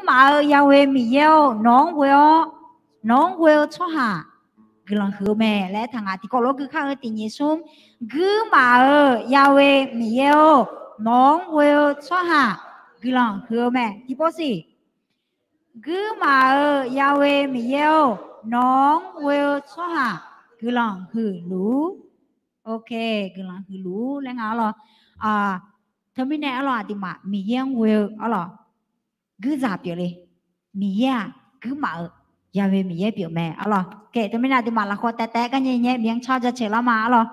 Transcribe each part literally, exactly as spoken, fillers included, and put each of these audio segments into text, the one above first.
Guirmaf-euq Yahweh Miqyaer-or, nawq-anr ghoe-awr, nawq-anr ghoe-eu tsawrhaq guiqlanq huiq-eu mae laer aertaq nga. Tiqkawv lof-aer gui kar-eu tiqnyif smr, Guirmaf-euq Yahweh Miqyaer-or, nawq-anr ghoe-eu tsawrhaq guiqlanq huiq-eu mae. Tiqpov siq, Guirmaf-euq Yahweh Miqyaer-or, nawq-anr ghoe-eu tsawrhaq guiqlanq huiqluf-ur. Ok, guiqlanq huiqluf-ur laer nga arlawr. Teumirnae arlawr, aqduimaf Miqyaer-anr ghoe-eu arlawr, guirzaq pyeufle. Miqyaer-aq, guirmaf-euq Yahweh Miqyaer pyeuf mae arlawr. Teumirnae aqduimaf lafkhawf taef taef garnyae nyae Miqyaer-anr car jaceuq lar ma arlawr.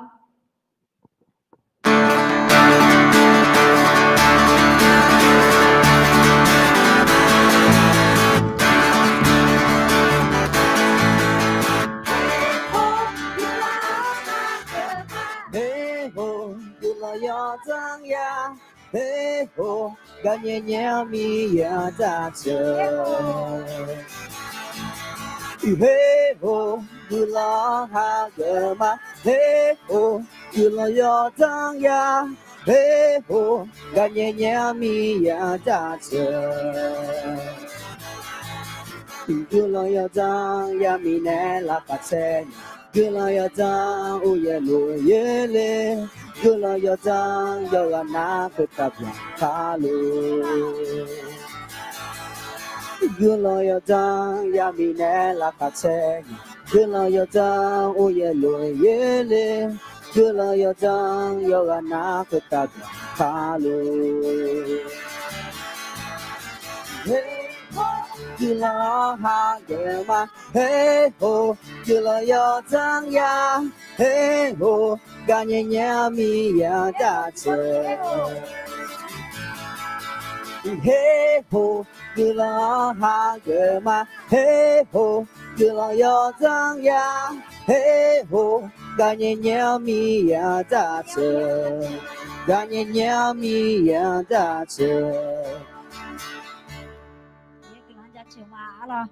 Heqho, guiqlanq yawdzanr ya. Heqho, garnyae nyae-awr Miqyaer-anr jaceuq. Heqho, guiqlanq-anr hageuf ma. Heqho, guiqlanq yawdzanr ya. Heqho, garnyae nyae-awr Miqyaer-anr jaceuq. Guiqlanq yawdzanr ya mirnae laqkhaq caer. Guiqlanq yawdzanr uqyaer lof-aer le. Guiqlanq yawdzanr yawqghaq nar khoertav byaqkaq luf. Guiqlanq yawdzanr ya mirnae laqkhaq caer. Guiqlanq yawdzanr uqyaer lof-aer le. Guiqlanq yawdzanr yawqghaq nar khoertav byaqkaq luf. Heqho, guiqlanq-anr hageuf ma. Heqho, guiqlanq yawdzanr ya. Heqho, garnyae nyae-awr Miqyaer-anr jaceuq. Heqho, guiqlanq-anr hageuf ma. Heqho, guiqlanq yawdzanr ya. Heqho, garnyae nyae-awr Miqyaer-anr jaceuq. Garnyae nyae-awr Miqyaer-anr jaceuq. Miqyaer guiqlanq-anr jaceuq ma arlawr.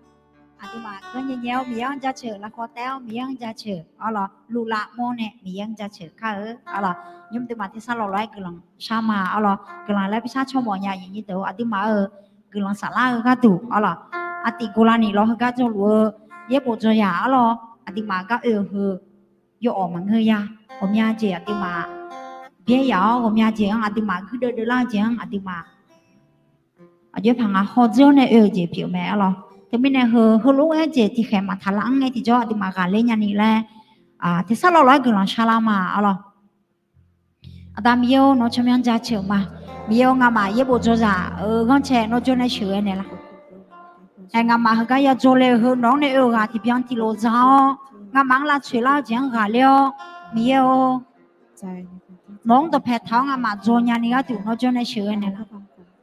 Aqduimaf garnyae nyae-awr Miqyaer-anr jaceuq, lafkhawf taef-awr Miqyaer-anr jaceuq arlawr. Luflaf mawr nae Miqyaer-anr jaceuq kar-eu arlawr. Nymr duimaf tersar lawq lof-aer guiqlanq shar ma arlawr. Guiqlanq laer bi shar caw mawf nya aqyuif nyir deuq-or, aqduimaf-euq guiqlanq saflar-eu gharduq arlawr. Aqtif guvlar ni lawr heugar jawrluf-eu yaerbof dzawyaq arlawr. Aqduimaf gar oe-eu heu yawawq maqngeur ya. Ghawqmya jeq aqduimaf byaer yaf-awr, ghawqmya jeq-anr aqduimaf guirdeuv deuvlar-eu jeq-anr aqduimaf aqjox-aer paq nga hawdzeur-awr nae oe-eu jeq pyeuf mae arlawr. Teumirnae heu heulof-aer jeq tiqkhaeq maqtaq lar-anr ngae tiqjawr aqduimaf ghaqler nyani laer tersar lawq lof-aer guiqlanq shar lar ma arlawr. Aqda Miqyaer-or, nawr tsawrmyanr jaceuq ma. Miqyaer-or, ngamaf yaerbof dzawyaq-euq ghanrcae nawr jawr nae sheuqghae naeq lar. Aer, ngamaf heugar ya dzaw le-eu heu nawq-anr nae oe-eu ghaq tiqbyan tiqlof za-awr, ngamaf-anr lavtsoeq lar-eu jeq-anr ghaqler-awr, Miqyaer-or, nawq-anr dawqpae taq-awr ngamaf dzaw nyani gharduq nawr jawr nae sheuqghae naeq lar.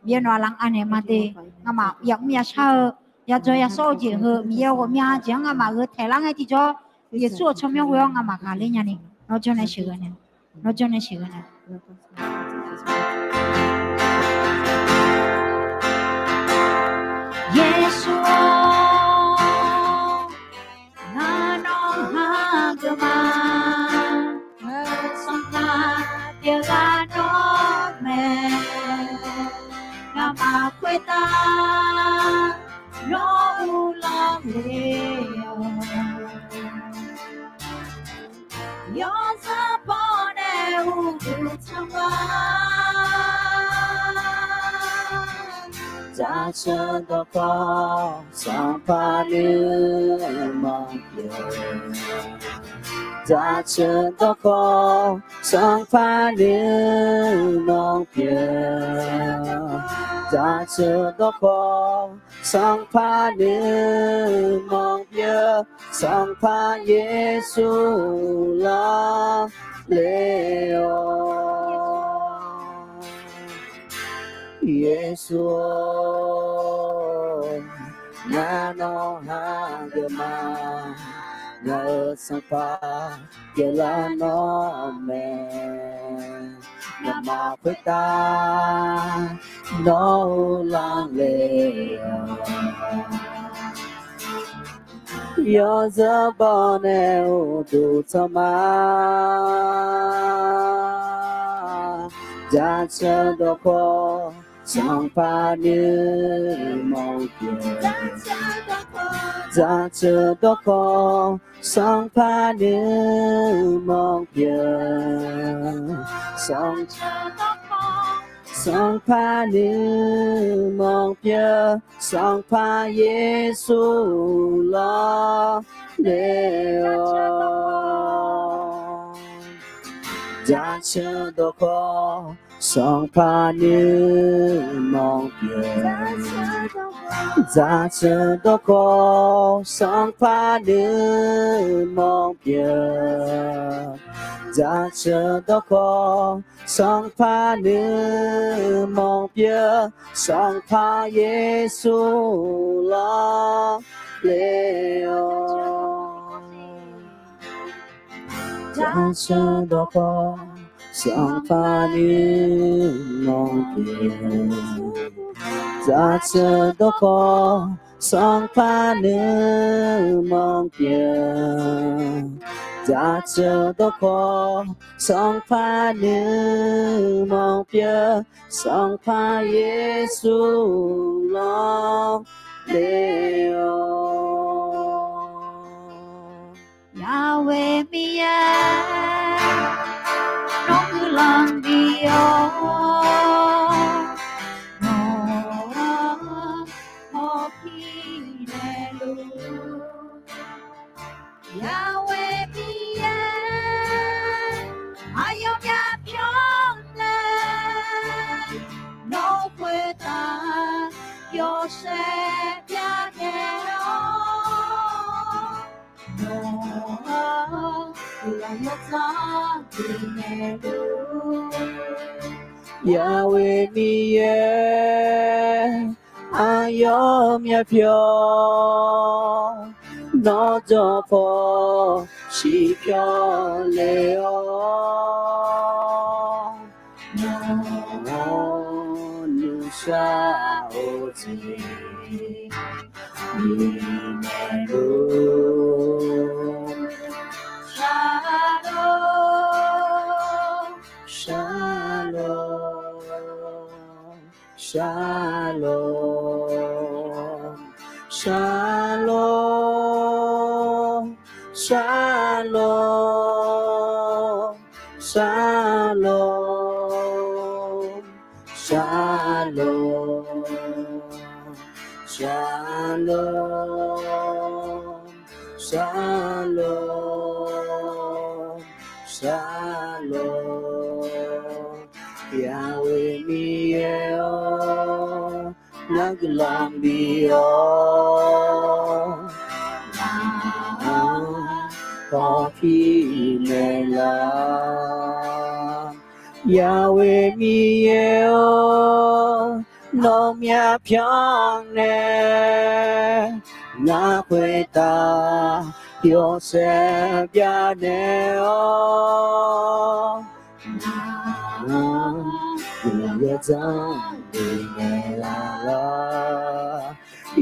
Miqyaer nawq-aq lar-anr anaeq ma de. Ngamaf yamr yashar-eu, yadzaw yasawr-eu jeq heu Miqyaer-or, ghawqmya jeq-anr ngamaf gheu taeq lar ngae tiqjawr, Yeqsur-euq tsawrmyanr ghoe-awr ngamaf ghaqler nyani nawr jawr nae sheuqghae naeq. Nawr jawr nae sheuqghae naeq. Yeqsur-or, ngar nawr hageuf ma. Sanqpaq pyeuflar nawr mae. Ngamaf khoertav nawr uvlanr le-awq. Yawzanr baw nae uqduq tanqma. Jaceuq dawqkawv Sanqpaq nuima pyeuf. Jaceuq dawqkawv Sanqpaq nuima pyeuf. Jaceuq dawqkawv Sanqpaq nuima pyeuf. Sanqpaq Yeqsur lar le-awq. Yeqsur-or, ngar nawr hageuf ma. Ngaq-euq Sanqpaq pyeuflar nawr mae. Ngamaf khoertav nawr uvlanr le-awq. Yawzanr baw nae uqduq tanqma. Jaceuq dawqkawv Sanqpaq nuirmanq pyeuf. Dzaqceuq dawrkawv, Sanqpaq nuirmanq pyeuf. Sanq, Sanqpaq nuirmanq pyeuf. Sanqpaq Yeqsur lawrle-awq. Dzaqceuq dawrkawv, Sanqpaq nuirmanq pyeuf. Dzaqceuq dawrkawv, Sanqpaq nuirmanq pyeuf. Dzaqceuq dawrkawv, Sanqpaq nuirmanq pyeuf. Sanqpaq Yeqsur lawrle-awq. Dzaqceuq dawrkawv, Sanqpaq nuirmanq pyeuf. Dzaqceuq dawrkawv, Sanqpaq nuirmanq pyeuf. Dzaqceuq dawrkawv, Sanqpaq nuirmanq pyeuf. Sanqpaq Yeqsur lawrle-awq. Yahweh Miqyaer, nawr guiqlanq bif-awq. Nawq-anr hawpir naeqluf. Yahweh Miqyaer, aqyawfnyaf pyawr nae, nawr khoertav yawshaef byanaeq-awr, nawq-anr guiqlanq yawdzanr bifnaeq luf. Yahweh Miqyaer, aqyawfnyaf pyawr, nawr jawr paw shiq pyawr le-awr, nawq-anr nuisar-eu jeq bifnaeq luf. Shalom, shalom, shalom, shalom, shalom, shalom, shalom, shalom, shalom, shalom. Yahweh Miqyaer-awr, nawr guiqlanq bif-awr, nawq-anr hawpir naeqlar. Yahweh Miqyaer-awr, nawq-euq myavpyawr nae ngar khoertav yawshaef byanaeq-awr, nawq-anr guiqlanq yawdzanr bifnaeq laf-awr.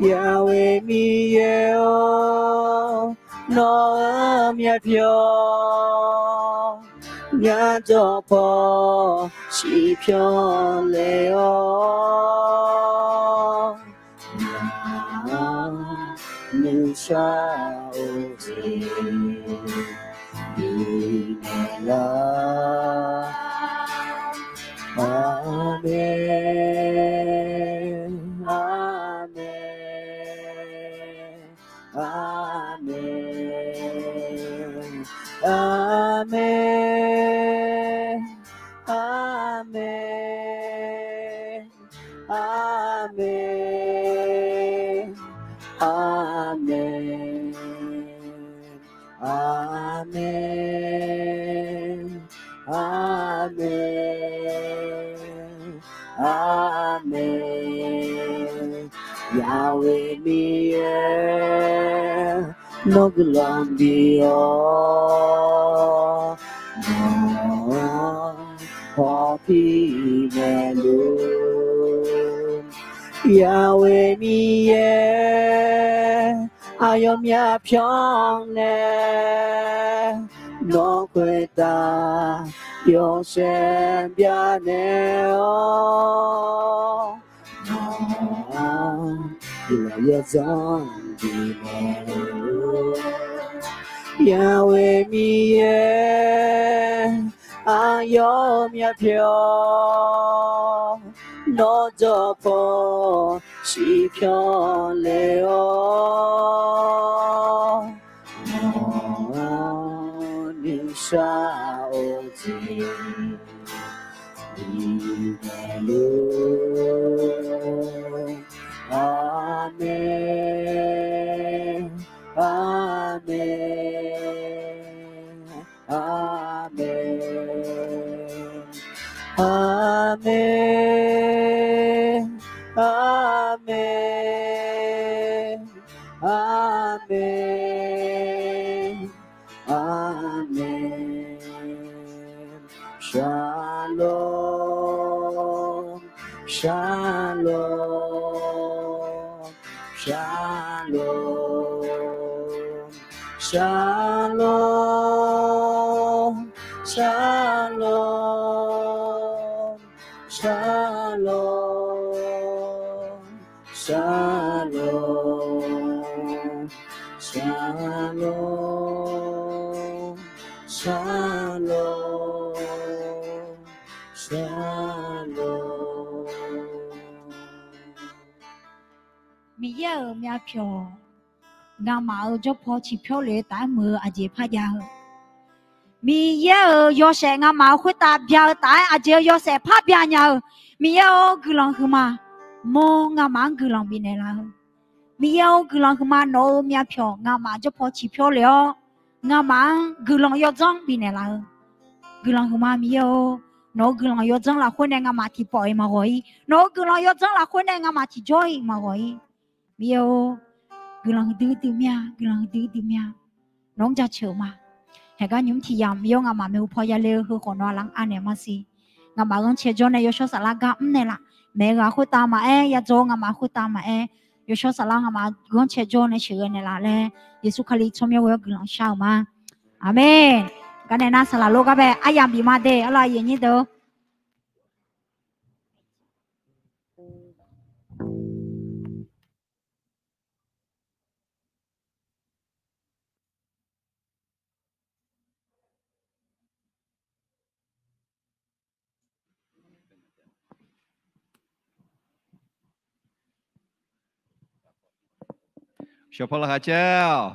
Yahweh Miqyaer-awr, nawq-euq myavpyawr ngar jawr paw shiq pyawr le-awr, nawq-anr nuisar-eu jeq bifnaeq laf-awr. Aqmeq, aqmeq, aqmeq, aqmeq, aqmeq, aqmeq, aqmeq. Aqmeq, aqmeq, aqmeq. Yahweh Miqyaer, nawr guiqlanq bif-awr, nawq-anr hawpir naeqluf. Yahweh Miqyaer, aqyawf myavpyawr nae nawq khoertav yawshaef Guiqlanq yawdzanr bifnaeq luf-ur, Yawqha-euq Miqyaer, aqyawf myavpyawq, nawr jawrpaw ciqpyawr le-awr, nawq-anr nuisar-eu jeq bifnaeq luf-ur. Aqmeq. Aqmeq. Aqmeq. Aqmeq. Aqmeq. Aqmeq. Aqmeq. Shalom, shalom, shalom, shalom, shalom, shalom, shalom, shalom, shalom, shalom. Miqyaer-euq myavpyawq, ngamaf-euq jawrpaw ciqpyawr lef-eu taf-aer muiq-eu aqjeq par jav-eu, Miqyaer-euq yawshaef ngamaf-euq khoertav bya-eu taf-aer aqjeq-eu yawshaef par bya nya-eu, Miqyaer-or, guiqlanq huiqma, mawr ngamaf-anr guiqlanq bifnaeq laf-eu. Miqyaer-or, guiqlanq huiqma, nawq-euq myavpyawq ngamaf jawrpaw ciqpyawr lef-awr, ngamaf-anr guiqlanq yawdzanr bifnaeq laf-eu. Guiqlanq huiqma Miqyaer-or, nawq-euq guiqlanq yawdzanr lafkhoer nae ngamaf tiqpawf-iq maqghawq-ir. Nawq-euq guiqlanq yawdzanr lafkhoer nae ngamaf tiqjawr-iq maqghawq-ir. Miqyaer-or, guiqlanq huiqdui dui mir-a, guiqlanq huiqdui dui mir-a. Nawq-anr jaceuq-euq ma. Haeqgar nymq mr tiq yamq Miqyaer-or, ngamaf maeqhu paw yale-eu heu khawf nawq-aq lar anaeq ma siq. Ngamaf ghanrcae jawr nae yawshawr saflar gar mr naeqlaf. Maeq-eu ghaq khoertav maqaer, yadzaw-eu ngamaf khoertav maqaer, yawshawr saflar ngamaf ghanrcae jawr nae sheuqghae naeqlaf laer Yeqsur Kali tsawrmyanr ghoe-awr guiqlanq shar-eu ma. Aqmeq. Garnae nar saqlaq lor gar bae aryamq bif ma de arlawq aqyuif aqnyir deuq-or. Shawqpaw laqkhaq caer-awq.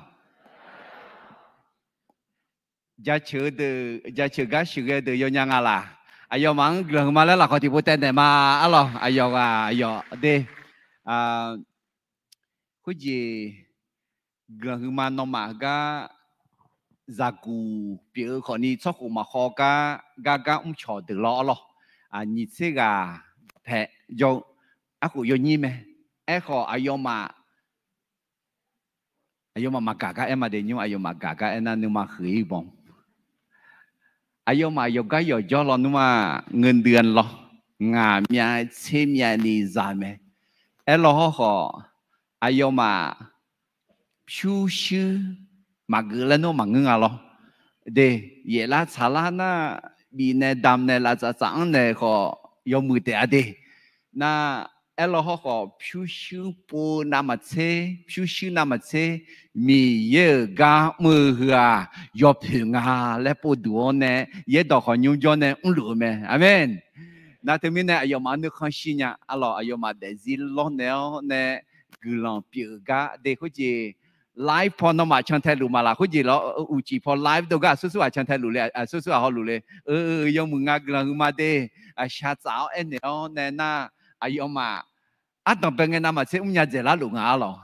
Jaceuq deuq, jaceuq gar sheuqghae deuq yawnya nga laq? Aqyawfmaf-anr guiqlanq huiqma laer lafkhawf tiqpov taev naeq ma. Arlawq, aqyawf ghaq aqyawf de. Khoerjeq guiqlanq huiqma nawmaf heugar zaqguq pyeuf-eu khawfni tsawrkhof maqkhawv gar gar gar mrcawq deuq lawr arlawq. Nyiq tser ghaq pae jawr-eu arkhof yawnyir mae. Aerkhawf aqyawfmaf aqyawfmaf maqgaq gar aer ma de nymr, aqyawfmaf gaq gar aernar nuima huiq-ir banq. Aqyawfmaf yawqgar yawqjawr lawnmr-aq, เงินเดือน lawr, ngaq myav tser myavni za mae. Aerlaw hawrkhawf, aqyawfmaf pyurshuir maqgeuf laer nawr maqngeur nga lawr. De, yaeflar tsaqlar nar, bifnaeq damqnaeq laftsaf tsaf-anr naeq khawf yawmuiq taef-a de. Nar, aerlaw hawrkhawf pyurshuir pov navmaqtser, pyurshuir navmaqtser, Miqyaer-euq gar mr-eu heu-aq yawpoeq nga laer povduq-awr nae, yaerdawq khawf nymr jawr nae mrluf-eu mae. Aqmeq. Nar teumirnae aqyawfmaf nuikhanr shir nya arlawq, aqyawfmaf daefzir lawrnaeq-awr nae guiqlanq pyeuf-eu gar de khoerjeq. Live paw nawmaf cantae luf ma laq? Khoerjeq lawr, uqcif paw live dov gar aqsur sur ghaq cantae luf le, aqsur sur ghaq hawluf le. Eu, yawmuiq nga guiqlanq huiqma de. Shaqtsaf-awr aernaeq-awr nae nar, aqyawfmaf ardanq bae ngae navmaqtser mrnya dzaeqlar luf nga arlawq.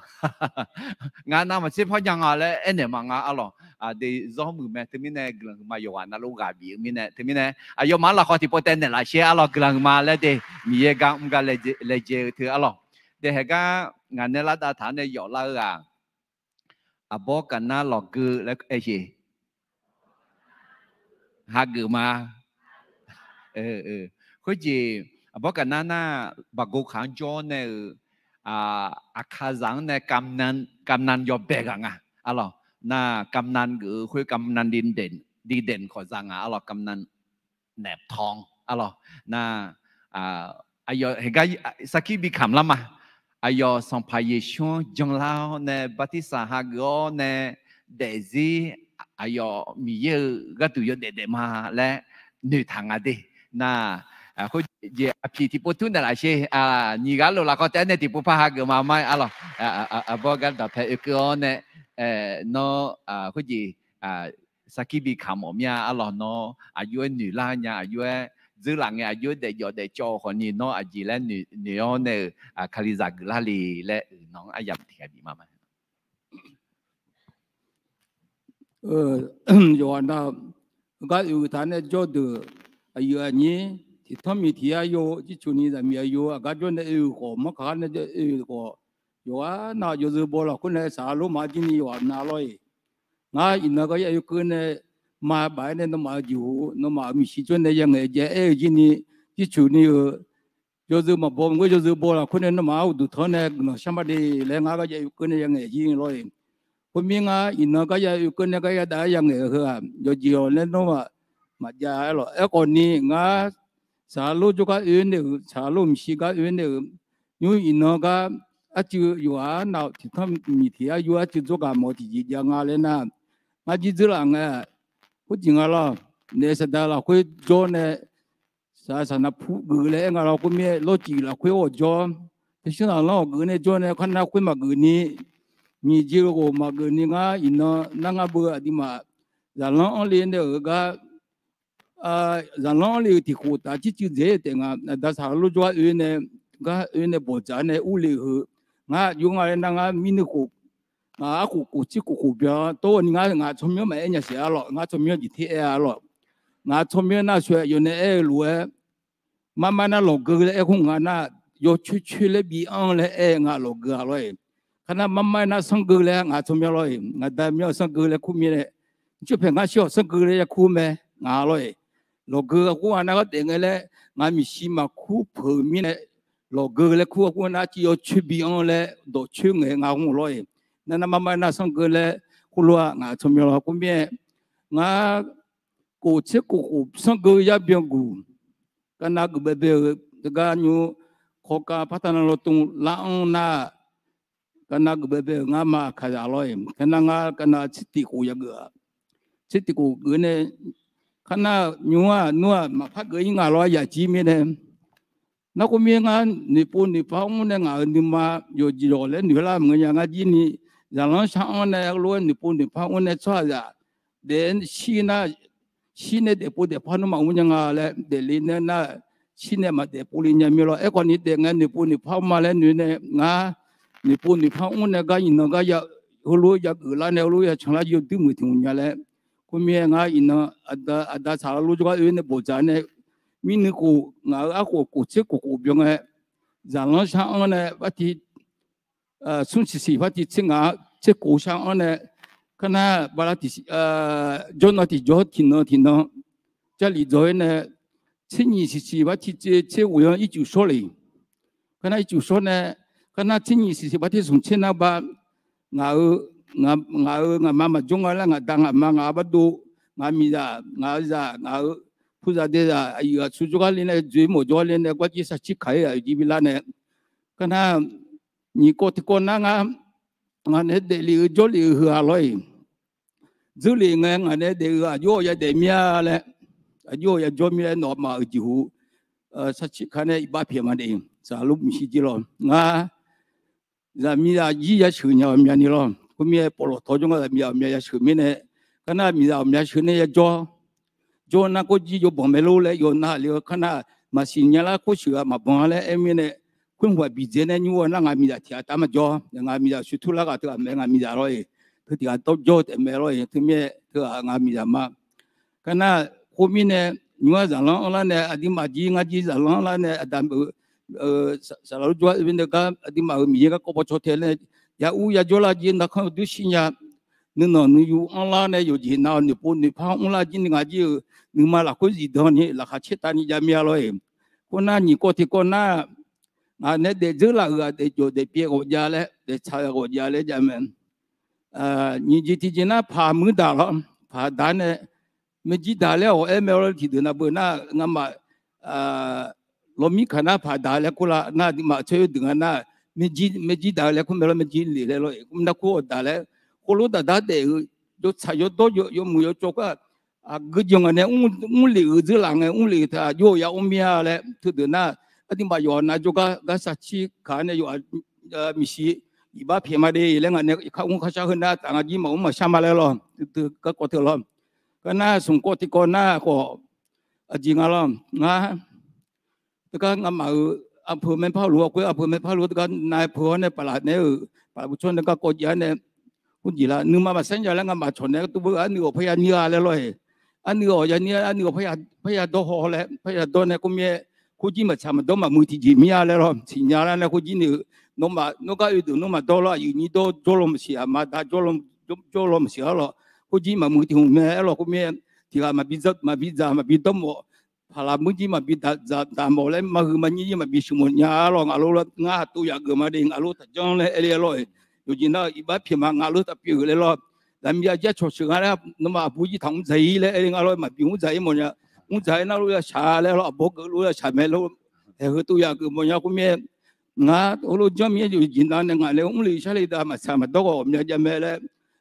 Ngaq navmaqtser pawnya nga laer aernaeq ma nga arlawq. De, zawr muiq mae. Teumirnae guiqlanq huiqma yawqghaq navluf ghaq bif-eu mirnae, teumirnae aqyawfmaf-anr lafkhawf tiqpov taev naeqlaf sher arlawq. Guiqlanq huiqma laer de, Miqyaer gar mr gar laejae-eu teu arlawq. De, haeqgar ngaq nae lar dav taq-anr nae yawf lar-eu ghaq, aqbawr gaqnar lawqgeu laer aer sheq. Hageuf ma. Khoerjeq, aqbawr gaqnar nar, baqgov kaq-anr jawr nae-euq, aqkazaq-anr nae กำนัน yawbae ghaq nga arlawq. Nar กำนัน geuf-eu khoer กำนันดีเด่น khawf za nga arlawq. กำนัน naeq tawq arlawq. Nar, aqyawf heugar sarkir bi kamq lar ma. Aqyawf Sanqpaq Yeqsur-anr janlar-awr nae bartirsaq hageuf-awr nae daefzir aqyawf Miqyaer-euq gharduq yawdaef daef ma laer noeqtaq nga de. Nar, khoerjeq aqpiq tiqpov tur naeqlaf sher. Nyiq ghaq lof lafkawv taef-aer nae tiqpov par hageuf ma ma arlawq. Arbawr gar dawqpae oekeuv-awr nae, nawr khoerjeq sarkir bi kamq mawf mir-a arlawq. Nawr aqjox-aer noeqlar nya, aqjox-aer dzeurlaf ngae, aqjox-aer daefjawf daefcawv khawfni nawr aqjeq laer noeq-awr nae-euq kalizaq geuflar le laer-euq nawq-anr aryamq tiqghaq bif ma ma. Yawqghaq nav-eu gar oeq taq nae jawr deuq, aqyuif aqnyir tiqtanr miq tiq yar yo, jircuf ni zaqmiq aqyawf aqgar jawr nae oe-euq khawf, manrkaq gar nae oe-euq khawf, yawqghaq nav yawzeu baw lafkhoer nae saqlaq lor maqjir ni yawqghaq nav lawr-iq. Ngar iqnan gar ya oekeuv nae maqbaf-aer nae nawmaf-euq jeqhu, nawmaf-euq miqshi jawr nae yangaeq jav-aer-eu jir ni, jircuf ni-euq yawzeu maqbaw maqngeur yawzeu baw lafkhoer nae nawmaf-anr uqduq tanq nae guiqlanq shar ma de laer ngar gar ya oekeuv nae yangaeq jir ni lawr-iq. Khoermir ngar iqnan gar ya oekeuv nae gar yadav-aer yangaeq-eu heu-aq, yawqjeq yawq laer nawmaf maqjav-aer lawq. Aerkhawf ni ngar saqlaq lor jawrgar oe nae-euq, saqlaq lor miqshi gar oe nae-euq, nymr iqnan gar arcuiv yawqghaq nav-eu tiqtanr miq tiq yar yo arcuiv dzawrgaq mawf tiqjeq jav nga laer nar, ngar jir dzeurlaf ngae, khoerjeq nga lawr. Naef saqdaq lafkhoer jawr nae saqdaq saqnaq pu geuf laer aer nga lawr. Khoermir lawrcif lafkhoer ghawqjawr, tersar zaqlanr ghawqgeuf nae jawr nae kharnar khoer maqgeuf ni, nyiq jeq-eu ghawq maqgeuf ni ngar iqnan nar ngar beu aqduimaf zaqlanr anr le nae-euq gar, zaqlanr anr le-euq tiq khof taf circuiv dzaeq-aer taef nga. Aqda saqlaq lor jawrgar oe nae, gar oe nae bawqdzaq nae urle-eu heu, ngar aqjox nga laer nar ngar mirnuiv khof, ngaq arkhof khof tser khof khof byan tawr ni ngar, ngaq tsawrmyanr maqaer nya siq arlawq. Ngar tsawrmyanr jeq ter aer arlawq. Ngaq tsawrmyanr nar soeq yawf nae aer-eu lof-aer, marmar nar lawqgeu laer aer khoer nga nar, yawcoer coer laer bi anr laer aer nga lawqgeu-a lawr-iq. Kharnar marmar nar sanrgeu laer ngaq tsawrmyanr lawr-iq. Ngaq da myanr-eu sanrgeu laer kur mirnae, tserpaeq ngar shir-awq sanrgeu laer ya kur mae, ngaq lawr-iq. Lawqgeu ghaq kur nga nar ghardaef ngae laer, ngaq miqshi maqkur peuq-eu mirnae, lawqgeu laer kur ghaq kur nar arciv yawcoer bi anr laer dawqcoer ngaeq nga hmq lawr-iq. Nar nar marmar nar sanrgeu laer khoerlof-aer ngaq tsawrmyanr lawr kur mirnae, ngar khof tser khof khof sanrgeu yar byan guq, kanav geuf baebae-euq teugar nymr, kawkar partaq nav lawr tmr lar anr nar, kanav geuf baebae-euq ngar ma kaqzaq lawr-iq. Kanav ngar kanav tser tiq khof yageuf-aq, tser tiq khof geuf nae, kharnar nymr-aq nmr-aq maqpar geuf-ir nga lawr-aer yaf jir mirnae, nar khoermir ngar noeqpov noeqpar mr nae ngaq-euq nuima yawqjeq yawq laer noeq lar maqngeur nya ngar jir ni, zaqlanr shar anr nae lof-aer noeqpov noeqpar mr nae tsawrhaqzaq daef shir nar, shir nae daefpov daefpar nmr maqmr nya nga laer daefle nae nar, shir nae maqdaefpov le nya mir lawr. Aerkhawf ni daef ngae noeqpov noeqpar mr ma laer noeq nae ngar noeqpov noeqpar mr nae gar iqnan gar ya, heulof-aer yageuf lar nae heulof-aer yacan lar jir-eu duir muiq tiq hmq nya laer, khoermir ngar iqnan aqda saqlaq lor jawrgar oe nae bawqdzaq nae, mirnuiv khof ngaq-euq arkhof khof tser khof khof byan ngae, zaqlanr shar anr nae bartiv smr siq siq bartiv tser ngaq tser khof shar anr nae, kharnar bala tiq jawrnan tiq jawr tiqnan tiqnan, Jarlif dzaw-aer nae, tser nyiq siq siq bartiv tser tser ghof-anr ircuf shawr le. Kharnar ircuf shawr nae, kharnar tser nyiq siq siq bartiv smq tser nar ba, ngaq-euq, ngaq-euq ngaqma maqjawr nga laer ngaq da ngaqma ngaq-a bardov, ngaq miqzaq ngaq-eu zaq ngaq-euq puzaq dezaq aqyuif aqtsu jawrgar le nae dzoeq mawf jawrgar le nae garjir sarcir kaq-ir aqyuif jir bi lar nae, kharnar nyiq kawv tiqkawv nar ngar, ngaq nae daeflef-eu jawrlef-eu heu-a lawr-iq. Dzeurlef ngae ngaq nae daef-eu aqjox-awq yadaef mir-a laer, aqjox-awq yajawr mir-a laer nawmaf-euq jeqhu sarcir kaq nae iqbax pyaeq ma de. Saqlaq lor miqshi jir lawr ngar zaqmiqzaq jir yasheuq nya-awq myav ni lawr. Khoermir-aer pawvlawq tawv jawr nga zaqmiqzaq ghawqmya yasheuq mirnae, kharnar miqzaq ghawqmya sheuq nae yajawr, jawr nar kawr jir yawbanq mae lor laer yawf nar le-eu kharnar, maqsiq nya lar khoer sheuq-aq maqbanq laer aer mirnae, khoer hmq ghaq biqdzae nae nymr-eu nar ngaq miqzaq tiq ghaq tav maqjawr, ngaq miqzaq shuir tur lar ghaq teughaq mae ngaq miqzaq lawr-iq. Teu tiq ghaq dawr jawr-eu taef mae lawr-iq. Teumirnae teughaq ngaq miqzaq ma. Kharnar khoermirnae, nymr-aq zaqlanr anrlar nae aqduimaf jir ngar jir zaqlanr anrlar nae aqda saqlaq lor jawr-a oe nae gar aqduimaf-euq Miqyaer garkawv bawrcaw tae nae, ya'ur yajawr lar jir narkanr-eu dur shir nya. Nuinanq nuiyu anrlar nae yawqjeq nav-awq noeqpov noeqpar mrlar jir ni ngaq jir-euq nuima lafkhoer zifdan ni laqkhaq caertavni jav mir-a lawr-iq. Khoernar nyiq kawv tiqkawv nar, ngaq nae daefdzeur laf-euq-aq daefjawf daefpyaev ghawqjav laer daeftsaq-eu ghawqjav laer jav mae. Nyiq jeq tiqjeq nar paq muir daq lawr, paq daq nae, maerjir daq laer awq aer mae lawr tiqdeuq navbeu nar ngamaf lawmir kaq nar paq daq laer kur la nar, aqduimaf tsoer deuq nga nar, maerjir daq-eu laer kur mae lawr, maerjir lef laer lawr-eq, nar kur-awq daq laer, khoerlof daqdar daef-eu, yawtsaq yawdawr yawmuiq yawcawv khoer-aq, aqgeu jeq ngaq nae mrlef-euq dzeurlaf ngae, mrlef-euq taq jov-awq ya mr mir-a laer teudeuq nar, aqduimaf yawqha nav jawrgar gar sarcir kaq-anr nae yawqha miqshi iqbax pyaeq ma de laer ngaq nae kar mr kar shar heu nar taf nga jir maqmr maqshar ma laer lawr, teudeuq garkawv teu lawr. Gar nar smq kawv tiqkawv nar khawf, aqjeq nga lawr, ngar teugar ngamaf-euq aqpeuq maerpar lof-a khoer, aqpeuq maerpar lof teugar nav-aer peuq-awr nae paqlaf naeq-euq paqlaf bu tsawr nae garkawv jav-aer nae, khoerjeq lar nuima maqsaer nya laer ngamaf cawq naeq-aer tov beu-eu arnuiv-awq parya nir-a laer lawr-eq. Arnuiv-awq ya nir-a, arnuiv-awq parya dawr haw laer parya dawr nae khoermir-aer, khoerjir maqtsaq maqdawr maqmuiq tiqjeq mir-a laer lawr, siqnya lar nae khoerjir ni-eu, nawmaf nawr gar oe deuq nawr maqdawr lawr, aqyuif nyir dawr jawrlaw maqsiq, aqma da jawrlaw maqsiq-a lawr, khoerjir maqmuiq tiq hmq mae-aer lawr khoermir-aer, tiq ghaq maqbi dzaq maqbi dzaq maqbi dawr mawf, paqlaq muir jir maqbi daq mawf laer, marhuiq manyir jir maqbi sheuq mawf nya-a lawr, ngaq lof ngar aqtov yaf geuf ma de, ngaq lof taqjanr laer aer le-a lawr-eq. Yawqjeq nar-eu iqbax pyaeq ma, ngaq lof taqpyeuf-euq laer lawr. Lafmir ya jar cawq sheuq nga laer, nawmaf aqbur jir taq mr dzaq-ir laer aer le nga lawr, maqbi mr dzaq-ir mawf nya. Mr dzaq-ir nar lof ya shaq laer lawr, aqbawr geuf lof ya shaq mae lawr. Haeq heu tov yaf geuf mawf nya khoermir-aer, ngar heulof janr mir-aer yawqjeq nav nae ngaq nae mrlef shar le dav maqtsaq maqdawr ghawqmya jav mae laer.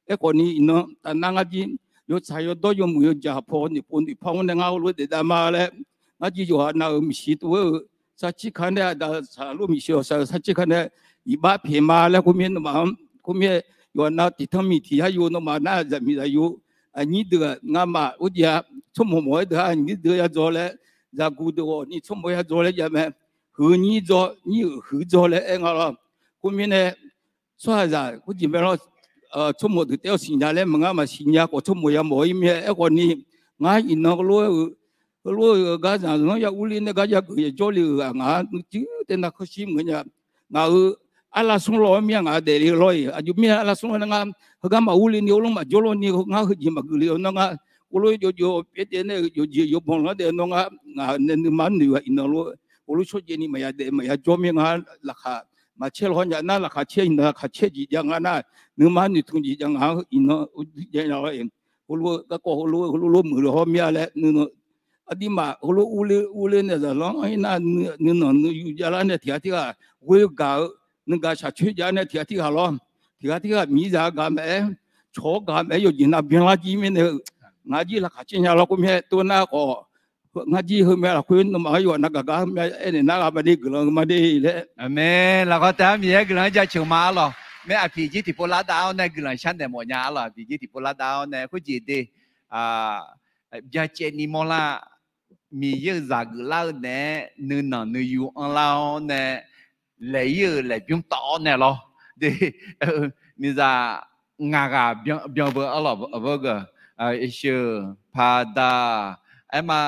Aerkhawf ni iqnan taf nar ngar jir yawtsaq yawdawr yawmuiq yawjaq paw noeqpov noeqpar-anr nae ngar heulof daef dav ma laer, ngar jir yawqha nav-euq miqshi tov-aer-eu sarcir kaq nae aqda saqlaq lof miqshi-awq saq-eu sarcir kaq nae iqbax pyaeq ma laer khoermir nawmaf-anr khoermir-aer yawqha nav tiqtanq miq tiq yar yo nawmaf nar zaqmiq zaqyo aqnyir deuq-aq ngamaf ur jeq-a tsawrmawq mawq-aer deuq-aq aqnyir deuq ya dzaw laer, zaqguq deuq ghawqni tsawrmawq ya dzaw laer jav mae. Huiq nyir dzaw nyir-euq huiq dzaw laer aer nga lawr. Khoermirnae tsawrhaqzaq khoerjeq mae lawr, tsawrmawq deuq taef-awr siqnya laer maqngar maqsiq nya khawf tsawrmawq ya mawq-ir mir-aer aerkhawf ni, ngar iqnan heulof-aer-eu heulof-eu gar zaqlanr ya urler nae gar yageuf yajawr le-euq-aq ngaq-anr nuicuiv taev nav kanr shir meuq nya. Ngaq-euq arlavsmr law-aer mir-a ngaq daefle-eu lawr-iq aqjox mir-a arlavsmr law nar ngar heugar maqur le ni heulof maqjawr law ni ngar heujeq maqgeuf le-eu nar ngar heulof jov jov pyaer daev nae-euq yawqjeq yawbanq lanr daef-eu nawr ngar ngaq nae nuima noeq-aq iqnan lof heulof shawrjaev ni maqya daef maqya jawr mir ngar laqkhaq maqcaer law nya nar laqkhaq caer iqnan laqkhaq caer jeq jav nga nar nuima noeqtmq jeq jav nga-anr iqnan jav nya lawr-iq heulof garkawv heulof heulof lof muiq le hawr mir-a laer nuinan aqduimaf heulof urler urler nae zaqlanr-anr ir nar nuinanq nuiyu javlar nae tiqghaq tirghaq ghoer gaq-eu nuigaq shaqcoer jav nae tiqghaq tirghaq lawr. Tiqghaq tirghaq miqzaq gaq maqaer, cawq-awr gaq maqaer yawqjeq nav byanlar jir mirnae-eu ngaq jir laqkhaq caer nya lawr khoermir-aer tov nar khawf, ngar jir heumya lafkhoer nawmaf-anr yawqha nav gaq gar heumya aernaeq nar ghaq maqde guiqlanq-eu maqde laer. Aqmeq. Lafkhoer taef-aer Miqyaer guiqlanq-anr jaceuq ma-ar lawq. Maer aqpiq jir tiqpov lar dav-awr nae guiqlanq sharnaeq mawf nya-ar lawq. Aqpiq jir tiqpov lar dav-awr nae khoerjeq de byacaevni mawrlar Miqyaer-euq zaqgeuf lar-eu naeq-aer nuinanq nuiyu anrlar-awr nae laeq-ir-euq laeqbymr tawv-awr nae lawr. De, miqzaq ngaq ghaq byan beu-ar lawq, sheuq paqdaq, aerma,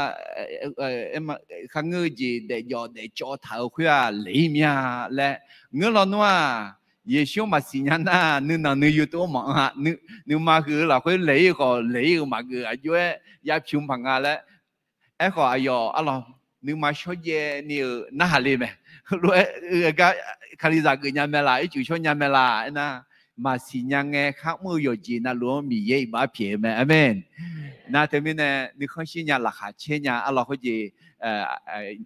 kharngeur-eu jeq daefjawf daefcawv taq-euq khoer-aq laeq-ir mir-a laer ngeur lawnmr-aq, Yeqsur maqsiq nya nar nuinanq nuiyu tov maqanr-a, nuima huiq-eu lafkhoer laeq-ir-eu khawf laeq-ir-euq maqgeuf aqjox-aer yapyuq maqnga laer. Aerkhawf aqyawf ar lawq, nuima shawrjaev ni-euq narhaq le mae. Lof-aer, gar, kalizaq geuf nya mae laf, ircuf shawr nya mae laf aernar, maqsiq nya ngae kharmr-eu yawqjeq navluf-anr Miqyaer iqbax pyaeq-eu mae. Aqmeq. Nar teumirnae nuikhanr shir nya laqkhaq caer nya ar lawq khoerjeq,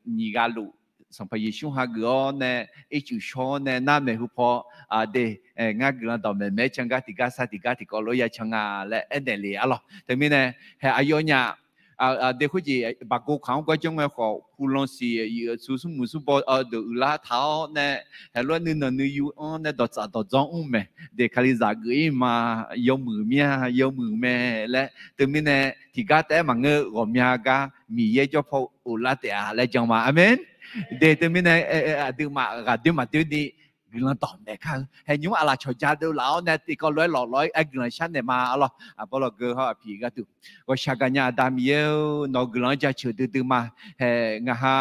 nyiq ghaq luf Sanqpaq Yeqsur hageuf-awr nae ircuf shawr-awr nae nar maeqhu paw, de, ngar guiqlanq dawqmaeq maeq-aer can gar tiqgar sar tiqgar tiqkawv lof ya can nga laer aernaeq le ar lawq. Teumirnae, haeq aqyawfnyaf, de khoerjeq baqgov kaq-anr gar janr ngae khawf, kulanq siq yif-euq tsur smrmuiq smrbaw deuq uiqlar taq-awr nae, haeq lof-aer nuinanq nuiyu anr nae dawqtsaf dawqdzanr mr maeq de kalizaq geuf-ir ma, yawmuiq mir-a yawmuiq mae laer teumirnae tiqgar taef-aer maqngeur ghawqmya gar Miqyaer jawr paw ghoflar taef-a laer jan ma. Aqmeq. De teumirnae aqduimaf ghaqdoer maqdoer ni guiqlanq dawqmaeq kar-eu haeq nymr aqlaf cawqja deuv laf-awr nae tiqkawv lof-aer lawqlawq-aer guiqlanq sharnaeq ma ar lawq. Aqbawr lawqgeu hawr aqpiq gharduq ghawqshaq gaqnya Aqda Miqyaer-or, nawq-eu guiqlanq-anr jaceuq duidui ma. Haeq ngaqha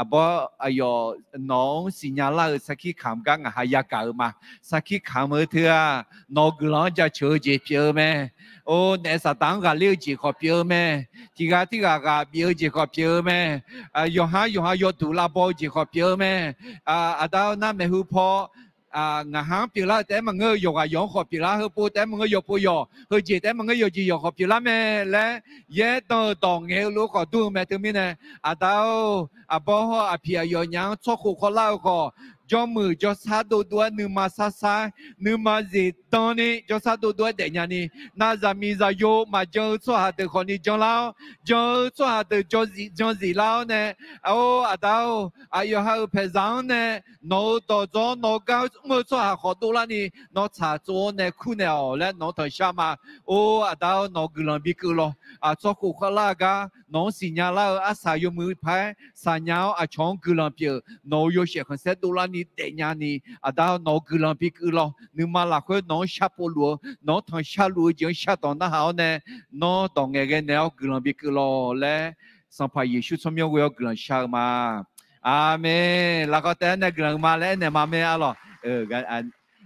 aqbawr aqyawf nawq-anr siqnya lar-eu sarkir kamq gar ngaqha yagaq-eu ma. Sarkir kamq-eu teu-aq, nawq-eu guiqlanq-anr jaceuq-eu jeq pyeuf-eu mae. Or, naef Saqdaq-anr ghaqler-eu jeq khawf pyeuf-eu mae. Tiq ghaq tirghaq ghaq bif-eu jeq khawf pyeuf-eu mae. Yawqhar yawqha yawduq lavbaw-eu jeq khawf pyeuf-eu mae. Aqda-or, nar maeqhu paw ngaq ha-anr pyeuflar-eu taef-aer maqngeur-eu yawqghaq yawq-anr khawf pyeuflar, heupov taef-aer maqngeur yawqpov yawq, heujeq taef-aer maqngeur yawqjeq yawq khawf pyeuflar mae laer yaer dan-eu dawq ngaeq-eu lof-aer khawf dur-eu mae. Teumirnae aqda-or, aqbawr hawr aqpiq aqyawfnyaf-anr tsawrkhof khawvlar-eu khawf, jawrmuiq jawrsar dovdov-aer nuima sarsar-aer, nuima zifdan ni jawrsar dovdov-aer daefnya ni, nav zaqmiq zaqyo maqjan-eu tsawrhaq deuq khawfni janlar-awr, jan-eu tsawrhaq deuq jan zif jan zif lar-awr nae, or aqda-or, aqyawf ha-euq paeqzaq-anr nae nawq-euq dawqdzawq-anr nawq gar mr-eu tsawrhaq khawf dovlar ni, nawr tsaqtsov-awr nae kurnaeq-awq laer nawq-anr tanqshar ma. Or aqda-or, nawq-eu guiqlanq bikeuv lawq. Tsawrkhof khawvlar-eu gar nawq-anr siqnya lar-eu arsaq yawmuiq paq-aer saqnya-awr aqcawq-anr guiqlanq pyeuf, nawq-euq yawshaef khanqsaer dovlar ni daefnya ni, aqda-or, nawq-eu guiqlanq bikeuv lawq. Nuima lafkhoer nawq-anr sharpov luf-eu, nawq-anr tanqshar luf-eu jeq-anr shardawq narhaq-awr nae, nawr dawq ngaeqghae naeq-awr guiqlanq bikeuv lawq laer, Sanqpaq Yeqsur tsawrmyanr ghoe-awr guiqlanq shar-eu ma. Aqmeq. Lafkhawf taef-aer nae guiqlanq-eu ma laer aernaeq ma mae arlawq.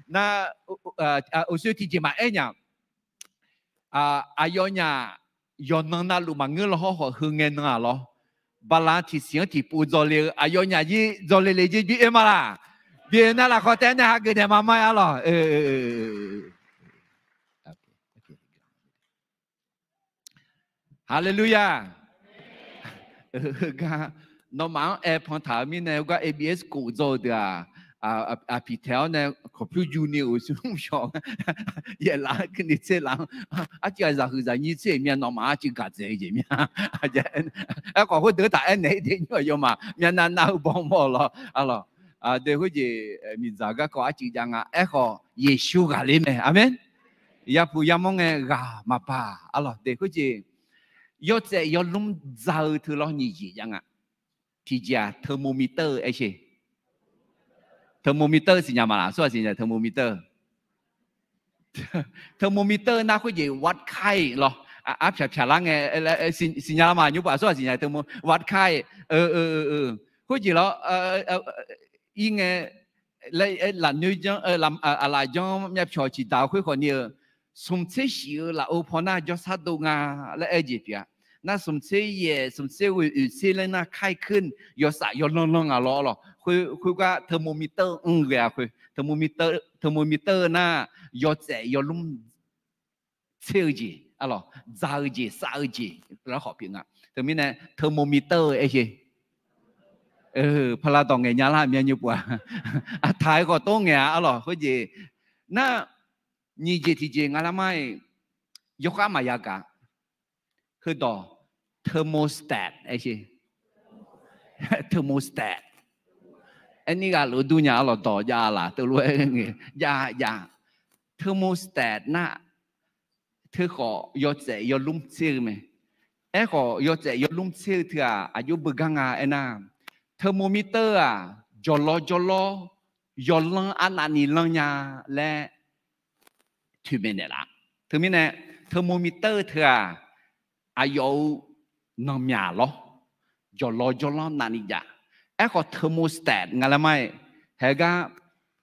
Nar, uqshoe tiqjeq maqaer nya. Aqyawfnyaf yawqnan navluf maqngeur law hawr khawf heu ngae nan-aq lawr. Bala tiqsiq-anr tiqpov dzawle-eu aqyawfnyaf jir dzawle le jir bi oe ma laq. Bi oe nar lafkhawf taef-aer nae hageuf naeq ma ma arlawq. Haleluya. Heugar nawmaf-anr aer pantaq-eu mirnae, heugar A B S kof dzaw-eu deuq-aq, aqpiq taeq-awr nae kawqpyur yuni-euq smr shawq yaef laf-anr keuvni tser laf-anr, arcuiv ghaq zaqhuiq zaqnyir tser-euq myav nawmaf arcuiv gaq dzaeq-eu jeq myav. Aerkhawf khoerdeuq taq aernaeq-ir de nymr-aq yawmaf myavnav nav-eu bawmawr-awq lawr. Arlawq, de khoerjeq miqdzaq garkawv arcuiv jav nga. Aerkhawf Yeqsur ghaqler mae. Aqmeq. Yapuq yamawr ngae ghaq maqbaq arlawq. De khoerjeq yawtsaef yawlmr dza-eu teu lawr nyiq jeq jav nga. Tiqjeq-aq thermometer-eu aer sher. Thermometer-eu siqnya ma laq? Aqsur-aq siqnya thermometer. Thermometer nar khoerjeq วัดไข้ lawr. Arpyaq pyaq lar ngae siqnya lar ma nymr paf aqsur-aq siqnya thermo วัดไข้. Khoerjeq lawr, ir ngae, lafnoer janr, aqlaf janr myavpyawq ciqdaq-eu khoer khawfni-eu, smq tser shif-eu lafov pawnar jawrsar dov nga laer aer jeq pyeuf-a. Nar smq tser yaef smq tser ghoe oeq tser laer nar ไข้ขึ้น yawsaf yawlanr lanr nga lawr lawq. Khoergar thermometer-anr ghae-a khoer, thermometer nar yawtsaef yawlmr tser-eu jeq arlawq, dza-eu jeq sav-eu jeq lar khawf pyeuf nga. Teumirnae thermometer-eu aer sher. Paqlav dawq ngaeq nya lar myav nymr puf-a. Aqtaq-aer khawf tov ngaeq-a arlawq. Khoerjeq nar, nyiq jeq tiqjeq nga lar mar-iq, yawkhav maqya gaq. Heudawq thermostat aer sher. Thermostat. Aerni ghaq lof dur nya arlawq, dawq jav laf teulof-aer ngae jav jav. Thermostat nar, teukhawf yawtsaef yawlmr tser-eu mae. Aerkhawf yawtsaef yawlmr tser-eu teu-aq aqjox beugar nga aernar, thermometer-aq jawqlawr jawrlawr yawlanr arnavni lanr nya laer toeqmaeq naeqlaf. Teumirnae thermometer teu-aq aqyawf-euq nanqmyaq lawr, jawqlawr jawrlanr navni jav. Aerkhawf thermostat nga lar mar-iq, haegar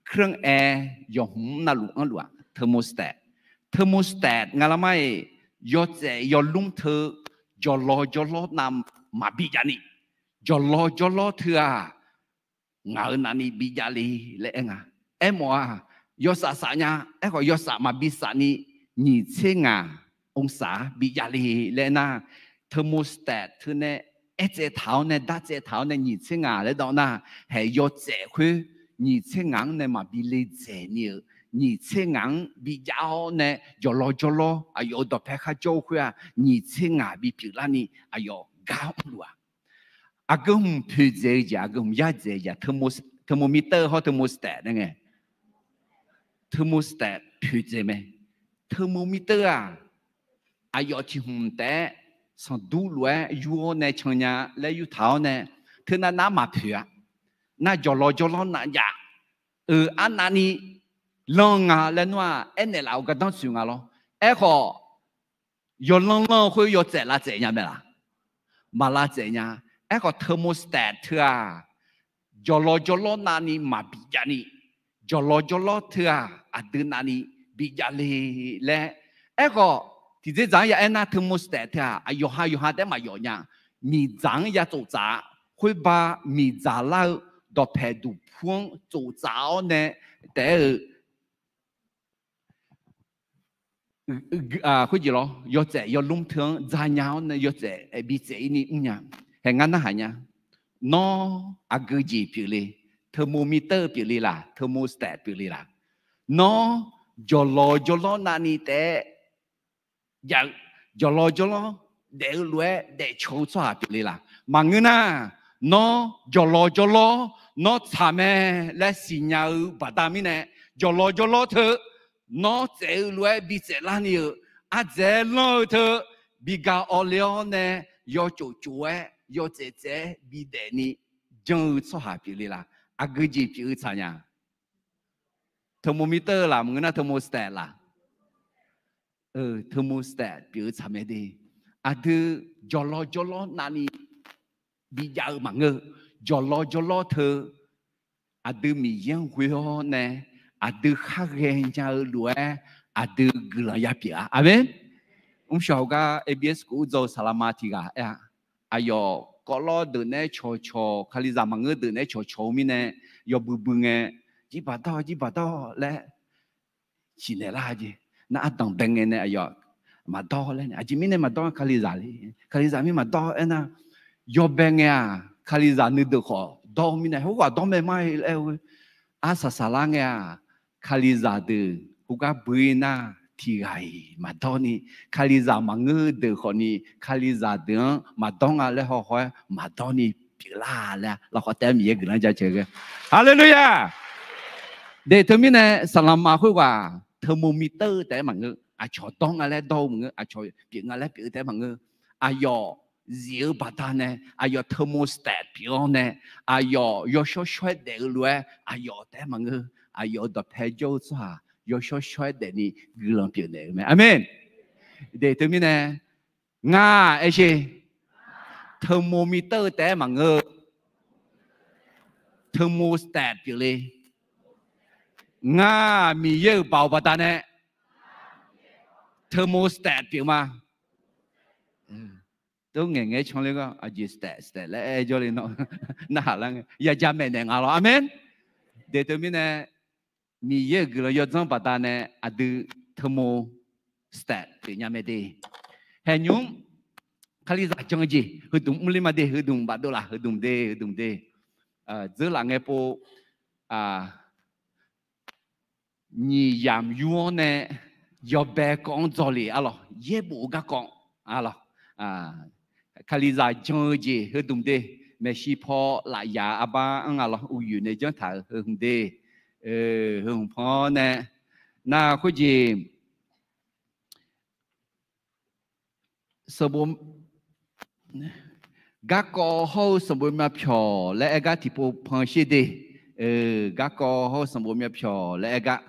เครื่องแอร์ yawqhmq navluf anrluf-aq thermostat. Thermostat nga lar mar-iq, yawtsaef yawlmr teu jawqlawr jawrlawr nav maqbi jav ni, jawqlawr jawrlawr teu-aq ngaq-euq navni bi jav le laer aer nga. Aermawf-aq, yawsaf saf nya. Aerkhawf yawsaf maqbi saf ni, nyiq tser ngaq องศา bi jav le laer aer nar, thermostat teu nae aertsaev taq-awr nae dartsaev taq-awr nae nyiq tser ngaq laer dawv nar, haeq yawtsaef khoer nyiq tser ngaq-anr nae maqbi le dzaeq ni-euq, nyiq tser ngaq-anr bi jav-awr nae jawqlawr jawrlawr aqyawf-euq dawqpae kharjawr-eu khoer-aq nyiq tser ngaq bipyeuf larni aqyawf gar mrluf-aq. Aqgeu hmq poeqdzaeq-eu jeq, aqgeu hmq yar dzaeq-eu jeq-aq, thermostat hawr thermostat nae ngae, thermostat poeqdzaeq mae. Thermometer-aq aqyawf tiq hmq taef-aer sanqdur lof-aer yur-awr nae cannya laer yurtaq-awr nae, teunav nav maqpoeq-a. Nar jawqlawr jawrlawr nav jav-euq arnavni lanr nga laer nawr-aq aernaeq laf-eu gardanr tsoeq nga lawr. Aerkhawf yawlanr lanr-eu khoer yawtsaef lavtsaef nya mae laq? Maq lavtsaef nya. Aerkhawf thermostat teu-aq jawqlawr jawrlawr navni maqbi jav ni, jawqlawr jawrlawr teu-aq aqdui navni bi jav le laer. Aerkhawf tiqdzerdzaq-anr ya aer nar thermostat teu-aq aqyawf ha yawf ha taef-aer maqyawf nya. Miqdzaq-anr ya tsoftsaf-a. Khoerba miqdzaq lar-eu dawqpaeq duqpur-anr tsoftsaf-awr nae taef-aer-eu khoerjeq lawr, yawtsaef yawlmr teu-anr dzanya-awr nae yawtsaef bitsaef-ir ni mrnya. Hae ngar narhaq nya. Nawr aqgeu jeq pyeufle, thermometer pyeufle laq, thermostat pyeufle laq. Nawr jawqlawq jawrlawr navni taef-aer jav-eu, jawqlawq jawrlawr daef-eu lof-aer daefcaw-eu tsawrhaq pyeufle laq. Maqngeur nar, nawr jawqlawq jawrlawr nawr tsaq mae laer siqnya-eu baqda mirnae, jawqlawq jawrlawr teu nawr tsaef-eu lof-aer bitsaef larni-euq ardzaeq-aer lanr-eu teu bi ga awv le-awr nae yawtsoftsov-aer yawtsaef tsaef-aer bidaef ni janr-eu tsawrhaq pyeufle laq. Aqgeu jeq pyeuf-eu tsaq nya. Thermometer laq, maqngeur nar thermostat laq. Thermostat pyeuf-eu tsaq mae de. Aqdui jawqlawq jawrlawr navni bijav-eu maqngeur. Jawqlawq jawrlawr teu aqdui Miqyaer-anr ghoe-awr nae aqdui khar ghaenya-eu lof-aer aqdui guiqlanq ya pyeuf-a. Aqmeq. Mrshawq gar A B S kov ur dzaw-eu saqlaqma tiq ghaq aer-a. Aqyawf kawvlawr deuq naeq-aer cawqcawq, Kalizaq maqngeur deuq naeq-aer cawqcawq-eu mirnae, yawbui bui ngae, jirbaq dawr jirbaq dawr laer siqnaeq lar jeq. Nar ardanq bae ngae nae aqyawf maqdawr laer nae, aqjeq mirnae maqdawr-a, Kalizaq le, Kalizaq mir maqdawr aernar, yawbae ngae-aq Kalizaq nuideuq khawf dawr-eu mirnae, khoerghaq dawr mae mar-aer laer-eu arsaq saqlar ngae-aq, Kalizaq deuq khoergar bui nar tiq ghaq-iq maqdawr ni, Kalizaq maqngeur deuq khawfni Kalizaq deuq-anr maqdawr nga laer hawhaw-aer maqdawr ni pyeuflar laer lafkhawf taef-aer Miqyaer guiqlanq jaceuq ghae. Haleluya! De teumirnae saqlaqma khoerghaq thermometer taef-aer maqngeur. Aqcawq dawr nga laer dawr-eu maqngeur, aqcawq pyeuf nga laer pyeuf-eu taef-aer maqngeur. Aqyawf zif-eu baqdanae aqyawf thermostat pyeuf-awr nae, aqyawf yawshawr shawr-aer daef-eu lof-aer aqyawf taef-aer maqngeur. Aqyawf-euq dawqpae jawr-eu tsawrhaq yawshawr shawr-aer daef ni guiqlanq pyeufnaeq-eu mae. Aqmeq. De teumirnae, ngar-aq aer sher, thermometer taef-aer maqngeur-eu, thermostat pyeufle. Ngar-aq Miqyaer-euq baoq baqdanae thermostat pyeuf ma. Tov ngaeq ngae-aer canler gar aqjeq stat stat laer aer jawrle nawr narhaq lar ngae yaja maeqnaeq nga lawr. Aqmeq. De teumirnae Miqyaer-euq guiqlanq yawdzanr baqdanae aqdui thermostat pyeufnya mae de. Haeqnymr Kalizaq jan-eu jeq heudmq mrler ma de, heudmq bafdov laf, heudmq de, heudmq de. Dzeurlaf ngae pov nyiq yamq yur-awr nae yawbae kawv-anr dzawle arlawq, yaerbof-eu garkawv arlawq. Kalizaq jan-eu jeq heudmq de, maeqshi paw lafyaq arbar-anr nga lawr, uqyoeq nae janr taq-euq heu hmq de, heu hmq pan-awr nae, nar khoerjeq sanqbof garkawv hawr-eu sanqbof myavpyawq laer aer gar tiqpov pan sher de. Garkawv hawr-eu sanqbof myavpyawq laer aer gar.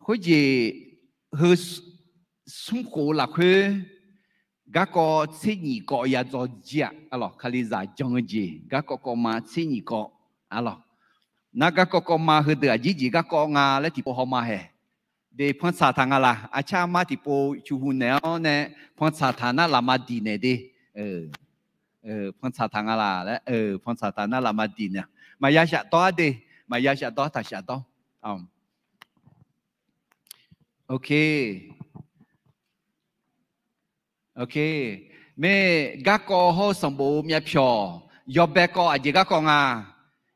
Khoerjeq heu smr khof-eu lafkhoer garkawv tser nyif kawv ya dzaw jir-a. Arlawq, Kalizaq jan-eu jeq garkawv kawv ma tser nyif kawv. Arlawq, nar garkawv kawv ma heudeuq aqjir jeq garkawv nga laer tiqpov hawma haeq. De pantsaq taq nga laq, arcar armar tiqpov cuqhu naeq-awr nae pantsaq taq nar lafma diq naeq de. Pantsaq taq nga laq laer, pantsaq taq nar lafma diq naeq. Maqya shafdawr-ar de, maqya shafdawr taq shafdawr. Ok. Mae, garkawv hawr-eu sanqbof-eu myavpyawq, yawbae kawv aqjeq garkawv nga.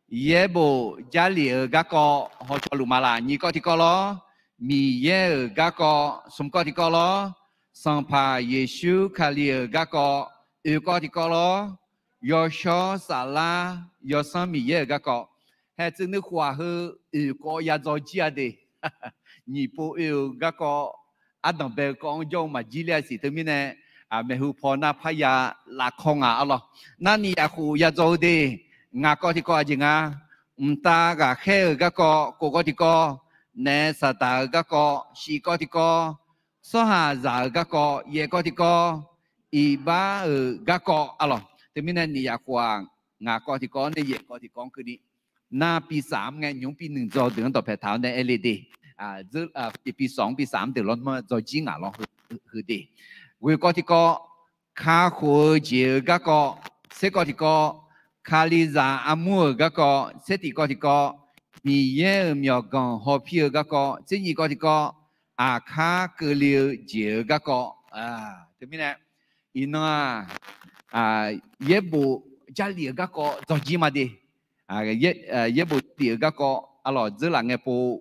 Yaerbof Jarlif-euq garkawv hawcaw luf ma laq, nyiq kawv tiqkawv lawr. Miqyaer-euq garkawv smq kawv tiqkawv lawr. Sanqpaq Yeqsur Kali-euq garkawv oeq kawv tiqkawv lawr. Yawshawr Saflar Yawsanr Miqyaer-euq garkawv. Haeqtsuif nuikhof-aq heu oeq kawv ya dzaw jir-a de. Nyiq pov oe-euq garkawv ardanq bae-eu kawv-anr jawr-eu maqjir ler-a siq teumirnae, maeqhu paw nar parya lafkawr nga arlawq. Nar nyiq yaf khof ya dzaw-eu de. Ngaq kawv tiqkawv aqjeq nga. Mqtav ghaqkhaer-euq garkawv kof kawv tiqkawv, naef Saqdaq-euq garkawv shif kawv tiqkawv, tsawrhaqzaq-euq garkawv yaef kawv tiqkawv, iqbax-euq garkawv arlawq. Teumirnae nyiq yaf khof-aq, ngaq kawv tiqkawv-anr nae yaef kawv tiqkawv-anr keuvni, nar pi saf-anr ngae nymq pi nuiq dzaw deuq-anr dawqpae taq-awr nae aer le de. Jeq pi sawq-anr pi saf-anr deuq lawr ma dzaw jir ngaq lawr heu de. Ghoeq kawv tiqkawv, kakhof-eu jeq-euq garkawv tser kawv tiqkawv, Kalizaq armur-euq garkawv, tser tiqkawv tiqkawv, Miqyaer-euq myawqganq hawpir-eu garkawv, tser nyiq kawv tiqkawv, aqkar keuvle-eu jeq-euq garkawv. Teumirnae, iqnan-aq, yaerbof Jarlif-euq garkawv dzawjir ma de. Yaerbof Jarlif-euq garkawv arlawq dzeurlaf ngae pov,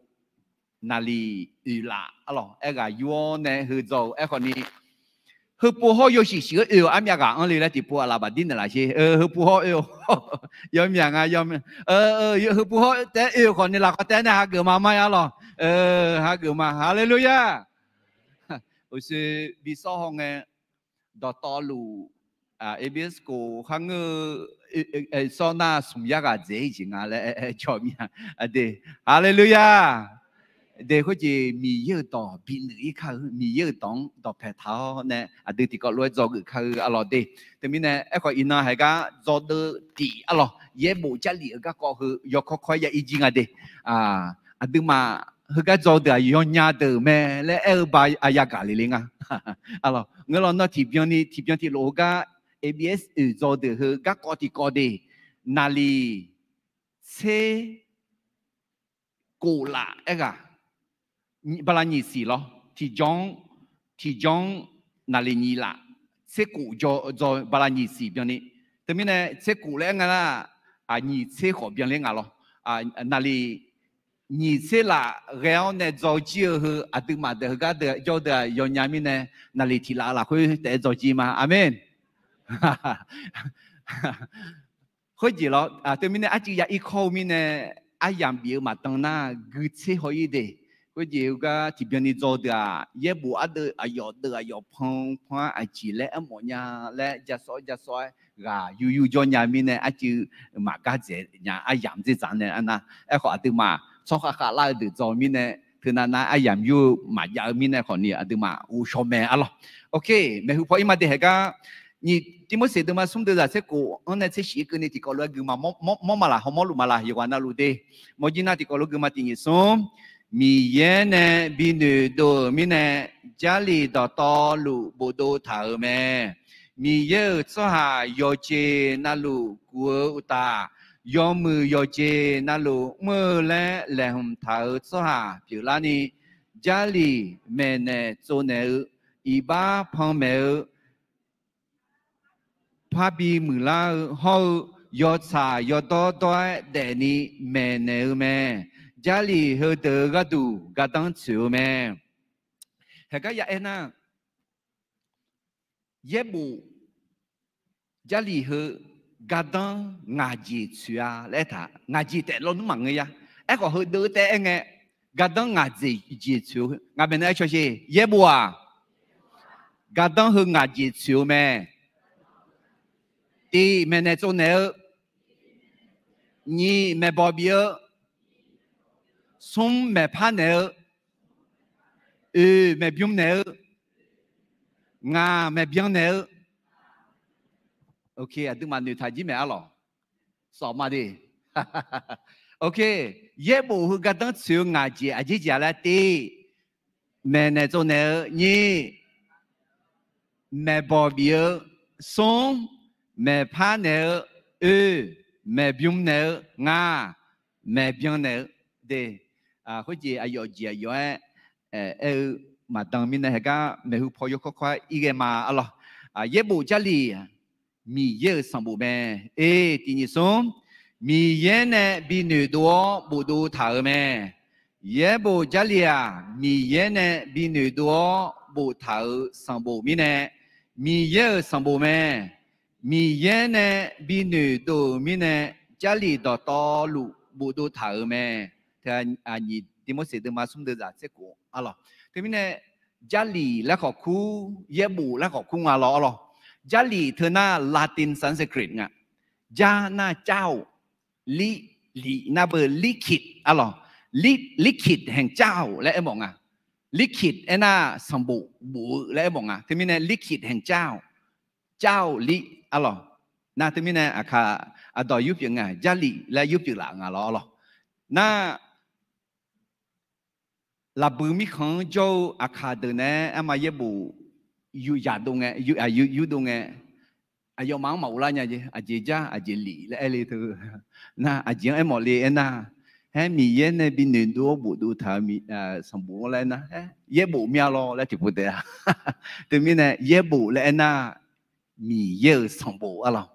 naqliq oeqlaf arlawq aerghaq yur-awr nae heu dzaw-eu aerkhawf ni, heupov hawr yawshuif shuif-eu oe-awq armyav ghaq anr le laer tiqpov aqlaf baqdir naeqlaf sher. Heupov hawr oe-awq, yawmyaq nga yawmyaq. Heupov hawr taef-aer oe-eu khawf ni lafkhoer taef-aer nae hageuf ma mar-a lawq. Hageuf ma, haleluya. Uqshoe bi sawr haw ngae, dawqtawvluf, ABS kof kharngeur-eu sawr nar smq yar ghaq dzaeq-ir jeq nga laer aer jawr mir-a. Aqde, haleluya. De, khoerjeq Miqyaer-euq dawq binuiq-ir kar-eu, Miqyaer-euq dawq-anr dawqpae taq-awr nae aqdui tiqkawv lof-aer dzawgeuf kar-eu arlawq de. Teumirnae aerkhawf iqnan haiq gar dzawdeuv tiq arlawq yaerbof Jarlif-euq garkawv heu yawkawr kawr-aer ya ir jir nga de. Aqduimaf heugar dzaw deuq-aq yawnya deuq mae laer aer-eu ba aqyawf gaq le le nga. Arlawq ngeur lawq nawr tiqbyan ni tiqbyan tiqlof heugar ABS oeq dzaw deuq heu garkawv tiqkawv de, naqliq tser kof laf aerghaq, bala nyiq siq lawr, tiqjawr-anr, tiqjawr-anr naqliq nyiq laf, tser kof dzaw, bala nyiq siq byanni. Teumirnae tser kof laer aer nga nar, nyiq tser khawf byanler nga lawr. Naqliq nyiq tser laf ghae-awr nae dzaw jir-eu heu aqduimaf deuq heugar deuq jawr deuq-aq yawnya mirnae, naqliq tiq laf lafkhoer taef-aer dzaw jir ma. Aqmeq. Khoerjeq lawr, teumirnae arcuiv ya irkawr-eu mirnae, aryamq bif-eu maqdan nar gui tser haw-ir de. Khoerjeq heugar tiqbyan ni dzaw deuq-aq yaerbof ardeuv aqyawf deuv aqyawf pan pan-aer aqjeq laer aermawf nya laer ja sawr ja sawr-aer ghaq yur yur jawr nya mirnae arcuiv maqgar dzaeq nya aryamq dzer dzaq nae arnar. Aerkhawf aqduimaf tsawrhaq khavlar-eu deuq dzaw mirnae, teunav nar aryamq yur-eu maqjav-eu mirnae khawf ni aqduimaf ghovshaw mae arlawq. Ok, maeqhu paw ir ma de haeq gar, nyiq Tirmorseq deuvma smr deuvzaq tser kof-anr nae tser shif-ir keuvni tiqkawv lof-aer gui ma, mawr ma laq, hawmawr luf ma laq, yawqghaq navluf de. Mawrjir nar tiqkawv lof gui ma tiq nyiq smr. Miqyaer nae bi noeqdov-euq mirnae, Jarlif dawqtawvluf bofdov taq-euq mae. Miqyaer-euq tsawrhaq yawqjeq navluf guf-eu uqtaf, yawmuiq yawqjeq navluf mr-eu laer laeqhmq taq-euq tsawrhaq pyeuflarni, Jarlif maeqnaeq tsovnaeq-eu, iqbax panmaeq-eu, parbi muiqlar-eu hawr-eu, yawtsaq yawdawr dawr-aer daefni maeqnaeq-eu mae. Jarlif heudeuq-eu gharduq gardanr tsoeq-eu mae. Haeq gar ya aer nar, yaerbof Jarlif heu gardanr ngaq jeq tsoeq-a laer aertaq, ngaq jeq taef lawnmr maqngeur ya. Aerkhawf heudeuq taef-aer aer ngae, gardanr ngaq jeq jeq tsoeq-eu ngaq maeqnaeq aer caw sher. Yaerbof-aq, gardanr heu ngaq jeq tsoeq-eu mae. Tiq, maeqnaeq tsovnaeq-eu. Nyiq, maeqbawq bif-eu. Smr, maeqpar naeq-eu. Oeq, maeqbymr naeq-eu. Ngaq, maeqbyan naeq-eu. Ok, aqduimaf noeqtaq jir maeq arlawq. Sawf ma de. Ok, yaerbof heu gardanr tsoeq-eu ngaq jeq aqjeq jeq-a laer tiv, maeqnaeq tsovnaeq-eu. Nyiq, maeqbawq bif-eu. Smr, maeqpar naeq-eu. Oe, maeqbymr naeq-eu. Ngaq, maeqbyan naeq-eu de. Khoerjeq aqyawf jeq aqyawf-aer aer-eu maqdan mirnae haeq gar maeqhu paw yawkawr kawr-aer ir ghae ma arlawq. Yaerbof Jarlif Miqyaer-euq sanqbof mae. E, tiq nyiq smr, Miqyaer nae bi noeqdov-awr bofdov taq-euq mae. Yaerbof Jarlif-aq, Miqyaer nae bi noeqdov-awr boftaq-euq sanqbof mirnae, Miqyaer-euq sanqbof mae. Miqyaer nae bi noeqdov-euq mirnae, Jarlif dawqtawvluf bofdov taq-euq mae. Teu nyiq Tirmorseq deuvma smr deuvzaq tser kof arlawq. Teumirnae, Jarlif laer khawf kur, yaerbof laer khawf kur nga lawr arlawq. Jarlif teu nar Latin Sanskrit nga. Jar nar jar-oq, li, li nar beu likit arlawq. Likit haeq jar-oq laer aermawf nga. Likit aernar sanqbof bof-eu laer aermawf nga. Teumirnae likit haeq jar-oq, jar-oq li arlawq. Nar teumirnae aqkaq aqdawq yurpyeuf nga, Jarlif laer yurpyeuf laf nga lawr arlawq. Nar lafbui mirkhanq-anr jawr-eu aqkaq deuq naeq-aer arma yaerbof yuyaq dov ngae, yurdov ngae, aqyawfmaf-anr maqghov lar nya jeq, aqjeq jar aqjeq lif laer aer le teu. Nar aqjeq-anr aermawf le aernar, haer Miqyaer nae bi noeqdov-awr bofdov taq-euq sanqbof-anr laer aernar, haer yaerbof mya lawr laer tiqpov taef-a. Teumirnae yaerbof laer aernar, Miqyaer-euq sanqbof arlawq.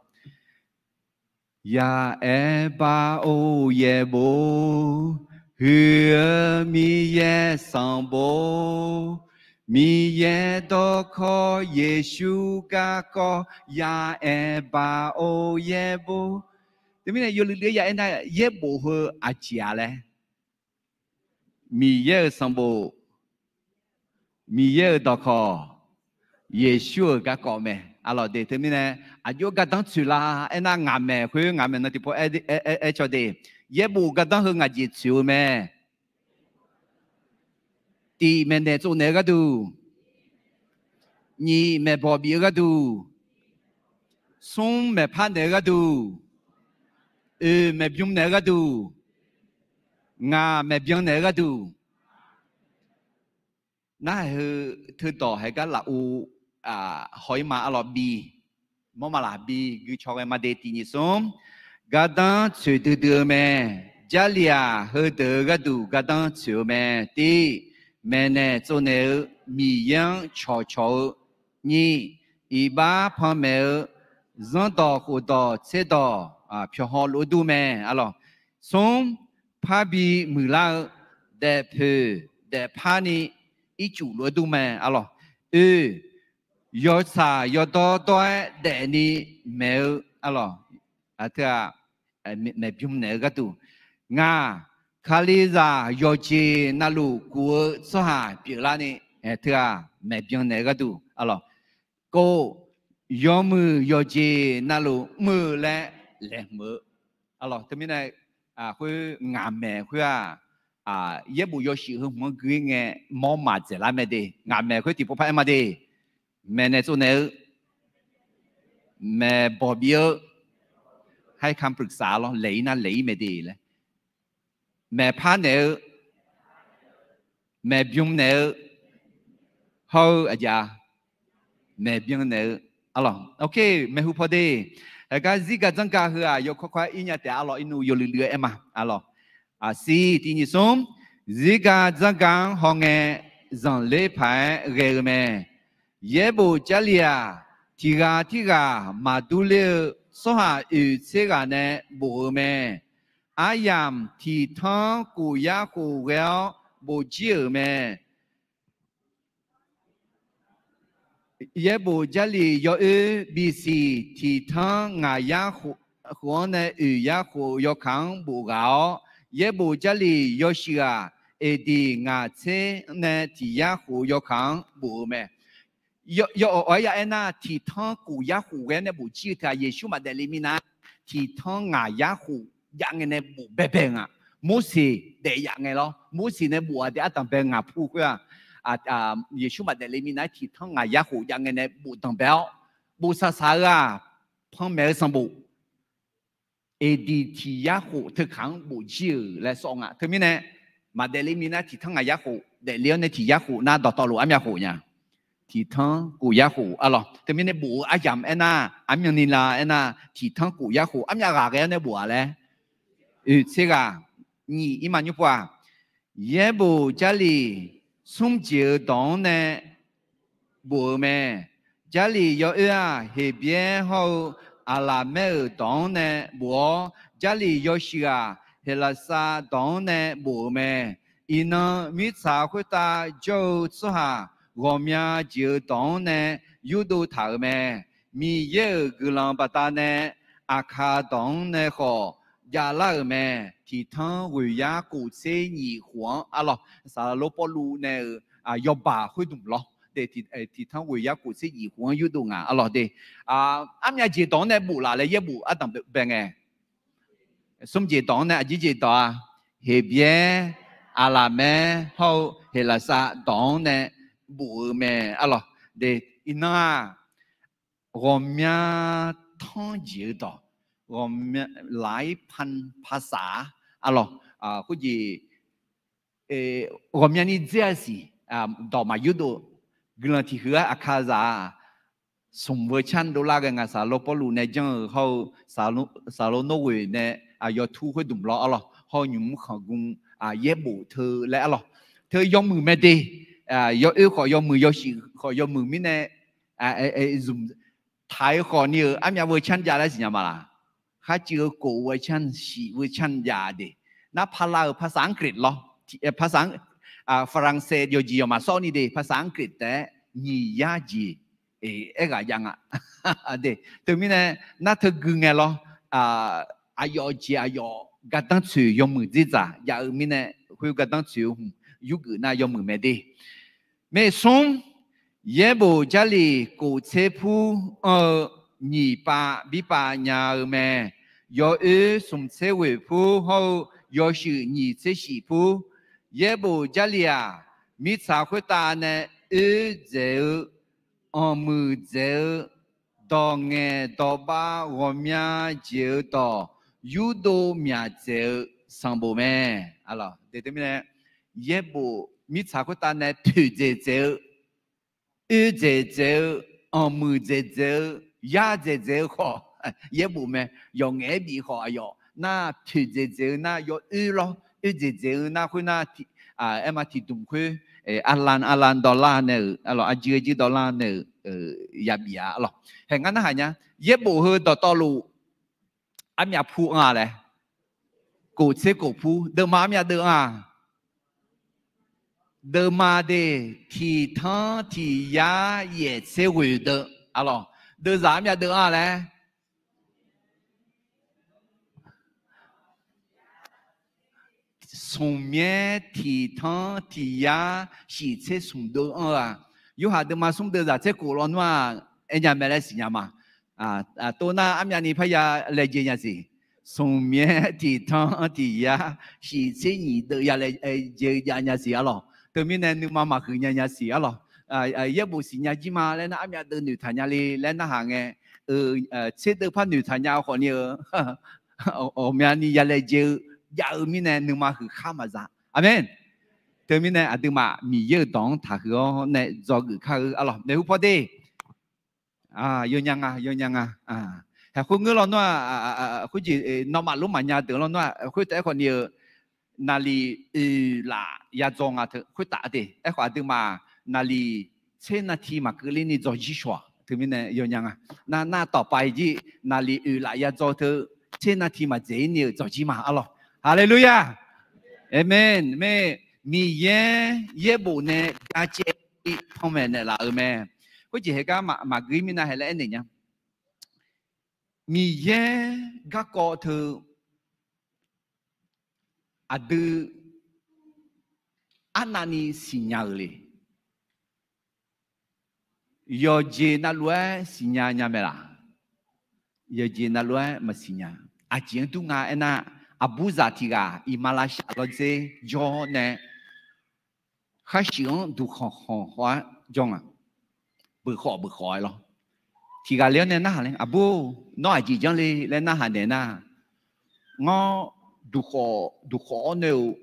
Ya'aer bar-or yaerbof, huiq-eu Miqyaer sanqbof, Miqyaer dawqkawq Yeqsur garkawv, ya'aer bar-or yaerbof. Teumirnae yawluiv luiv-aer ya'aer nar yaerbof heu aqjeq-a laer, Miqyaer-euq sanqbof, Miqyaer-euq dawqkawq, Yeqsur-euq garkawv mae. Arlawq de, teumirnae aqjox gardanr tsoeq la aernar, ngaq maeq khoer ngaq maeq nan tiqpov aer caw de. Yaerbof gardanr heu ngaq jeq tsoeq-eu mae. Tiq, maeqnaeq tsovnaeq-eu gharduq. Nyiq, maeqbawq bif-eu gharduq. Smr, maeqpar naeq-eu gharduq. Oeq, maeqbym naeq-eu gharduq. Ngaq, maeqbyan naeq-eu gharduq. Narhaq heu teudawq haeq gar laf-eu haw-ir ma. Arlawq bi, mawr ma laq, bi gui caw ghae ma de. Tiq nyiq smr, gardanr tsoeq duidui-eu mae. Jarlif-aq, heudeuq-eu gharduq gardanr tsoeq-eu mae. Tiv, maeqnaeq tsovnaeq-eu Miqyaer-anr cawqcawq-eu. Nyiq, iqbax panmaeq-eu zanrdawq khofdawq tserdawq pyawqhaw lof-aer dur mae. Arlawq, smr, parbi muiqlar-eu daefpoeq daefpar ni ircuf lof-aer dur mae. Arlawq, oe, yawtsaq yawdawr dawr-aer daefni maeq-eu, arlawq, teu-aq, maeqbym naeq-eu gharduq. Ngaq, Kalizaq yawqjeq navluf guf-eu tsawrhaq pyeuflarni, teu-aq, maeqbyan naeq-eu gharduq. Arlawq, kov, yawmuiq yawqjeq navluf mr-eu laer laeqhmq-eu. Arlawq, teumirnae khoer ngaq maeq khoer-aq, yaerbof yawshuif heu hmq-anr gui-ir ngae mawr maq dzaeqlar mae de. Ngaq maeq khoer tiqpov par aer ma de. Maeqnaeq tsovnaeq-eu, maeqbawq bif-eu, ให้คำปรึกษา lawr, laeq-ir nar laeq-ir mae de laer. Maeqpar naeq-eu, maeqbym naeq-eu, hawr-eu aqjeq-a, maeqbyan naeq-eu. Arlawq, ok, maeqhu paw de. Haeq gar zirgaq dzanrgaq heu-aq yawkawr kawr-aer ir nya taef. Arlawq, irnuv yawluiv luiv-aer aer ma. Arlawq, siq, tiq nyiq smr, zirgaq dzanrgaq-anr hawngae zanqler paq-aer ghae-eu mae. Yaerbof Jarlif-aq, tiq ghaq tirghaq maqdur ler-eu tsawrhaq oeq tser ghaq nae bof-eu mae. Aryamq tiq tanr khof yar khof ghae-awr bof jir-euq mae. Yaerbof Jarlif yawoer bisiq tiq tanr ngaq yar khof-anr nae oeq yar khof yawkaq-anr bof ghaq-awr, yaerbof Jarlif yawshuif-aq, eqdiq ngaq tser nae tiq yar khof yawkaq-anr bof-eu mae. Yawawq awq-aer ya aernar, tiq tanr khof yar khof ghae-awr nae bof jir-eu teu-aq, Yeqsur maqdaef le minav-aer tiq tanr ngaq yar khof jav ngae nae bof baebae nga. Morseq daef yaf ngae lawr, Morseq nae bof-aq de ardanqbae ngaq pu khoer-aq, Yeqsur maqdaef le minav-aer tiq tanr ngaq yar khof jav ngae nae bof danqbae-awr, bof saqsaq-eu-aq, panmaeq-eu sanqbof, eqdiq tiq yar khof teukaq-anr bof jir-euq laer sawr nga. Teumirnae maqdaef le minav tiq tanr ngaq yar khof, daefle-awr nae tiq yar khof nar dawqtawvluf armyav khof nya. Tiq tanr khof yar khof. Arlawq, teumirnae bof-eu aryamq aernar, armyanni la aernar, tiq tanr khof yar khof armyav ghaq ghae-awr nae bof-aq laer, oeq tser ghaq. Nyiq, irma nymr pov-aq, yaerbof Jarlif smr jeq-eu dawq-anr nae bof-eu mae. Jarlif yawoer-aq, Heqbyaer hawr-eu Aqlaqmaer-euq dawq-anr nae bof-awr, Jarlif yawshuif-aq, Heqlaqsar dawq-anr nae bof-eu mae. Iqnan mirtsaq khoertav jawr-eu tsawrhaq ghawqmya jeq-eu dawq-anr nae yurdov taq-euq mae. Miqyaer-euq guiqlanq baqdanae Aqkaq dawq-anr nae khawf javlar-euq mae. Tiq tanr ghoeq yar khof tser nyiq khof-anr, arlawq, saqlaqlor Pawrluv nae-euq yawbaq khoerdmq lawr, tiq tanr ghoeq yar khof tser nyiq khof-anr yurdov ngaq, arlawq de. Armyav jeq dawq-anr nae bof laf laer yaerbof ardanq bae ngae, smr jeq dawq-anr nae aqjeq jeq dawq-a, Heqbyaer, Aqlaqmaer hawr-eu Heqlaqsar dawq-anr nae bof-eu mae, arlawq de. Iqnan-aq, ghawqmya tanr jeq-eu dawq, ghawqmya laiq pan pasaq-a, arlawq, khoerjeq ghawqmyani dzer-a siq, dawq maqyurdov, guiqlanq tiq huiq-aer Aqkaqzaq-aq, smq version dovlar ghae ngaq, Saqlor Pawrluv nae janr-eu hawr-eu, Saqlor Norghoeq nae aqyawf tur khoerdmq lawr arlawr, hawr-eu nymq-mr khanqgm yaerbof teu laer arlawr. Teu yawmuiq mae de, yawoer khawf yawmuiq, yawshuif khawf yawmuiq mirnae, zmq taq-eu khawf ni-euq armyav version jav laer siqnya ma laq? Kharcuiv-eu kof version, shiq version jav de. Nar pala-euq ภาษาอังกฤษ lawr, ภาษา Farangsaq yawqjeq yawqmaf sawr ni de, ภาษาอังกฤษ taef-aer nyiq yar jeq aerghaq jav nga. De, teumirnae nar teu gui ngae lawr, aqyawf jeq aqyawf gardanr tsoeq yawmuiq dzerdzaq jav-eu mirnae, khoer gardanr tsoeq-eu hmq yurgeuf nar yawmuiq mae de. Maeqsmr, yaerbof Jarlif kof tser pur anr-eu nyiq pav birpav nya-eu mae. Yawoer smq tser ghoeq pur hawr-eu yawshuif nyiq tser shif pur. Yaerbof Jarlif-aq, mirtsaq khoertav nae oerdzaeq-eu, anqmuiq dzaeq-eu, dawq ngaeq dawq bar ghawqmya jeq-eu dawq, yurdov myaq dzaeq-eu sanqbof mae. Aqlawq, de teumirnae, yaerbof mirtsaq khoertav nae toeqdzaeq dzaeq-eu, oerdzaeq dzaeq-eu, anqmuiq dzaeq dzaeq-eu, yar dzaeq dzaeq-eu khawf, yaerbof mae. Yawqngaef-aer bif khawf aqyawf nar toeqdzaeq dzaeq-eu nar yawoer lawr, oerdzaeq dzaeq-eu nar khoernar, aerma tiqdmq khoer, arlan arlan dawvlar nae-euq, aqlawq, arjir arjir dawvlar nae-euq yabif-a arlawq. Haeq ngar narhaq nya, yaerbof heu dawqtawvluf armyav pur anr-a laer, kof tser kof pur, deuvma armyav deuv anr-a? Deuvma de, tiq tanr tiq yar yaef tser ghoeq deuv, aqlawq, deuvzaq armyav deuv anr-a laer, smq myaer tiq tanr tiq yar shif tser smq deuv anr-eu-aq, yorhaq deuvma smr deuvzaq tser kof lawnmr-aq, aernya mae laer siqnya ma. Tov nar armyavni parya laejae nya siq. Smq myaer tiq tanr tiq yar shif tser nyiq deuv ya laejae jav nya siq arlawq. Teumirnae nuima maqhuiq nya nya siq arlawq. Yaerbof siqnya jir ma laer nar armyav deuv noeqtaq nya le laer narhaq ngae, tser deuv par noeqtaq nya khawf ni-eu, ghawqmyani ya laejae-eu jav-eu mirnae nuima huiq khar maqza. Aqmeq. Teumirnae aqduimaf Miqyaer-euq dawq-anr taqhuiq-awr nae dzawgeuf kar-eu arlawq, maeqhu paw de. Yawnya nga, yawnya nga. Haeq khoer ngeur lawnmr-aq, khoerjeq nawmaf lor maqnya deuq lawnmr-aq, khoertav-aer khawf ni-eu naqliq oeq laf ya dzaw nga teu khoertav de. Aerkhawf aqduimaf naqliq tser navti maqkeuv ler ni dzaw jir shaw-aq, teumirnae yawnya nga. Nar nar tawqpav jir naqliq oeq laf ya dzaw teu tser navti maqdzaeq-ir ni-euq dzaw jir ma arlawq. Haleluya! Aqmeq. Maeq, Miqyaer yaerbof nae jacaev-ir panmaeq naeqlaf-euq mae. Khoerjeq haeq gar maqgui mirnae haeq laer aernaeq nya. Miqyaer garkawv teu aqdui arnavni siqnya-euq le. Yawqjeq navluf-aer siqnya nya mae laq? Yawqjeq navluf-aer maqsiq nya. Aqjeq-anr dur nga aernar, aqburzaq tiq ghaq iqmalavshav lawrdzer jawr nae khar shuif-anr duqkhanq khanq khawf-aer jawr nga. Beuq khawf beuq khawf-aer lawr. Tiq ghaq le-awr nae narhaq le, aqbur, nawr aqjeq janr le laer narhaq naeq nar, ngar duqkhawf duqkhawf-awr nae-euq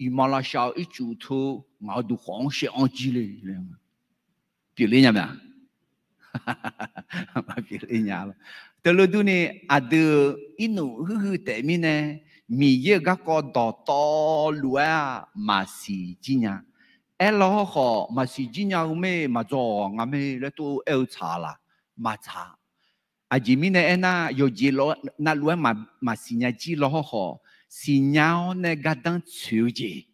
iqmalavshav-eu ircuf teu ngaq-euq duqkhawf-anr shaev-anr jir le laer pyeufler nya mae-aq? Maqpyeufler nya. Teulof durni, aqdui-euq irnuf huiqhuiq taef mirnae, Miqyaer-euq garkawv dawqtawvluf-aer-aq maqsiq jir nya. Aerlar hawrkhawf maqsiq jir nya-eu mae, maqdzaw-awq nga mae laer tov aer-eu tsaq laq? Maqtsaq. Aqjeq mirnae aernar, yawqjeq navluf-aer maqsiq nya jir law hawrkhawf, siqnya-awr nae gardanr tsoeq-eu jeq,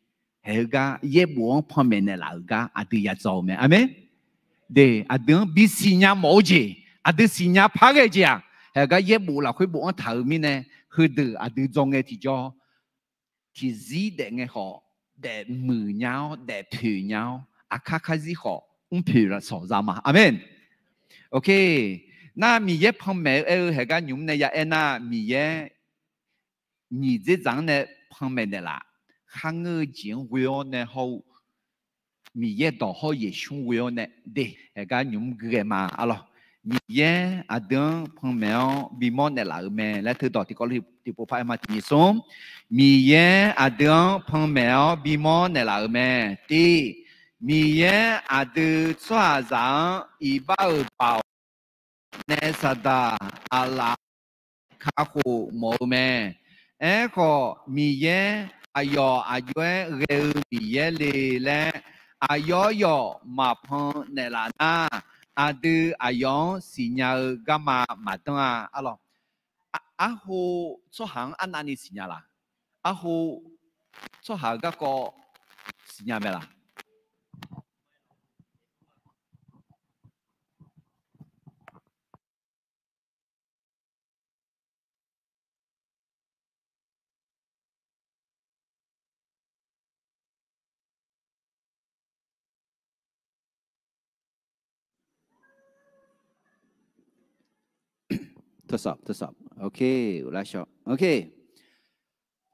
haeq-eu gar yaerbof-anr panmaeq naeqlaf-euq gar aqdui ya dzaw-eu mae. Aqmeq. De, aqdui-anr bisiq nya mawf-eu jeq, aqdui siqnya par ghae-eu jeq-aq, haeq-eu gar yaerbof lafkhoer bofanr taq-euq mirnae, heudeuq aqdui dzaw ngae tiqjawr, tiqzir daef ngae khawf, daefmuiq nya-awr daefpoeq nya-awr, aqkar karzir khawf mrpoeq lafsawq za ma. Aqmeq. Oke. Nar Miqyaer panmaeq-eu aer-eu haeq gar nymq-mr nae ya aernar, Miqyaer nyiq dzerdzaq-anr nae panmaeq naeqlaf, kharngeur-eu jeq-anr ghoe-awr nae hawr-eu Miqyaer dawq hawr-eu Yeqsur-anr ghoe-awr nae de, haeq gar nymq-mr gui ghae ma arlawr. Miqyaer aqdui-anr panmaeq-awr bimawr naeqlaf-euq mae laer teudawq tiqkawv tiqpov par-aer ma. Tiq nyiq smr, Miqyaer aqdui-anr panmaeq-awr bimawr naeqlaf-euq mae. Tiv, Miqyaer aqdui tsawrhaqzaq-anr iqbax-euq baoq naef saqdaq aqlaf kakhof mawf-eu mae. Aerkhawf, Miqyaer aqyawf aqjox-aer ghae-eu Miqyaer le laer aqyawf yawf maqpan naeqlaf nar, aqdui aqyawf-anr siqnya-eu garma maqdanr-a. Arlawq, arho tsawrhaq-anr arnavni siqnya laf? Arho tsawrhaq-euq garkawv siqnya mae laf?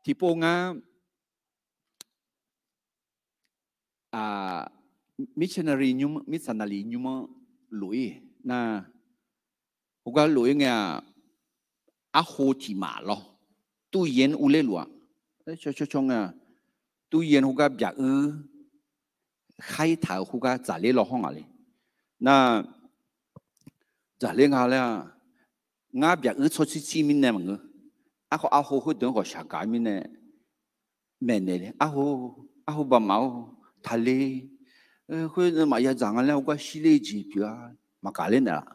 Tiqpov ngar missionary nymr, missionary nymr-anr lof-ir nar, khoergar lof-ir ngae-aq, arho tiq maf lawr, ตู้เย็น urler luf-aq, cawcaw ngae-aq, ตู้เย็น khoergar byaq uir khar-ir taq-euq khoergar dzaqler law hawr ngaq le. Nar, dzaqler nga laer-aq, ngar byaq uir tsawrcir cir mirnae maqngeur. Aerkhawf arho khoerdeuq-anr ghawqshaq gaq-eu mirnae maeqnaeq le, arho, arho baqmaf-or, taqler, khoer maqya dzaq nga laer khoergar shirler jeq pyeuf-a, maqgaq ler naeq-a.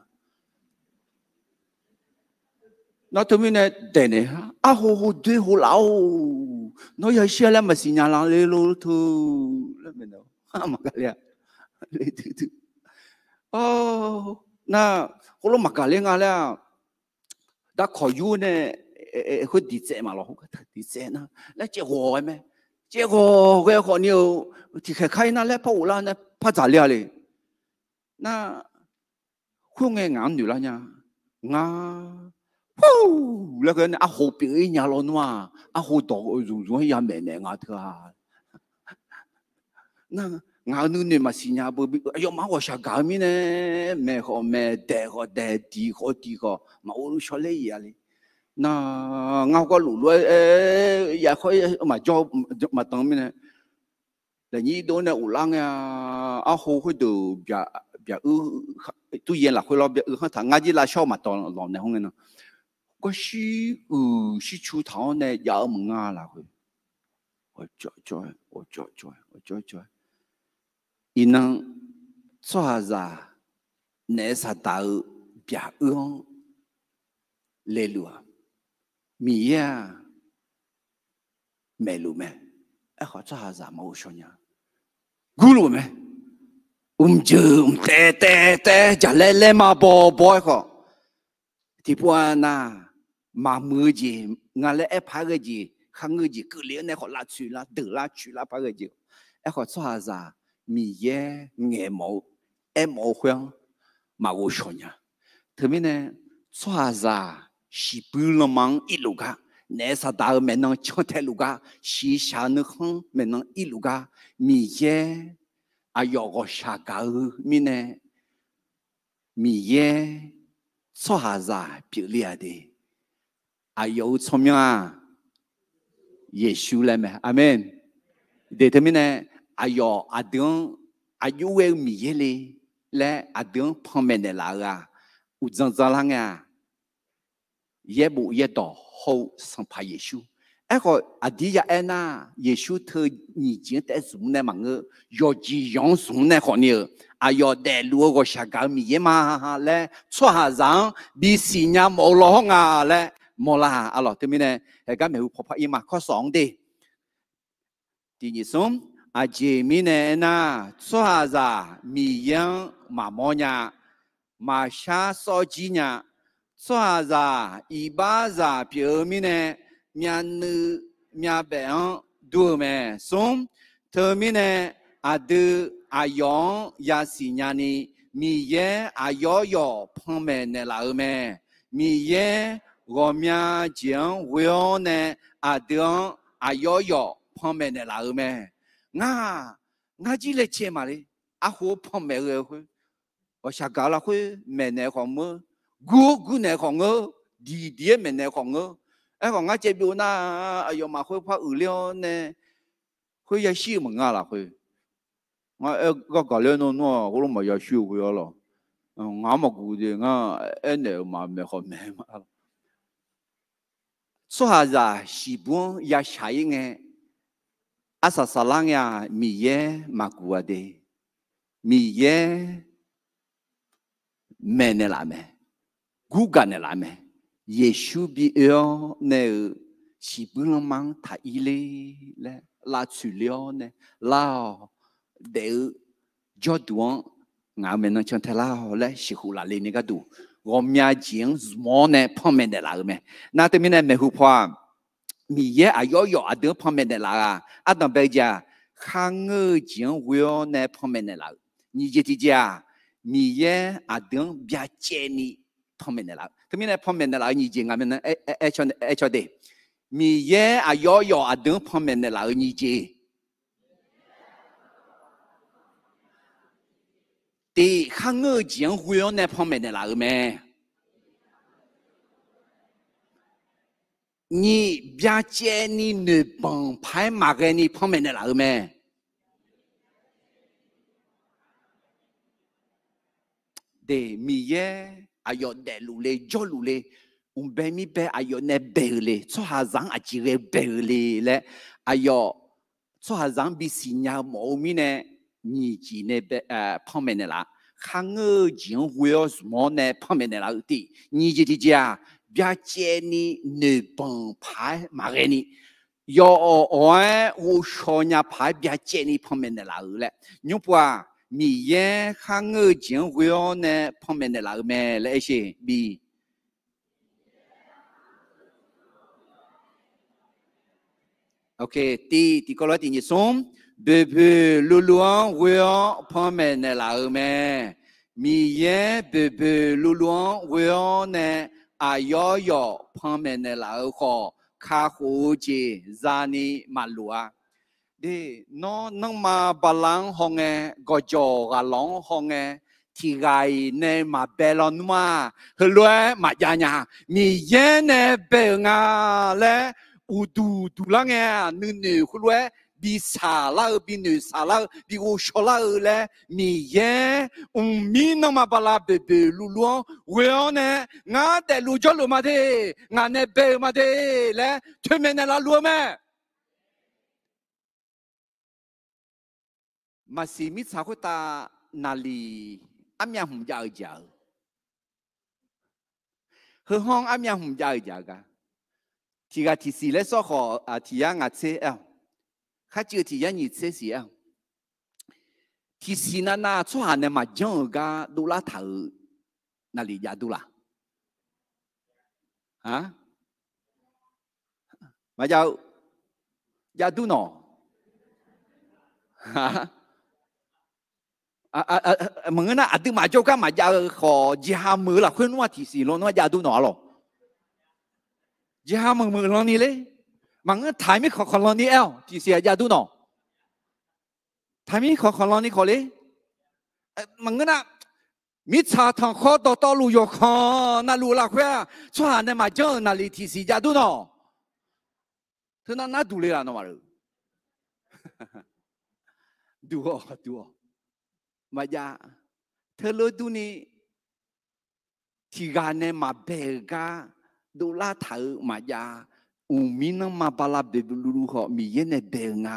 Nar teumirnae daeqnaeq, arho ho doer ho laf-or, nawr yashir-a laer maqsiq nya la le lor teu laer maeqnaeq-awr maqgaq ler-a. Nar, khoerlof maqgaq ler nga laer-aq, darkawq yur nae khoer diqtsaev maqlawq, khoergar teu diqtsaev nar laer caevghawq ghae mae. Caevghawq ghae khawfni-euq tiqkhaeq kar-ir nar laer par ghoflar nae par dzaqler-a le. Nar, khoerngae ngaq-anr noeqlar nya. Ngar, hu, laer ghae nae arho pyeuf-ir nya lawnmr-aq, arho dawq zmqzmq-aer ya maeqnaeq nga teu-a. Nar, ngaq-euq nuinoeq maqsiq nya beu, aqyawfmaf-anr ghawqshaq gaq-eu mirnae, maeq khawf maeq, daeq khawf daeq, diq khawf diq khawf, maqghov shaw ler-ir-a le. Nar, ngar khoergar loflof-aer ya khawf maqjawr, maqdanq mirnae, lafnyir dov nae ghoflar ngae-a, arho khoerdeuq byaq uir, ตู้เย็น lafkhoer lawr byaq uir khanr taq ngar jir lavshawr-eu maqtawq lanq nae hawr ngae nan, gar shir uiq shircu taq-awr nae jav-eu maqnga lafkhoer, awqcawv cawv-aer, awqcawv cawv-aer, awqcawv cawv-aer, iqnan tsawrhaqzaq naef saqdaq-eu byaq uir-anr leluf-aq, Miqyaer-aq maeqluf mae. Aerkhawf tsawrhaqzaq maqghov shaw nya. Gurluf mae. Mqjeuq mqtaev taev taev jaqlaer laer ma baw baw-aer khawf, tiqpov-a nar, maqmuiq-eu jeq nga laer aer paq-aer ghae jeq, kharngeur jeq keuvle-awr nae khawf lavtsoeq lar deuq lar coeq lar paq-aer ghae jeq. Aerkhawf tsawrhaqzaq Miqyaer ngaeqmawf-eu aermawf-eu khoer-anr maqghov shaw nya. Teumirnae tsawrhaqzaq shiqbuir lanma-anr irluf gar, naef saqdaq-eu maeqnan cantae luf gar, shiqshaq nuikhanr maeqnan irluf gar, Miqyaer aqyawf ghawqshaq gaq-eu mirnae, Miqyaer tsawrhaqzaq pyeufle-aq de. Aqyawf-euq tsawrmyanr-aq, Yeqsur laer mae. Aqmeq. De teumirnae, aqyawf aqdui-anr aqjox ghae-eu Miqyaer le laer aqdui-anr panmaeq naeqlaf-eu-aq, uqdzan dzanlar ngae-aq, yaerbof yaerdawq hawr-eu Sanqpaq Yeqsur. Aerkhawf aqdir ya aernar, Yeqsur teu nyiq jeq-anr taef zmq nae maqngeur, yawqjeq yawq-anr zmq nae khawfni-euq aqyawf daefluf-eu ghawqshaq gaq-eu Miqyaer ma laer tsawrhaqzaq-anr bisiq nya mawf-eu law hawr nga laer mawrlar. Arlawq teumirnae, haeqgar maeqhu pawpar ir ma kawrsawq-anr de. Tiq nyiq smr, aqjeq mirnae aernar, tsawrhaqzaq Miqyaer-anr maqmawr nya, maqshar sawr jir nya. Tsawrhaqzaq iqbaxzaq pyeuf-eu mirnae, myavnuiv myavbaef-anr dur-eu mae. Smr, teumirnae aqdui aqyawf-anr yasiq nyani, Miqyaer aqyawf yawf panmaeq naeqlaf-eu mae. Miqyaer ghawqmya jeq-anr ghoe-awr nae aqdui-anr aqyawf yawf panmaeq naeqlaf-eu mae. Ngar, ngar jir laejae maqle. Arhu-awr panmaeq-eu ghae-eu khoer, ghawqshaq gaq-eu lafkhoer maeqnaeq khawf ngeur, gur-awr gurnaeq khawf ngeur, diqdiq-aer maeqnaeq khawf ngeur. Aerkhawf ngar caev byov nar, aqyawfmaf khoer par uiqler-awr nae, khoer yashir-eu maqnga lafkhoer. Ngar aer gargaq ler nawr nmr-aq, heulof maqya shir-eu khoer arlawq. Ngaq-anr maqguq de ngar aernaeq-euq ma maeq khawf maeq ma. Tsawrhaqzaq shiqbuir-anr yashaq-ir ngae, arsaq saflar ngae-aq Miqyaer maqguq-a de. Miqyaer maeqnaeq laf mae, gurgaq naeqlaf mae. Yeqsur bi oe-awr nae-euq shiqbuir lanma-anr taq-ir ler laer lavtsoeq le-awr nae, lar-awq, daef-eu jawrduq-anr ngaq-euq maeqnan cantae lar-awq laer sheuqkhof laf le ni gharduq, ghawqmya jeq-anr zmq-awr nae panmaeq naeqlaf-euq mae. Nar teumirnae maeqhu paw-aq, Miqyaer aqyawf yawf aqdui-anr panmaeq naeqlaf-aq, ardanq bae-eu jeq-aq, kharngeur-eu jeq-anr ghoe-awr nae panmaeq naeqlaf-euq. Nyiq jeq tiqjeq-aq, Miqyaer aqdui-anr byacaevni panmaeq naeqlaf-euq. Teumirnae panmaeq naeqlaf-euq nyiq jeq ngaq maeqnan aer caw de. Miqyaer aqyawf yawf aqdui-anr panmaeq naeqlaf-euq nyiq jeq. Tiq, kharngeur-eu jeq-anr ghoe-awr nae panmaeq naeqlaf-euq mae. Nyiq, byacaevni noeqbanq paq-aer maqghae ni panmaeq naeqlaf-euq mae. De, Miqyaer aqyawf daefluf le jawrluf le, mqbae mirbae aqyawf nae bae-eu le, tsawrhaqzaq-anr aqjeq ghae bae-eu le laer, aqyawf tsawrhaqzaq-anr bisiq nya-eu mawf-eu mirnae, nyiq jeq nae panmaeq naeqlaf. Kharngeur-eu jeq-anr ghoe-awr zmq-awr nae panmaeq naeqlaf-euq tiq. Nyiq jeq tiqjeq-aq, byacaevni noeqbanq paq-aer maqghae ni, yawawq awq-aer ghovshaw nya paq-aer byacaevni panmaeq naeqlaf-euq laer. Nymrpov-aq, Miqyaer kharngeur-eu jeq-anr ghoe-awr nae panmaeq naeqlaf-euq mae laer aer sher bi. Tiq, tiqkawv lof-aer tiq nyiq smr, boeqboeq luvluv-anr ghoe-awr panmaeq naeqlaf-euq mae. Miqyaer boeqboeq luvluv-anr ghoe-awr nae aqyawf yawf panmaeq naeqlaf-euq khawf, kakhof-eu jeq zani maqloq-a. De, nawr nanrma bala-anr hawngae, gawqjawq ghaqlawq-anr hawngae, tiq ghaq-iq nae maqbae lawnmr-aq, heulof-aer maqjav nya. Miqyaer nae bae-euq nga laer uqduq duq lar ngae-aq, nuinoeq heulof-aer bi saqlar-eu, bi noeqsaq lar-eu, bi ghovshaw lar-eu laer, Miqyaer mqmir nanrma bala boeqboeq luvluv-anr ghoe-awr nae, ngar daefluf jawrluf ma de, ngaq nae bae-euq ma de laer toeqmaeq naeqlaf luf-eu mae. Maqsiq mirtsaq khoertav naqliq armyav hmq jav-eu jeq-eu, heu hawr-anr armyav hmq jav-eu jeq-eu gar, tiq ghaq tiqsiq laer sawr khawf, tiq yar ngaq tser aer-awq. Kharcuiv tiq yar nyiq tser siq aer-awq. Tiqsiq navnav tsawrhaq nae maqjanr-euq gar dovlar taq-euq naqliq jav dur laq? Maqjav-eu, jav dur nawq. Maqngeur nar, aqduimaf jawrgar maqjav-eu khawf, jeqha meuq-eu lafkhoer nmr-aq tiqsiq lan nmr-aq jav dur nawq-a lawq. Jeqha meuq meuq lan ni ler. Maqngeur taq-eu mirkhanq khanq lan ni aer-awq, tiqsiq-aq jav dur nawq. Taq-eu mirkhanq khanq lan ni khawf ler. Maqngeur nar, mirtsaq tanqkhawr dawqtawvluf yawqkhanq navluf lafkhoer-aq, tsawrhaq nae maqjanr-euq naqliq tiqsiq jav dur nawq. Teunar nar duq le laf nawmaf-euq. Duq-awq, duq-awq. Maqjav. Teulof durni, tiq ghaq nae maqbae-euq gar dovlar taq-eu maqjav. Mqmir nanrma bala boeqboeq luvluv khawf Miqyaer nae bae-euq nga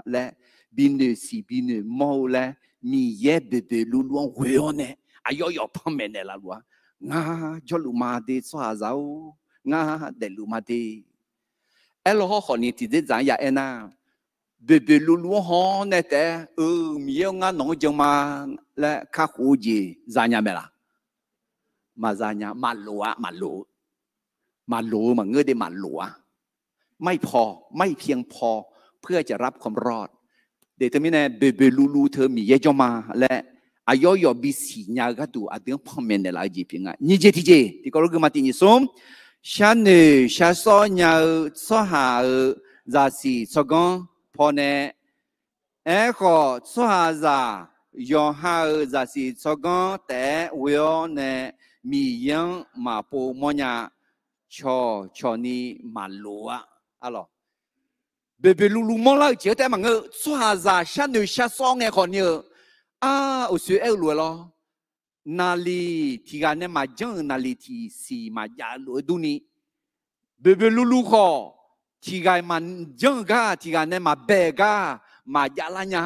laer, binoeq siq binoeq mawr-eu laer, Miqyaer boeqboeq luvluv-anr ghoe-awr nae aqyawf yawf panmaeq naeqlaf luf-a. Ngar jawrluf ma de tsawrhaqzaq-or, ngar daefluf ma de. Aerlaw hawrkhawf ni tiqdzerdzaq-anr ya aernar, boeqboeq luvluv-anr haw-awr nae taef-aer, eu, Miqyaer-or, ngar nawq-anr jan ma laer kakhof-eu jeq zanya mae laq? Maqzanya, maqloq-a, maqloq-eu. Maqloq-eu maqngeur de maqloq-a. ไม่พอ ไม่เพียงพอ เพื่อจะรับความรอด. De teumirnae boeqboeq luvluv teu Miqyaer jawr ma laer aqyawf yawf bisiq nya-eu gharduq aqdui-anr panmaeq naeqlaf-eu jeq pyeuf nga. Nyiq jeq tiqjeq tiqkawv lof gui ma tiq nyiq smr, sharnoeq sharsawr nya-eu tsawrhaq-euq zaqsiq tsawrganr pawnae Aerkhawf, tsawrhaqzaq yawqha-euq zaqsiq tsawrganr taef-aer ghoe-awr nae Miqyaer-anr maqpov mawrnya. Cawq cawqni maqloq-a. Boeqboeq luvluv mawrlar-eu jeq-anr taef-aer maqngeur-eu, tsawrhaqzaq sharnoeq sharsawr ngae khawfni-eu, ar, uqsoer aer-eu lof-aer lawr. naqliq tiqghaq nae maqjanr-euq naqliq tiqsiq maqjav luf-eu durni, boeqboeq luvluv khawf, tiqghaq maqjanr-eu gar tiqghaq nae maqbae-euq gar maqjav lar nya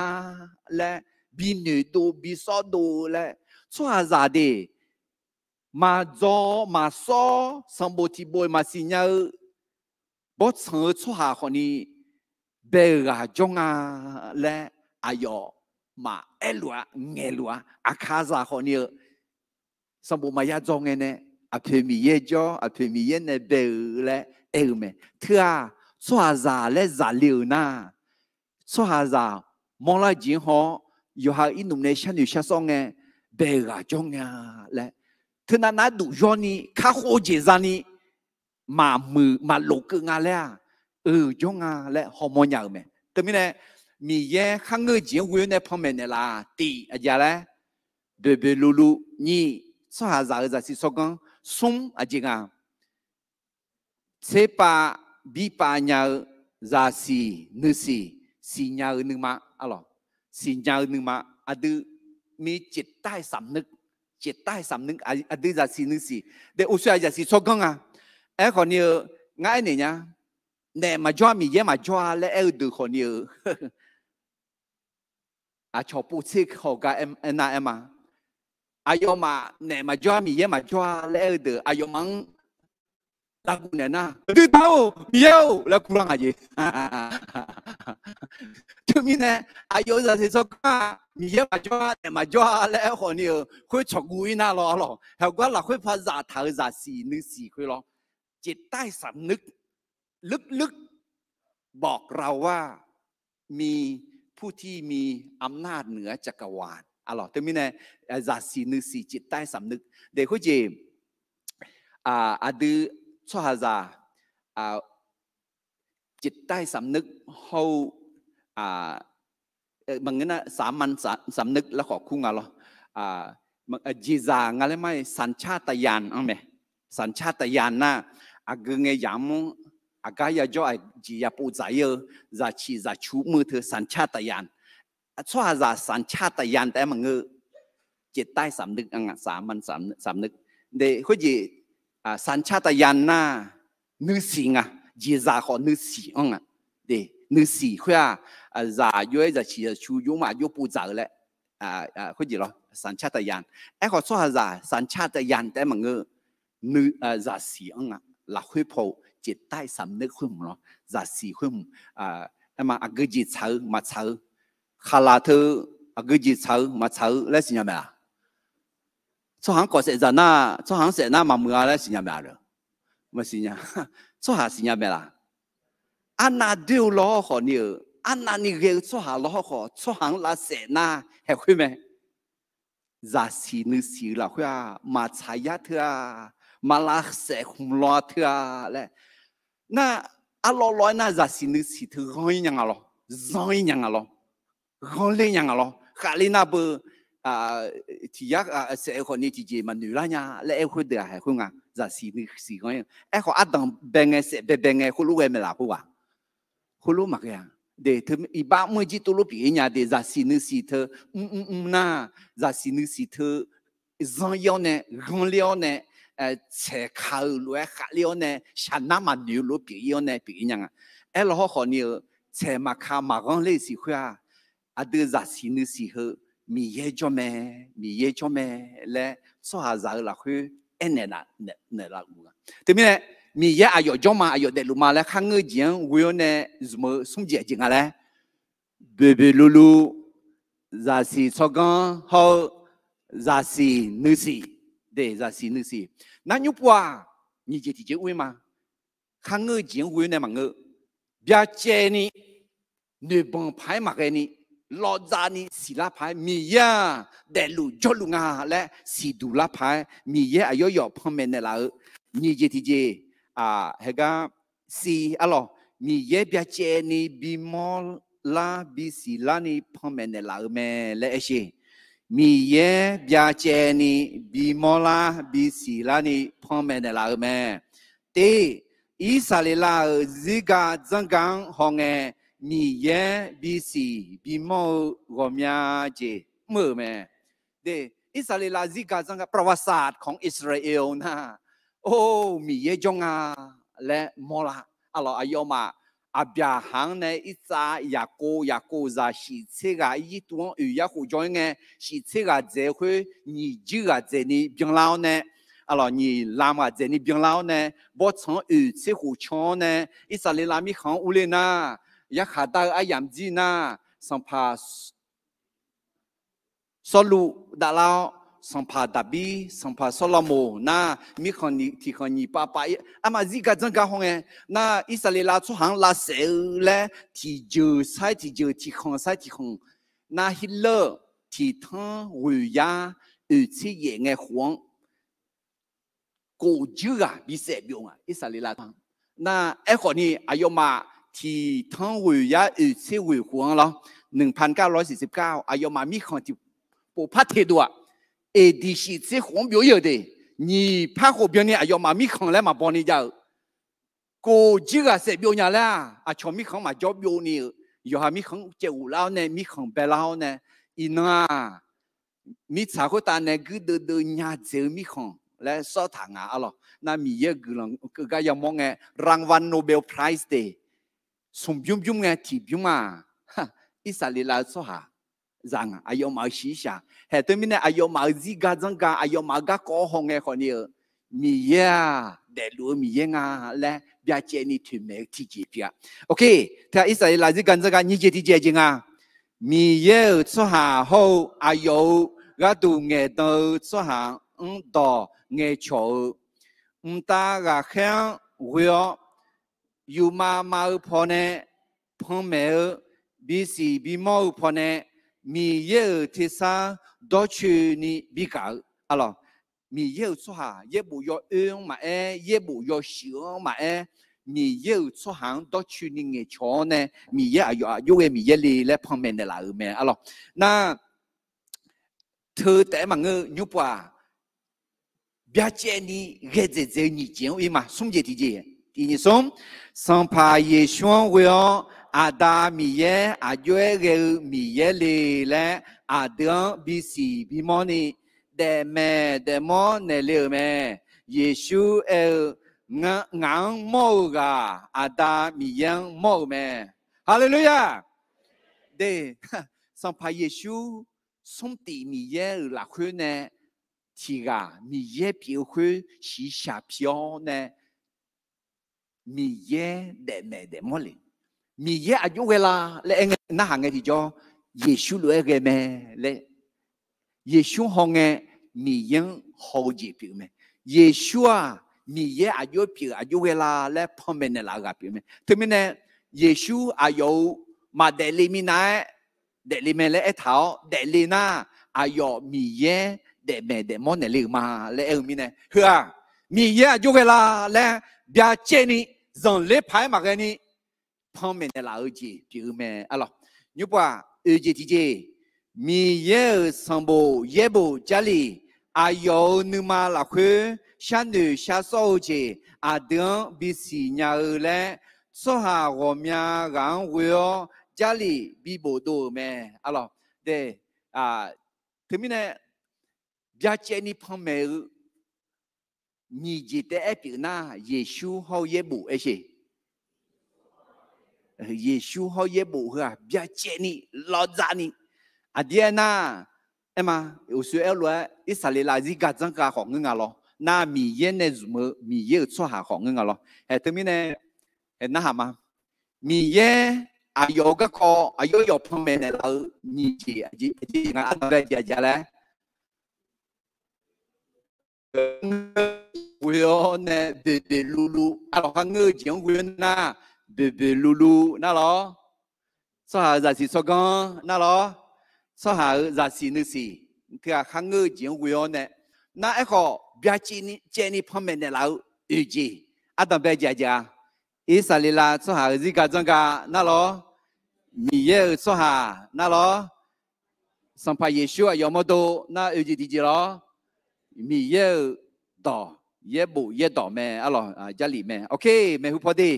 laer, bi noeqdov bi sawrdov laer, tsawrhaqzaq deuq maqdzaw maqsawr sanqbof tiqbof-iq maqsiq nya-eu bawrtsanq-eu tsawrhaq khawfni bae-euq ghaq jawr nga laer aqyawf maqaer luf-a, ngaeqluf-a. Aqkaqzaq khawfni-eu sanqbof maqya dzaw ngae nae, aqpoeq Miqyaer jawr, aqpoeq Miqyaer nae bae-euq laer aer-eu mae. Teu-aq, tsawrhaqzaq laer zaqle-euq nar, tsawrhaqzaq mawrlar jeq-anr haw-awr, yawqha-euq irnmq nae sharnoeq shar sawr ngae, bae-euq ghaq jawr nga laer, teunav nav-aer duq yawrni kakhof jeq zani, maqmuiq maqlof keuv nga laer-aq, euq jawr nga laer hawmawr nya-euq mae. Teumirnae, Miqyaer kharngeur-eu jeq-anr ghoe-awr nae panmaeq naeqlaf tiq aqjeq laer, boeqboeq luvluv nyiq, tsawrhaqzaq-euq zaqsiq tsawrganr smr aqjeq nga. Tserpav birpav nya-eu zaqsiq nuisiq, siqnya-eu nuima, a, siqnya-eu nuima, aqdui mi จิตใต้สำนึก, จิตใต้สำนึก aqdui zaqsiq nuisiq, de อุตส่าห์ zaqsiq tsawrganr nga. Aerkhawfni-eu, ngar aernaeq nya, naef maqjawr-a Miqyaer maqjawr-a laer aer-eu deuq khawfni-eu, aqcawq povtser hawq gar aernar aer ma. Aqyawfmaf naef maqjawr-a Miqyaer maqjawr-a laer aer-eu deuq aqyawfmaf-anr lavguv naeq nar, aqdui taq-or Miqyaer-or laer kurlar nga jeq. Teumirnae, aqyawf-euq zaqsiq tsawrganr-aq Miqyaer maqjawr-a naef maqjawr-a laer aer khawfni-euq khoer cawqguv-ir nar lawr, a lawq. Heugar lafkhoer paq zaftaq-euq zaqsiq nuisiq khoer lawr, จิตใต้สำนึก ลึกๆ บอกเราว่ามีผู้ที่มีอำนาจเหนือจักรวาล a lawq. Teumirnae, zaqsiq nuisiq จิตใต้สำนึก de khoerjeq, aqdui tsawrhaqzaq จิตใต้สำนึก hawr-eu maqngeur nar สามัญสำนึก laer khawf kur nga lawr. Jeqzaq nga laer mar-iq สัญชาตญาณ-anr mae. สัญชาตญาณ nar, aqgeu ngae yamq-anr aqgar yajawr aqjeq yapov dzaq-ir-eu, zaqciq zaqcu mr-eu teu สัญชาตญาณ. Tsawrhaqzaq สัญชาตญาณ taef-aer maqngeur-eu, จิตใต้สำนึก-anr nga, สามัญสำนึก de khoerjeq, สัญชาตญาณ nar, nuisiq nga. Jeqzaq khawf nuisiq-anr nga. De, nuisiq khoer-aq, zaq jov-aer zaqciq zaqcu jov-aer maqjov pov dzaq-eu laer, khoerjeq lawr สัญชาตญาณ. Aerkhawf tsawrhaqzaq สัญชาตญาณ taef-aer maqngeur-eu, zaqsiq-anr nga. Lafkhoer paw-eu จิตใต้สำนึก khoer hmq lawr, zaqsiq khoer hmq, aer ma, aqgeu jeq tsaq-eu maqtsaq-eu, khaqlaq teu aqgeu jeq tsaq-eu maqtsaq-eu laer siqnya mae-aq? Tsawrhaq-anr kawf saef dzaq nar, tsawrhaq-anr saef nar maqmuiq-a laer siqnya mae-aq? Maqsiqnya. Tsawrhaq siqnya mae laf? Arnav doer-eu lawr khawfni-euq, arnavni ghae-eu tsawrhaq lawr khawf tsawrhaq-anr lavsaef nar haeq khoer mae. Zaqsiq nuisiq-eu lafkhoer-aq, maqtsaq yar teu-a, maq lavsaef hmq law-a teu-a laer. Nar, arlawr lawr-aer nar zaqsiq nuisiq teu ghanr-ir nya nga lawr, zanr-ir nya nga lawr, ghanrler nya nga lawr. Khaqler nar beu, tiq yar saef-eu khawfni tiqjeq maqnoeq lar nya laer aer-eu khoerdeuq-aq haeq khoer nga. Zaqsiq nuisiq ghanr-ir-eu aerkhawf ardanq bae ngae saef baebae ngae khoerlof ghae mae laf khoerghaq? Khoerlof maqghae-a. De, teu iqbax mr-eu jir tov lof pyeuf-ir nya de, zaqsiq nuisiq teu mrmr mr nar, zaqsiq nuisiq teu zanr-ir-awr nae, ghanrler-awr nae, tsaeq ka-eu lof-aer khaqler-awr nae, shaqnar maqnoeq-eu lof-aer pyeuf-ir-awr nae pyeuf-ir nya nga. Aerlawr hawrkhawf ni-eu, tsaeq maqka maqghanr ler-eu siq khoer-aq, aqdui zaqsiq nuisiq heu, Miqyaer jawr mae, Miqyaer jawr mae laer tsawrhaqzaq-eu lafkhoer aernaeq naeqlaf-eu nga. Teumirnae, Miqyaer aqyawf jawr ma, aqyawf daefluf ma laer kharngeur-eu jeq-anr ghoe-awr nae zmq-eu smr jeq aqjeq nga laer, boeqboeq luvluv, zaqsiq tsawrganr hawr-eu zaqsiq nuisiq, de zaqsiq nuisiq. Nar nymr pov-aq, nyiq jeq tiqjeq ur-ir ma. Kharngeur-eu jeq-anr ghoe-awr nae maqngeur, byacaevni, noeqbanq paq-aer maqghae ni, lawvdzav ni siqlar paq-aer Miqyaer-aq daefluf jawrluf nga laer siqduq lar paq-aer Miqyaer aqyawf yawf panmaeq naeqlaf-eu nyiq jeq tiqjeq, heugar siq arlawq, Miqyaer byacaevni bimawr lar bisiq larni panmaeq naeqlaf-eu mae laer aer sher. Miqyaer byacaevni bimawr lar bisiq larni panmaeq naeqlaf-eu mae. Tiv, Irsaqleqlav-euq zirga dzanrga-anr hawngae, Miqyaer bisiq bimawr-eu ghawqmya jeq mr-euq mae. De, Irsaqleqlav zirga zanr gar ประวัติศาสตร์ของอิสราเอล nar, or, Miqyaer jawr nga laer mawrlar. Arlawq, aqyawfmaf Aqbyaqhaq-anr nae Irsaq, Yaqkov, Yaqkov zaq shiq tser ghaq Irjirtuv-anr oeq yar khof jawr-ir ngae, shiq tser ghaq dzaeq-eu khoer nyiq jir ghaq dzaeqni byanlar-awr nae, arlawq, nyiq lam ghaq dzaeqni byanlar-awr nae, bawrtsanq-anr oeq tser khof can-awr nae, Irsaqleqlav mirkhanq-anr urler nar, yarkhaq dar-eu aryamq jir nar, sanqpaq Sawrluv davlar-awr, sanqpaq Daqbir, sanqpaq Sawrlaqmoq nar, mirkhanq tiqkhanq nyiq pav pav-ir armaf zirga zanr gar hawngae, nar Irsaqleqlav tsawrhaq-anr lavsaef-eu laer tiqjeuq sair tiqjeuq, tiqkhanq sair tiqkhanq, nar Hitler tiqtanr ghoeq yar oeq tser yaef ngae khof-anr kof jir ghaq bisaef byov nga, Irsaqleqlav tsawrhaq. Nar aerkhawf ni aqyawfmaf tiqtanr ghoeq yar oeq tser ghoeq khof-anr lawr, หนึ่งพันเก้าร้อยสี่สิบเก้า aqyawfmaf mirkhanq tiqpov par teqdov-aq, eqdiq shiq tser khof-anr byov-ir-euq de, nyiq par khof byanni aqyawfmaf mirkhanq laer maqbaw ni jav-euq. Kof jir ghaq saef byov nya laer-aq, aqcawq mirkhanq-anr maqjawr byov ni-euq, yawqha mirkhanq-anr caev ghoflar-awr nae mirkhanq baelar-awr nae, iqnan-aq, mirtsaq khoertav nae guirdeuv deuv nya dzaeq-eu mirkhanq laer sawr taq nga arlawq. Nar Miqyaer-euq guiqlanq keuv gar yamawr ngae, รางวัล Nobel Prize de, smq bymr bymr ngae tiqbymr-aq, Irsaqleqlav-eu tsawrhaq za nga, aqyawfmaf-euq shiqshaq. Haeq teumirnae aqyawfmaf-euq zirga zanr ga, aqyawfmaf-euq garkawv haw ngae khawf ni-euq, Miqyaer-aq daefluf-eu Miqyaer nga laer byacaevni toeqmaeq-eu tiqjeq pyeuf-a. Ok, teu-aq Irsaqleqlav zirga zanr ga nyiq jeq tiqjeq jeq nga. Miqyaer-euq tsawrhaq hawr-eu aqyawf-euq gharduq ngaeqdan-eu tsawrhaq-anr dawq ngaeqcawq-eu, mqtav ghaqkhaer-anr ghoe-awr, yufmav mav-eu pawnae, panmaeq-eu, bisiq bimawr-eu pawnae, Miqyaer-euq tersar dawrcoeni bigaq-eu, arlawq, Miqyaer-euq tsawrhaq yaerbof yawoer-anr maqaer, yaerbof yawshuif-anr maqaer, Miqyaer-euq tsawrhaq-anr dawrcoeni ngaeqcawq-awr nae, Miqyaer aqyawf aqjox ghae Miqyaer le laer panmaeq naeqlaf-euq mae, arlawq. Nar teu taef-aer maqngeur-eu nymrpov-aq, byacaevni ghae dzaeqdzaeq-eu nyiq jeq-anr ir ma, smr jeq tiqjeq. Tiq nyiq smr, Sanqpaq Yeqsur-anr ghoe-awr, Aqda Miqyaer aqjox-aer ghae-eu Miqyaer le laer aqdui-anr bisiq bimawr ni, daefmaeq daefmawr naeqle-euq mae. Yeqsur aer-eu, Ngaq-anr mawr-eu ghaq, Aqda Miqyaer-anr mawr-euq mae. Haleluya! De, Sanqpaq Yeqsur smr tif Miqyaer-euq lafkhoer nae tiq ghaq Miqyaer pyeuf-eu khoer shiqshaq pi-awr nae, Miqyaer daefmaeq daefmawr le. Miqyaer aqjox ghae la laer aer ngae narhaq ngae tiqjawr, Yeqsur lof-aer ghae mae laer, Yeqsur hawngae Miqyaer-anr haw-eu jeq pyeuf mae. Yeqsur-aq Miqyaer aqjox pyeuf aqjox ghae la laer panmaeq naeqlaf-eu ghaq pyeuf mae. Teumirnae Yeqsur aqyawf-euq maqdaefle minav-aer daefle mae laer aertaq-awr, daefle nar aqyawf Miqyaer daefmaeq daefmawr naeqle-euq ma laer aer-eu mirnae, heu-aq Miqyaer aqjox ghae la laer byacaevni zanqler paq-aer maqghae ni panmaeq naeqlaf-eu jeq pyeuf-eu mae, arlawq. Nymrpov-aq, oeq jeq tiqjeq, Miqyaer-euq sanqbof yaerbof Jarlif, aqyawf-euq nuima lafkhoer sharnoeq sharsawr-eu jeq aqdui-anr bisiq nya-eu laer, tsawrhaq ghawqmya ghaq-anr ghoe-awr Jarlif bi bofdov-euq mae, arlawq. De, teumirnae byacaevni panmaeq-eu nyiq jeq taef-aer pyeuf nar, Yeqsur hawr-eu yaerbof aer sheq. Yeqsur hawr yaerbof heu-aq byacaevni lawdzavni, aqdir aernar, aerma, uqshoe aer-eu lof-aer Irsaqleqlav zirga dzanr ga khawf ngeur nga lawr. Nar Miqyaer nae zmq-eu Miqyaer-euq tsawrhaq khawf ngeur nga lawr. Haeq teumirnae, haeq narhaq ma. Miqyaer aqyawf-euq garkawv aqyawf yawf panmaeq naeqlaf-eu nyiq jeq aqjeq nga, ardanqbae jeq aqjeq laer ghoe-awr nae boeqboeq luvluv, arlawq, kharngeur-eu jeq-anr ghoe-awr nar, boeqboeq luvluv nar lawr, tsawrhaq-euq zaqsiq tsawrganr nar lawr, tsawrhaq-euq zaqsiq nuisiq, teughaq kharngeur-eu jeq-anr ghoe-awr nae, nar aerkhawf byacaevni panmaeq naeqlaf-eu oeq jeq, ardanqbae jeq aqjeq-a, Irsaqleqlav tsawrhaq-euq zirga dzanr ga nar lawr, Miqyaer-euq tsawrhaq nar lawr, Sanqpaq Yeqsur aqyawf mawrdo nar oeq jeq tiqjeq lawr, Miqyaer-euq dawq, yaerbof yaerdawq mae, arlawq, Jarlif mae. Ok, maeqhu paw de,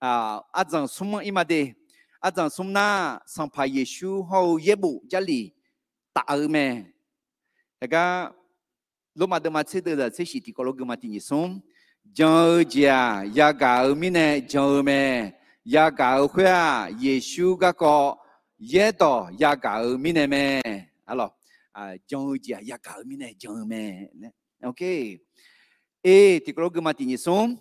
ardzanq smr-anr ir ma de. Ardzanq smr nar, Sanqpaq Yeqsur hawr-eu yaerbof Jarlif taf-eu mae. Haegar Lormav deuvma tser deuv zaq tser shif tiqkawv lof guima tiq nyiq smr, jan-eu jeq-aq yagaq-eu mirnae jan-eu mae. Yagaq-eu khoer-aq, Yeqsur garkawv yaerdawq yagaq-eu mirnae mae. Jan-eu jeq-aq yagaq-eu mirnae jan-eu mae. E, tiqkawv lof guima tiq nyiq smr,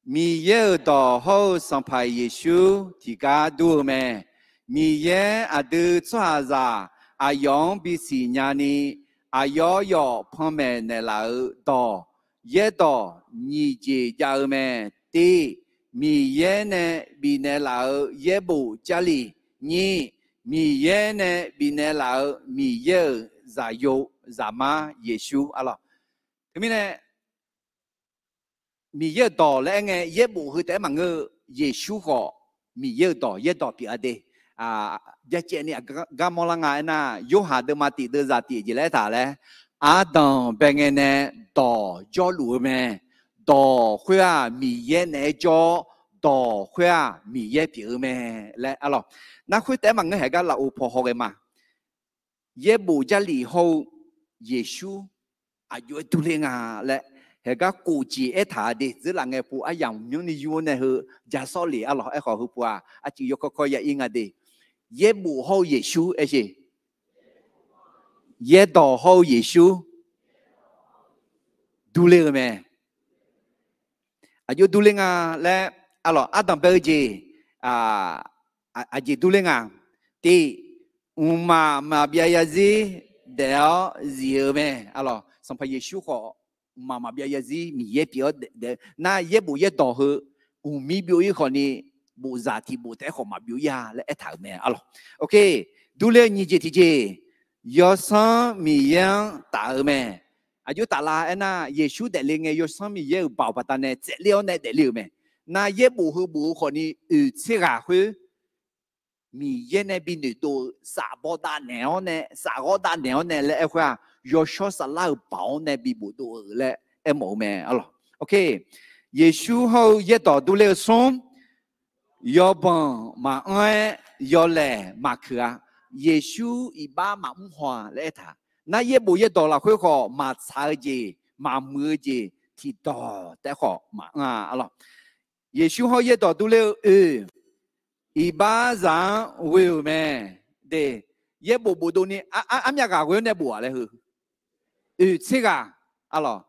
Miqyaer-euq dawq hawr-eu Sanqpaq Yeqsur tiqgar dur-eu mae. Miqyaer aqdui tsawrhaqzaq aqyawf-anr bisiq nyani, aqyawf yawf panmaeq naeqlaf-euq dawq, yaerdawq nyiq jeq jav-eu mae. Tiv, Miqyaer nae bifnaeq laf-euq yaerbof Jarlif. Nyiq, Miqyaer nae bifnaeq laf-euq Miqyaer-euq zaqyo zaqmar Yeqsur. Arlawq, teumirnae Miqyaer-euq dawq laer aer ngae yaerbof heu taef-aer maqngeur-eu, Yeqsur khawf Miqyaer-euq dawq yaerdawq pyeuf-a de. Byacaevni aqgar mawrlar nga aernar, Yorhaq deuvma tiq deuv zaq tiq jeq laer aertaq laer, Ardanq bae ngae nae dawq jawrluf-eu mae. Dawq khoer-aq Miqyaer naeq-aer jawr-awr, dawq khoer-aq Miqyaer pyeuf-eu mae laer. Arlawq, nar khoer taef-aer maqngeur haegar lafov paw hawghae ma. Yaerbof Jarlif hawr-eu Yeqsur aqjox-aer durler nga laer haegar kof jeq aertaq-a de. Dzeurlaf ngae pu aryamq myanrni yur-awr nae heu jasawr lef. Arlawq, aerkhawf heu pu-aq arcuif yawkawr kawr ya ir nga de. Yaerbof hawr-eu Yeqsur aer sheq. Yaerdawq hawr-eu Yeqsur durler-eu mae. Aqjox durler nga laer, arlawq, ardanq bae-eu jeq aqjeq durler nga. Tiv, mqmaq maqbyav zarzir daef-awr zif-eu mae. Arlawq, Sanqpaq Yeqsur khawf mqmaq maqbyav zarzir Miqyaer pyeuf-awr daef, nar yaerbof yaerdawq heu mqmir byov ir khawfni, bofzaq tiq bof taef-aer khawf maqbyov ir-a laer aertaq-euq mae. Arlawq, durler-eu nyiq jeq tiqjeq, yawsanr Miqyaer-anr taf-eu mae. Aqjox taf la aernar, Yeqsur daefle ngae yawsanr Miqyaer-euq baoq baqdanae tsaevler-awr nae daefle-euq mae. Nar yaerbof heu bof-eu khawfni oeq tser ghaq khoer Miqyaer nae bi noeqdov-eu saf baw dav naeq-awr nae, saf ghawr dav naeq-awr nae laer aer khoer-aq, yawshawr saflar-euq baoq-anr nae bi bofdov-eu laer aermawf-eu mae. Arlawq, Yeqsur hawr-eu yaerdawq durler-eu smr, yawbanq maqanr-aer yawlaeq maqkeuq-a. Yeqsur iqbax maqmr haw-a laer aertaq. Nar yaerbof yaerdawq lafkhoer khawf maqtsaq-eu jeq, maqmuiq-eu jeq tiqdawq taef-aer khawf maqanr-a. Arlawq, Yeqsur hawr yaerdawq durler-eu oe, iqbaxzaq-anr ghoe-euq mae. De, yaerbof bofdov ni armyav ghaq ghoe-awr nae bof-aq laer heu, oeq tser ghaq. Arlawq,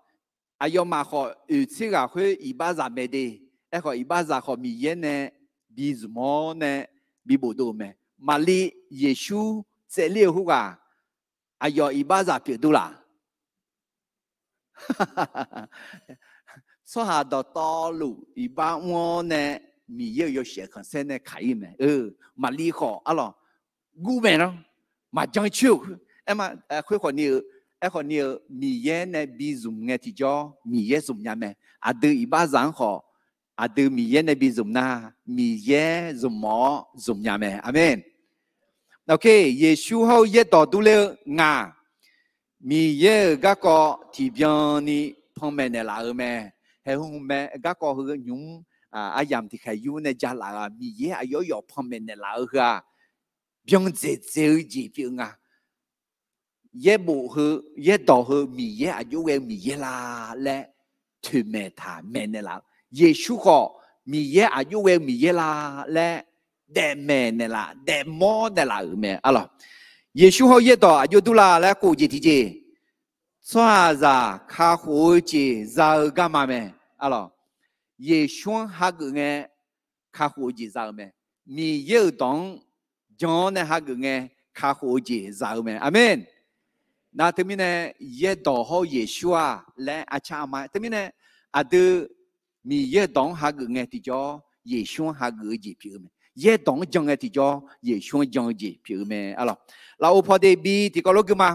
aqyawfmaf khawf oeq tser ghaq khoer iqbaxzaq mae de. Aerkhawf iqbaxzaq khawf Miqyaer nae bi zmq-awr nae bi bofdov-eu mae. Maqli Yeqsur tsaevler-eu khoerghaq aqyawf iqbaxzaq pyeuf dur laf? Tsawrhaq dawqtawvluf iqbax mr-awr nae Miqyaer-euq yawshaef khanqsaer nae kaq ir mae. Maqli khawf arlawq, guvmaeq lar, maqjan coer-euq khoer, aerma, khoer khawfni-eu, aerkhawfni-eu Miqyaer nae bi zmq ngae tiqjawr Miqyaer zmq nya mae. Aqdui iqbaxzaq-anr khawf, aqdui Miqyaer nae bi zmq nar, Miqyaer zmq mawf-awr zmq nya mae. Aqmeq. Yeqsur hawr-eu yaerdawq durler-eu ngaq, Miqyaer-euq garkawv tiqbyan ni panmaeq naeqlaf-eu mae. Haeqhmq mae garkawv heu nymq-mr aryamq tiqkhaeq yur nae jalaf-euq-aq, Miqyaer aqyawf yawf panmaeq naeqlaf-eu heu-aq, byan dzaeqdzaeq-eu jeq pyeuf nga. Yaerbof heu, yaerdawq heu Miqyaer aqjox ghae-eu Miqyaer la laer toeqmaeq taq maeqnaeq laf-eu, Yeqsur khawf Miqyaer aqjox ghae-eu Miqyaer la laer daefmaeq naeqlaf, daefmawr naeqlaf-euq mae. Arlawq, Yeqsur hawr yaerdawq aqjox dur la laer kof jeq tiqjeq, tsawrhaqzaq kakhof-eu jeq za-eu garma mae. Arlawq, Yeqsur-anr hageuf ngae kakhof-eu jeq za-eu mae. Miqyaer-euq dawq-anr jan-awr nae hageuf ngae kakhof-eu jeq za-eu mae. Aqmeq. Nar teumirnae yaerdawq hawr-eu Yeqsur-aq laer arcar arma-aer teumirnae aqdui Miqyaer-euq dawq-anr hageuf ngae tiqjawr Yeqsur-anr hageuf-eu jeq pyeuf-eu mae. Yaerdawq-anr jan ngae tiqjawr Yeqsur-anr jan-eu jeq pyeuf-eu mae. Arlawq, lafov pawde bi tiqkawv lof guima,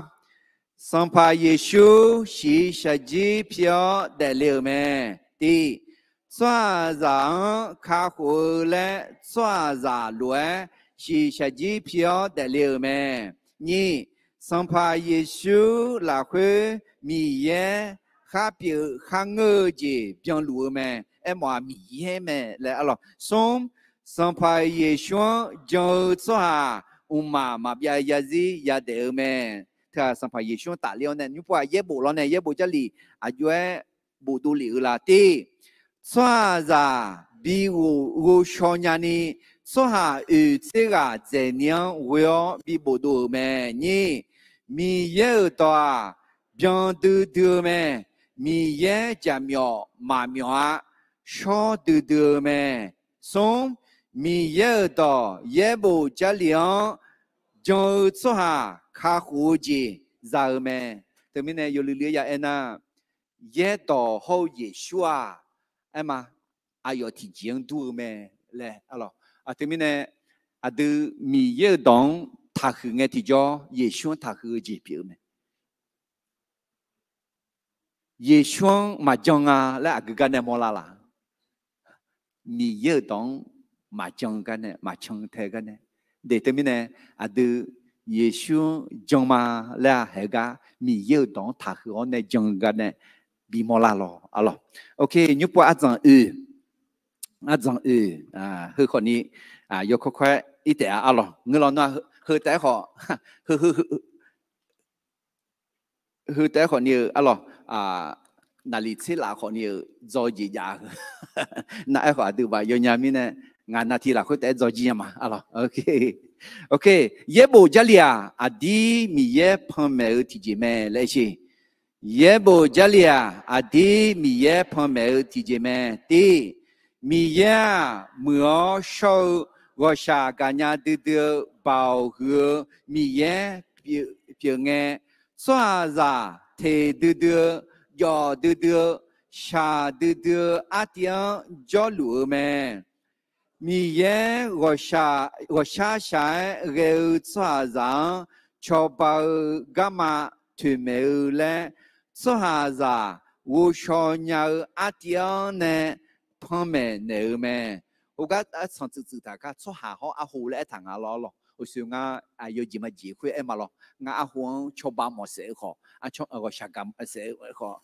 Sanqpaq Yeqsur shiq shaqjir pi-awr daefle-euq mae. Tiq, tsawrhaqzaq-anr kakhof-eu laer tsawrhaqzaq lof-aer shiq shaqjir pi-awr daefle-euq mae. Nyiq, Sanqpaq Yeqsur lafkhoer Miqyaer kharpyeuf kharngeur-eu jeq byanluf-eu mae. Aermawf-aq Miqyaer mae laer. Arlawq, smr, Sanqpaq Yeqsur-anr jan-eu tsawrhaq mqmaq maqbyav zarzir yadaef-eu mae. teu-aq Sanqpaq Yeqsur-anr tafler-awr nae nymrpov-aq yaerbof lawr nae yaerbof Jarlif aqjox-aer bofdov lef-eu la te. Tsawrhaqzaq bi ghovshaw nyani, tsawrhaq oeq tser ghaq dzaeqni-anr ghoe-awr bi bofdov-euq mae. Nyir, Miqyaer-euq dawq-aq, byan duidui-eu mae. Miqyaer jaqmyawf maqmyawf-a. Shawr duidui-eu mae. Smr, Miqyaer-euq dawq yaerbof Jarlif-anr jan-eu tsawrhaq kakhof-eu jeq za-eu mae. Teumirnae yawluiv luiv-aer ya aernar, yaerdawq hawr-eu Yeqsur-aq, aerma, aqyawf tiqjeq-anr dur-eu mae laer. Teumirnae aqdui Miqyaer-euq dawq-anr taqhuiq ngae tiqjawr Yeqsur-anr taqhuiq-eu jeq pyeuf-eu mae. Yeqsur-anr maqjan nga laer aqgeu gar nae mawrlar laq? Miqyaer-euq dawq-anr maqjan gar nae, maqcan tae gar nae. Deuq teumirnae aqdui Yeqsur-anr jan ma laer-a haeq-eu gar Miqyaer-euq dawq-anr taqhuiq-awr nae jan-eu gar nae bimawr lar lawq, arlawq. Ok, nymrpov arzanq oe, arzanq oe, heu khawfni, yawkawr kawr-aer ir taef-a, arlawq. Ngeur lawnmr-aq heu taef-aer khawf, heu, heu, heu taef-aer khawfni-eu, arlawq, naqliq tser laf khawfni-eu dzaw jeq jav-eu. Nar aerkhawf aqdui baf yawnya mirnae, ngaq navtiq lafkhoer taef-aer dzaw jir nya ma, arlawq. Ok, yaerbof Jarlif-aq, aqdir Miqyaer panmaeq-eu tiqjeq mae laer siq. Yaerbof Jarlif-aq, aqdir Miqyaer panmaeq-eu tiqjeq mae. Tir, Miqyaer-aq, muiq-awr shawr-eu ghawqshaq gaqnya duidui-eu baoq huiq-eu Miqyaer pyeuf ngae, tsawrhaqzaq teq duidui-eu, jawf duidui-eu, shaq duidui-eu artiv-anr jawrluf-eu mae. Miqyaer ghawqshaq shaq-aer ghae-eu tsawrhaqzaq-anr cawba-eu garma toeqmaeq-eu laer, tsawrhaqzaq ghovshaw nya-eu artiv-anr nae panmaeq naeq-eu mae. Heugar arsanq tsuif tsuif taq gar tsawrhaq hawr arho laer aertaq nga lawr lawq. Uqshoe ngar aqyawf jeq majeq khoer aer ma lawr. Ngar arho-anr cawba mawf saef-eu khawf, ghawqshaq gaq saef-eu khawf,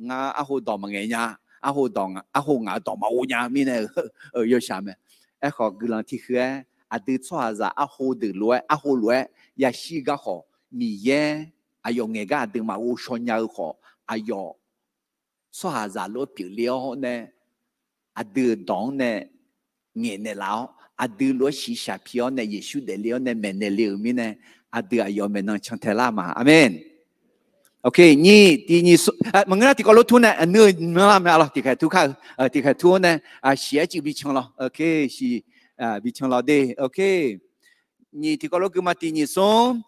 ngar arho dawq maqngaeq nya, arho dawq, arho ngaq-eu dawq maqghov nya mirnae-eu yawshaq mae. Aerkhawf guiqlanq tiq huiq-aer aqdui tsawrhaqzaq arho deuq lof-aer, arho lof-aer yashir gar khawf, Miqyaer aqyawf ngaeq gar aqdui maqghov shaw nya-eu khawf, aqyawf tsawrhaqzaq lof-aer pyeufle-awr nae, aqdui-euq dawq-anr nae ngaeqnaeq laf-awr, aqdui lof-aer shiqshaq pi-awr nae Yeqsur daefle-awr nae maeqnaeq le-euq mirnae, aqdui aqyawf maeqnan cantae lar ma. Aqmeq. Ok, nyiq tiq nyiq s- maqngeur nar tiqkawv lof tur nae aqnui-eu nanrlar mae, arlawq. Tiqkhaeq tur kar-eu, tiqkhaeq tur-awr nae, shiq-aer cuiv bi can lawq. Ok, shiq, bi can lawq de. Ok, nyiq tiqkawv lof gui ma tiq nyiq smr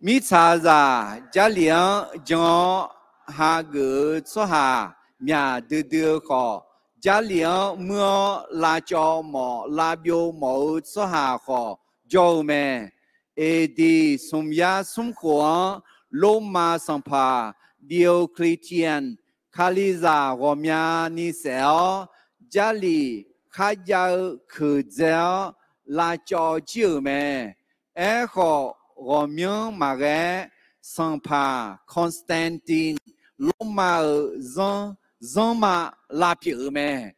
Mirtsaqzaq Jarlif-anr jan-awr hageuf-eu tsawrhaq myaq duidui-eu khawf, Jarlif-anr muir-awr lavcawv mawf lavbyov mawf-eu tsawrhaq khawf jawr-eu mae. Eqdiq smq yar smr khof-anr, Lormav sanqpaq Diocletian Kalizaq ghawqmyani saef-awr, Jarlif kharjav-eu keuqdzae-awr lavcawv jir-euq mae. Aerkhawf, ghawqmyanr maqghae-aer, sanqpaq Constantine Lormav-euq zanr, zanrma lavpyeuf-euq mae.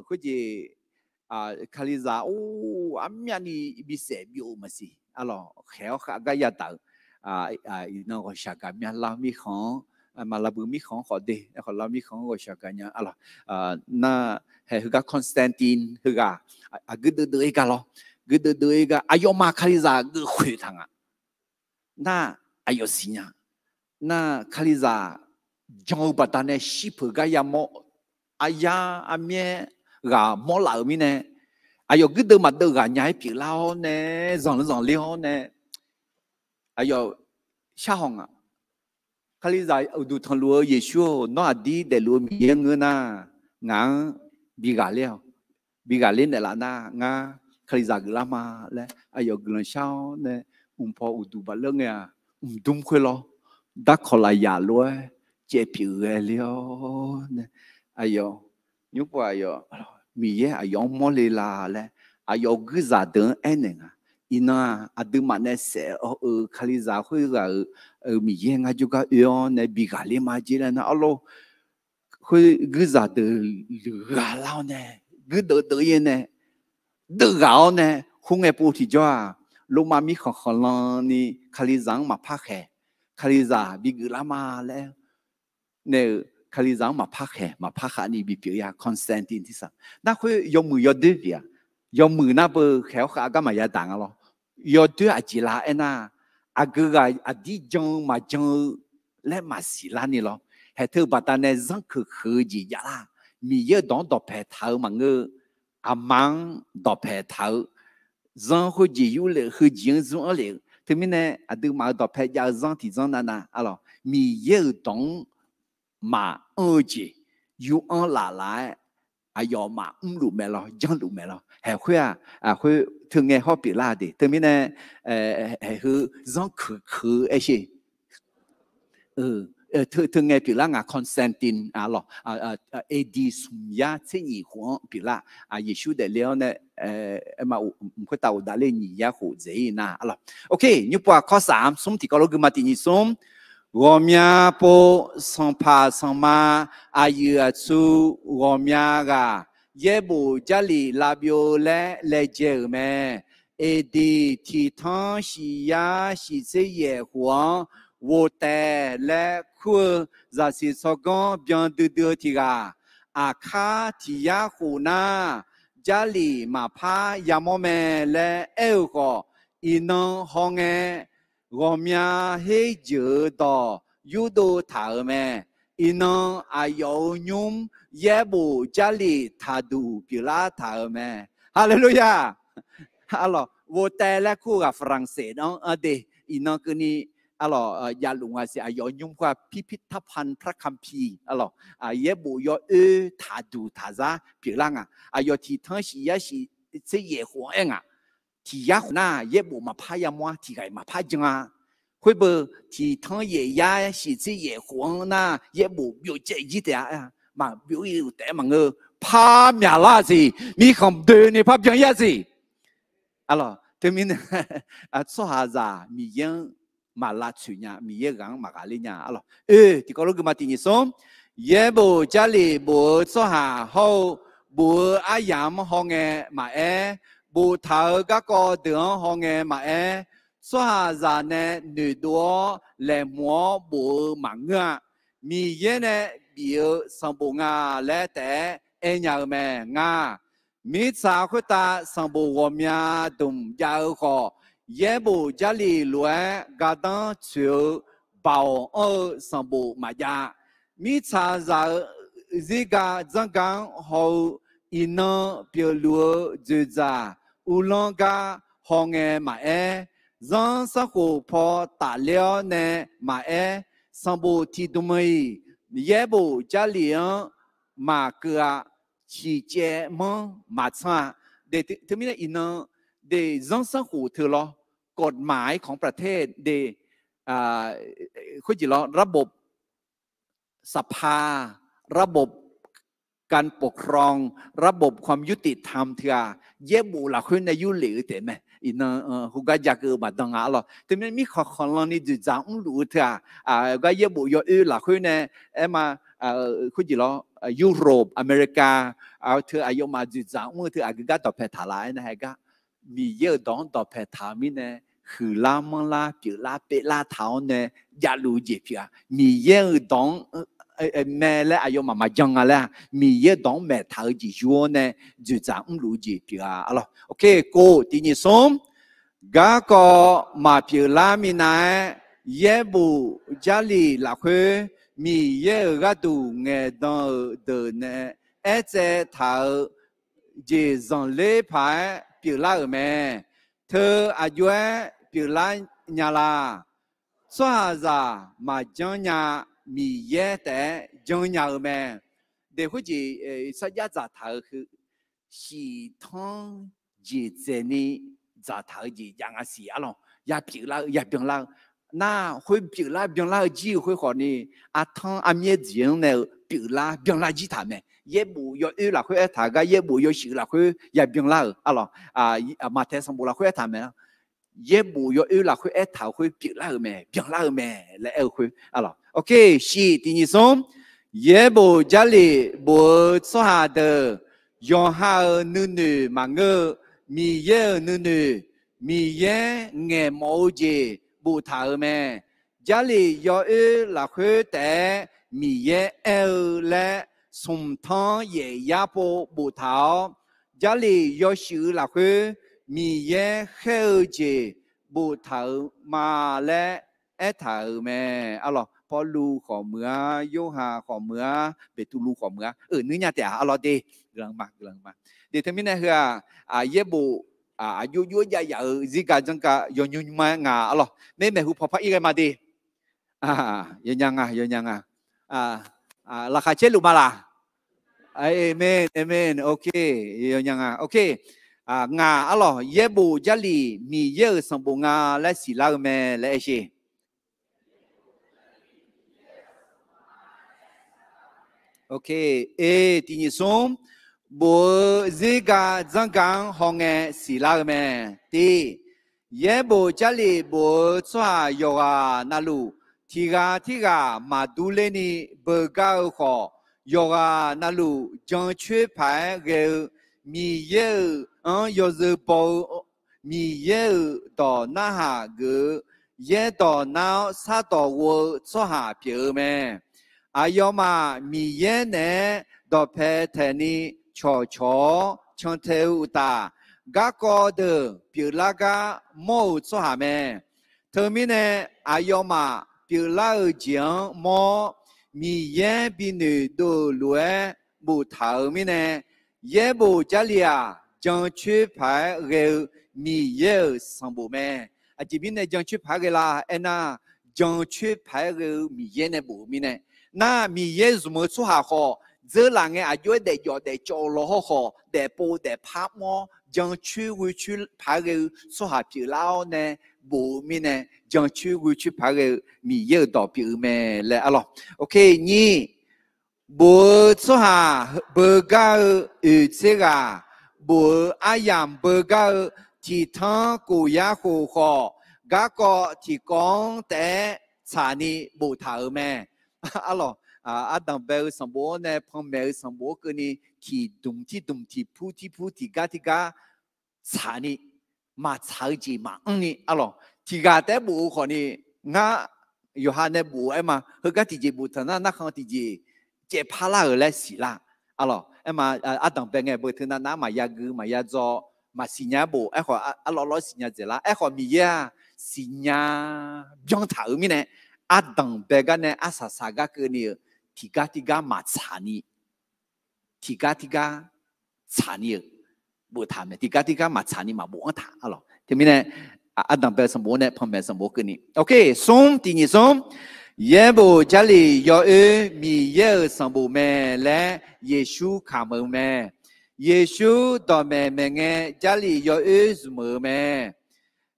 Khoerjeq, Kalizaq or armyavni bisaef byov-eu maqsiq, arlawq. Khaeq-awr khav gar yadaq-eu, iqnan ghawqshaq gaqmya lar mirkhanq-anr, maq lavbui mirkhanq-anr khawf de, aerkhawf lar mirkhanq-anr ghawqshaq gaqnya, arlawq. Nar, haeq heugar Constantine heughaq, aqgeu deuvdeuv-ir gar lawr, geu deuvdeuv-ir gar aqyawfmaf Kalizaq geuf khoeq taq nga. Nar, aqyawf siqnya. Nar, Kalizaq jan-eu baqdanae shirpeuq gar yamawr, aryar armyaer ghaq mawrlaf-euq mirnae, aqyawf guirdeuv maqdeuv ghaq nya-aer pyeuflar-awr nae, zanqler zanqler-awr nae, aqyawf sharhaw nga. Kalizaq uqduq tanqluf-eu Yeqsur-or, nawr aqdir daefluf-eu Miqyaer ngeur nar, ngaq-anr bi ghaqler-awq. Bi ghaqler naeqlaf nar, ngar Kalizaq geuflar ma laer aqyawf guiqlanq shar-awr nae, mqpaw uqduq baqleur ngae-aq, mqdmr khoer lawr, darkawq lafyaq lof-aer caev pyeuf ghae ler-awr nae, aqyawf, nymr pov aqyawf, Miqyaer aqyawf-anr mawrle la laer, aqyawf guirzaq deuq-anr aernaeq nga. Iqnan-aq, aqduimaf nae saef-awr-euq Kalizaq khoerghaq-euq Miqyaer ngar jawrgar oe-awr nae bi ghaqler ma jer laer nar, arlawr, khoer guirzaq deuq luiqghaq lar-awr nae, guirdeuv deuv-ir nae, deuv ghaq-awr nae, khoerngae pov tiqjawr-aq, Lormav mirkhanq khanqlan ni Kalizaq-anr maqpar khaeq, Kalizaq bigeuf lar ma laer nae-euq Kalizaq-anr maqpar khaeq maqpar khavni bipyeuf-ir-a. Constantine tirsaq nar khoer yawmuiq yawdoer pyeuf-a. Yawmuiq nar beu khaeq-awr khav-a garma yadaq nga lawr. Yawdoer aqjeq la aernar, aqgeu ghaq aqdir jan-eu maqjan-eu laer maqsiq larni lawr. Haeq teu-eu baqdanae zanrkeuq keuq-eu jeq javlar. Miqyaer-euq dawq-anr dawqpae taq-eu maqngeur-eu, aqma-anr dawqpae taq-eu, zanr khoerjeq yurlef-eu heujeq-anr zmr-anr lef-eu teumirnae aqduimaf-euq dawqpae jav-eu zanr tiqzanr navnav arlawq Miqyaer-euq dawq-anr maqanr-eu jeq yur-anr laf laf-aer aqyawfmaf mrluf mae lawr, janrluf mae lawr. Haeq khoer-aq, khoer teu ngae hawr pyeuflar de. Teumirnae haeq heu zanrkeuq keuq-eu aer sher. Teu ngae pyeuflar nga Constantine lawq, A D smq yar tser nyiq khof-anr pyeuflar. Yeqsur daefle-awr nae mq khoertav ghofdav ler nyiq yar khof dzaeq-ir nar lawq. Ok, nymrpov-aq kawrsaq-anr smr tiqkawv lof guima tiq nyiq smr. Ghawqmya pov sanqpaq sanqma aqyuif aqtsu ghawqmya ghaq yaerbof jarlif lavbyov-eu laer laejae-euq mae. Eqdiq tiqtanr shiq yar shiq tser yaef khof-anr ghovtaev laer kur-eu zaqsiq tsawrganr byan duidui-eu tiq ghaq, aqkar tiq yar khof nar, Jarlif maqpar yamawr mae laer aer-eu khawf, iqnan hawngae ghawqmya her jeuq-eu dawq yurdov taq-euq mae. Iqnan aqyawf-euq nymr yaerbof jarlif taqduq pyeuflar taq-euq mae. Haleluya! Arlawq, ghovtaev laer kur-eu ghaq Faqlaqsaeq-anr de, iqnan keuvni arlawq javluf nga siq. Aqyawf-euq nymr khoer-aq พิพิธภัณฑ์พระคัมภีร์ arlawq, yaerbof yawoer taqduq taqzar pyeuflar nga. Aqyawf tiqtanr shiq yar shiq tser yaef khof-anr aer nga. Tiq yar khof nar yaerbof maqpar yamawr-a, tiq ghaq-iq maqpar jan-a. Khoer beu tiqtanr yaef yar shiq tser yaef khof-anr nar yaerbof byovcaev jir taef-a. Maqbyov-ir-eu taef-aer maqngeur, par myaqlar-a siq. Mirkhanq doeni par byan-ir-a siq. Arlawq, teumirnae tsawrhaqzaq Miqyaer-anr maq lavtsoeq nya, Miqyaer ghaq-anr maqghaqler nya arlawq. Oe, tiqkawv lof guima tiq nyiq smr. Yaerbof jarlif bof-eu tsawrhaq hawr-eu bof-eu aryamq-anr hawngae maqaer, boftaq-eu garkawv deuq-anr hawngae maqaer, tsawrhaqzaq nae noeqdov-awr laeqhmq-awr bof-eu maqngeur-a. Miqyaer nae bif-eu sanqbof nga laer taef-aer aernya-eu mae. Ngar, mirtsaq khoertav sanqbof ghawqmya dmq jav-eu khawf, yaerbof jarlif lof-aer gardanr tsoeq-eu baoq anr-eu sanqbof maqjav. Mirtsaqzaq-eu zirga dzanrga-anr haw-eu iqnan pyeufluf-eu dzoeqdzaq uvlanr gar hawngae maqaer, zanrsanrkhof paw tafler-awr nae maqaer, sanqbof tiqdmq-iq yaerbof jarlif-anr maqkeuv-a. Ciqcaev manr maqtsanr-a. Teumirnae iqnan de zanrsanrkhof teu lawr, กฎหมายของประเทศ de, khoerjeq lawr ระบบสภา ระบบการปกครอง ระบบความยุติธรรม teu-aq, yaerbof lafkhoer nae yurlef-eu taef mae. Iqnan khoergar jakeuv-eu maqdan nga arlawq. Teumirnae mirkhanq khanqlan ni dzoeqdzaq mrluf-eu teu-aq, gar yaerbof yawoer lafkhoer nae aer ma, khoerjeq lawr, Europe, America teu aqyawfmaf dzoeqdzaq mr-eu teu aqgeu gar dawqpae taq laf-aer nae haegar Miqyaer-euq dawq-anr dawqpae taq-eu mirnae, huiqlar manrlar pyeuflar pevlar taq-awr nae javluf-eu jeq pyeuf-a. Miqyaer-euq dawq-anr mae laer aqyawfmaf maqjan nga laer-a. Miqyaer-euq dawq-anr maeqtaq-eu jeq yur-awr nae dzoeqdzaq mrluf-eu jeq pyeuf-a arlawq. Ok, kov tiq nyiq smr. Garkawv maqpyeuf lar minav-aer, yaerbof jarlif lafkhoer Miqyaer-euq gharduq ngaeqdan-euq deuq nae aertsaev taq-euq jeq zanqler paq-aer pyeuflar-euq mae. Teu aqjox-aer pyeuflar nya la? Tsawrhaqzaq maqjanr nya, Miqyaer taef-aer janrnya-eu mae. De khoerjeq sarjax dzaqtaq-eu heu, shiq tanr jeq dzaeqni dzaqtaq-eu jeq jav nga siq arlawq. Yapyeuf lar-eu, yabyan lar-eu, nar khoer pyeuflar byanlar-eu jir-eu khoer khawfni, artanr armyaer jeq-anr nae-eu pyeuflar byanlar jir taq mae. Yaerbof yawoer lafkhoer aertaq-eu gar yaerbof yawshuif lafkhoer yabyan lar-euq arlawq. Maqtaeq sanqbof lafkhoer aertaq mae. Yaerbof yawoer lafkhoer aertaq-eu khoer pyeuflar-euq mae, byanlar-eu mae laer aer-eu khoer arlawq. Ok, shiq tiq nyiq smr. Yaerbof jarlif bof-eu tsawrhaq deuq, yawqha-euq nuinoeq maqngeur-eu, Miqyaer-euq nuinoeq Miqyaer ngaeqmawf-eu jeq boftaq-euq mae. Jarlif yawoer lafkhoer taef-aer Miqyaer aer-eu laer smqtanr yaef yar pov boftaq-awr, Jarlif yawshuif-eu lafkhoer Miqyaer khaer-eu jeq boftaq-euq ma laer aertaq-euq mae. Arlawq, Pawrluv khawf meuq-ar, Yorhaq khawf meuq-ar, Beqtuvluv khawf meuq-ar, euq nuirnya taef-a. Arlawq de, guiqlanq ma, guiqlanq ma. De teumirnae heu-aq, yaerbof aqjox jox-aer jav yaf-euq zirgaq janrgaq yawnymr nymr-aer nga. Arlawq, maer maeqhu pawpar ir ghae ma de. Yawnya nga, yawnya nga. Laqkhaq caerluf ma laq? Amen, amen. Ok, yawnya nga. Ok, ngaq arlawq, yaerbof Jarlif Miqyaer-euq sanqbof nga laer siqlar-eu mae laer aer sher. Ok, e, tiq nyiq smr, bof-eu zirgaq janrgaq-anr hawngae siqlar-eu mae. Tiq, yaerbof Jarlif bof-eu tsawrhaq yawqghaq navluf, tiq ghaq tirghaq maqdur lerni beugar-eu khawf, yawqghaq navluf jancoer paq-aer ghae-eu Miqyaer-euq anr yawzeu baw-eu Miqyaer-euq dawq narhaq geuf-eu, yaerdawq nar-awr shardawq ghov-eu tsawrhaq pyeuf-eu mae. Aqyawfmaf Miqyaer naeq-aer dawqpae taeqni cawqcawq-awr cantae-eu uqtaf, garkawv deuq pyeuflar gar mawr-euq tsawrhaq mae. Teumirnae, aqyawfmaf pyeuflar-euq jeq-anr mawr-awr, Miqyaer binoeq dov-euq lof-aer boftaq-euq mirnae, yaerbof Jarlif-aq, jancoer paq-aer ghae-eu Miqyaer-euq sanqbof mae. Aqjeq mirnae jancoer paq-aer ghae la aernar, jancoer paq-aer ghae-eu Miqyaer nae bof-eu mirnae, nar Miqyaer zmq-eu tsawrhaq khawf, dzeurlaf ngae aqjox-aer daefjawf daefcawv law hawrkhawf, daefpov daefpar mr-awr jancoer ghoecoer paq-aer ghae-eu tsawrhaq pyeuflar-awr nae bof-eu mirnae, jancoer ghoecoer paq-aer ghae-eu Miqyaer-euq dawq pyeuf-eu mae laer arlawq. Ok, nyiq, bof-eu tsawrhaq beugar-eu oeq tser ghaq, bof-eu aryamq beugar-eu tiq tanr kof yar khof khawf, garkawv tiqkawv-anr taef-aer tsaqni boftaq-euq mae. Arlawq, ardanq bae-eu sanqbof-anr nae panmaeq-eu sanqbof-anr keuvni tiqdmq tiqdmq tiqpur tiqpur tiqgar tiqgar tsaqni, maqtsaq-eu jeq maqanr ni arlawq. Tiq ghaq taef-aer bof-eu khawfni, ngar yawqha nae bof-eu aer ma, heugar tiqjeq boftaq nar narkhan tiqjeq caevpar lar-euq laer siqlar. Arlawq, aer ma, ardanq bae ngae beu teu navnav maqya gui maqya dzaw, maqsiq nya bof, aerkhawf arlawr lawr siqnya dzaeqlar. Aerkhawf Miqyaer-aq, siqnya byan taq-euq mirnae, ardanq bae gar nae arsaq saq gar keuvni-euq, tiqgar tiqgar maqtsaq ni, tiqgar tiqgar tsaqni-euq boftaq mae. Tiqgar tiqgar maqtsaq ni maqbof-anr taq arlawq. Teumirnae, ardanq bae sanqbof-anr nae panmaeq sanqbof keuvni. Ok, smr, tiq nyiq smr, yaerbof Jarlif yawoer Miqyaer-euq sanqbof mae laer Yeqsur kamq-eu mae. Yeqsur dawqmaeq maeq ngae Jarlif yawoer zmq-eu mae.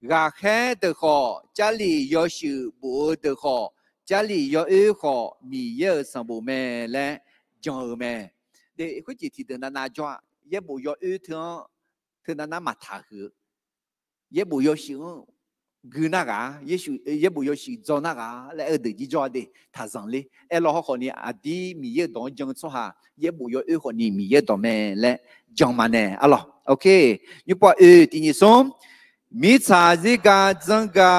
Ghaqkhaer deuq khawf, Jarlif yawshuif bof-eu deuq khawf, Jarlif yawoer khawf Miqyaer-euq sanqbof mae laer jan-eu mae. De, khoerjeq tiqdeuq navnav jawr-a. Yaerbof yawoer teu-anr, teu navnav maqtaq huiq-eu, yaerbof yawshuif-anr gui nar ghaq, yaerbof yawshuif dzaw nar ghaq laer aer-eu deuq jir jawr-a de. Taqzanq ler aer law hawrkhawfni, aqdir Miqyaer-euq dawq-anr jan-eu tsawrhaq yaerbof yawoer khawfni Miqyaer-euq dawq mae laer jan ma nae arlawq. Ok, nymrpov oe tiq nyiq smr, mirtsaq zirga dzanrga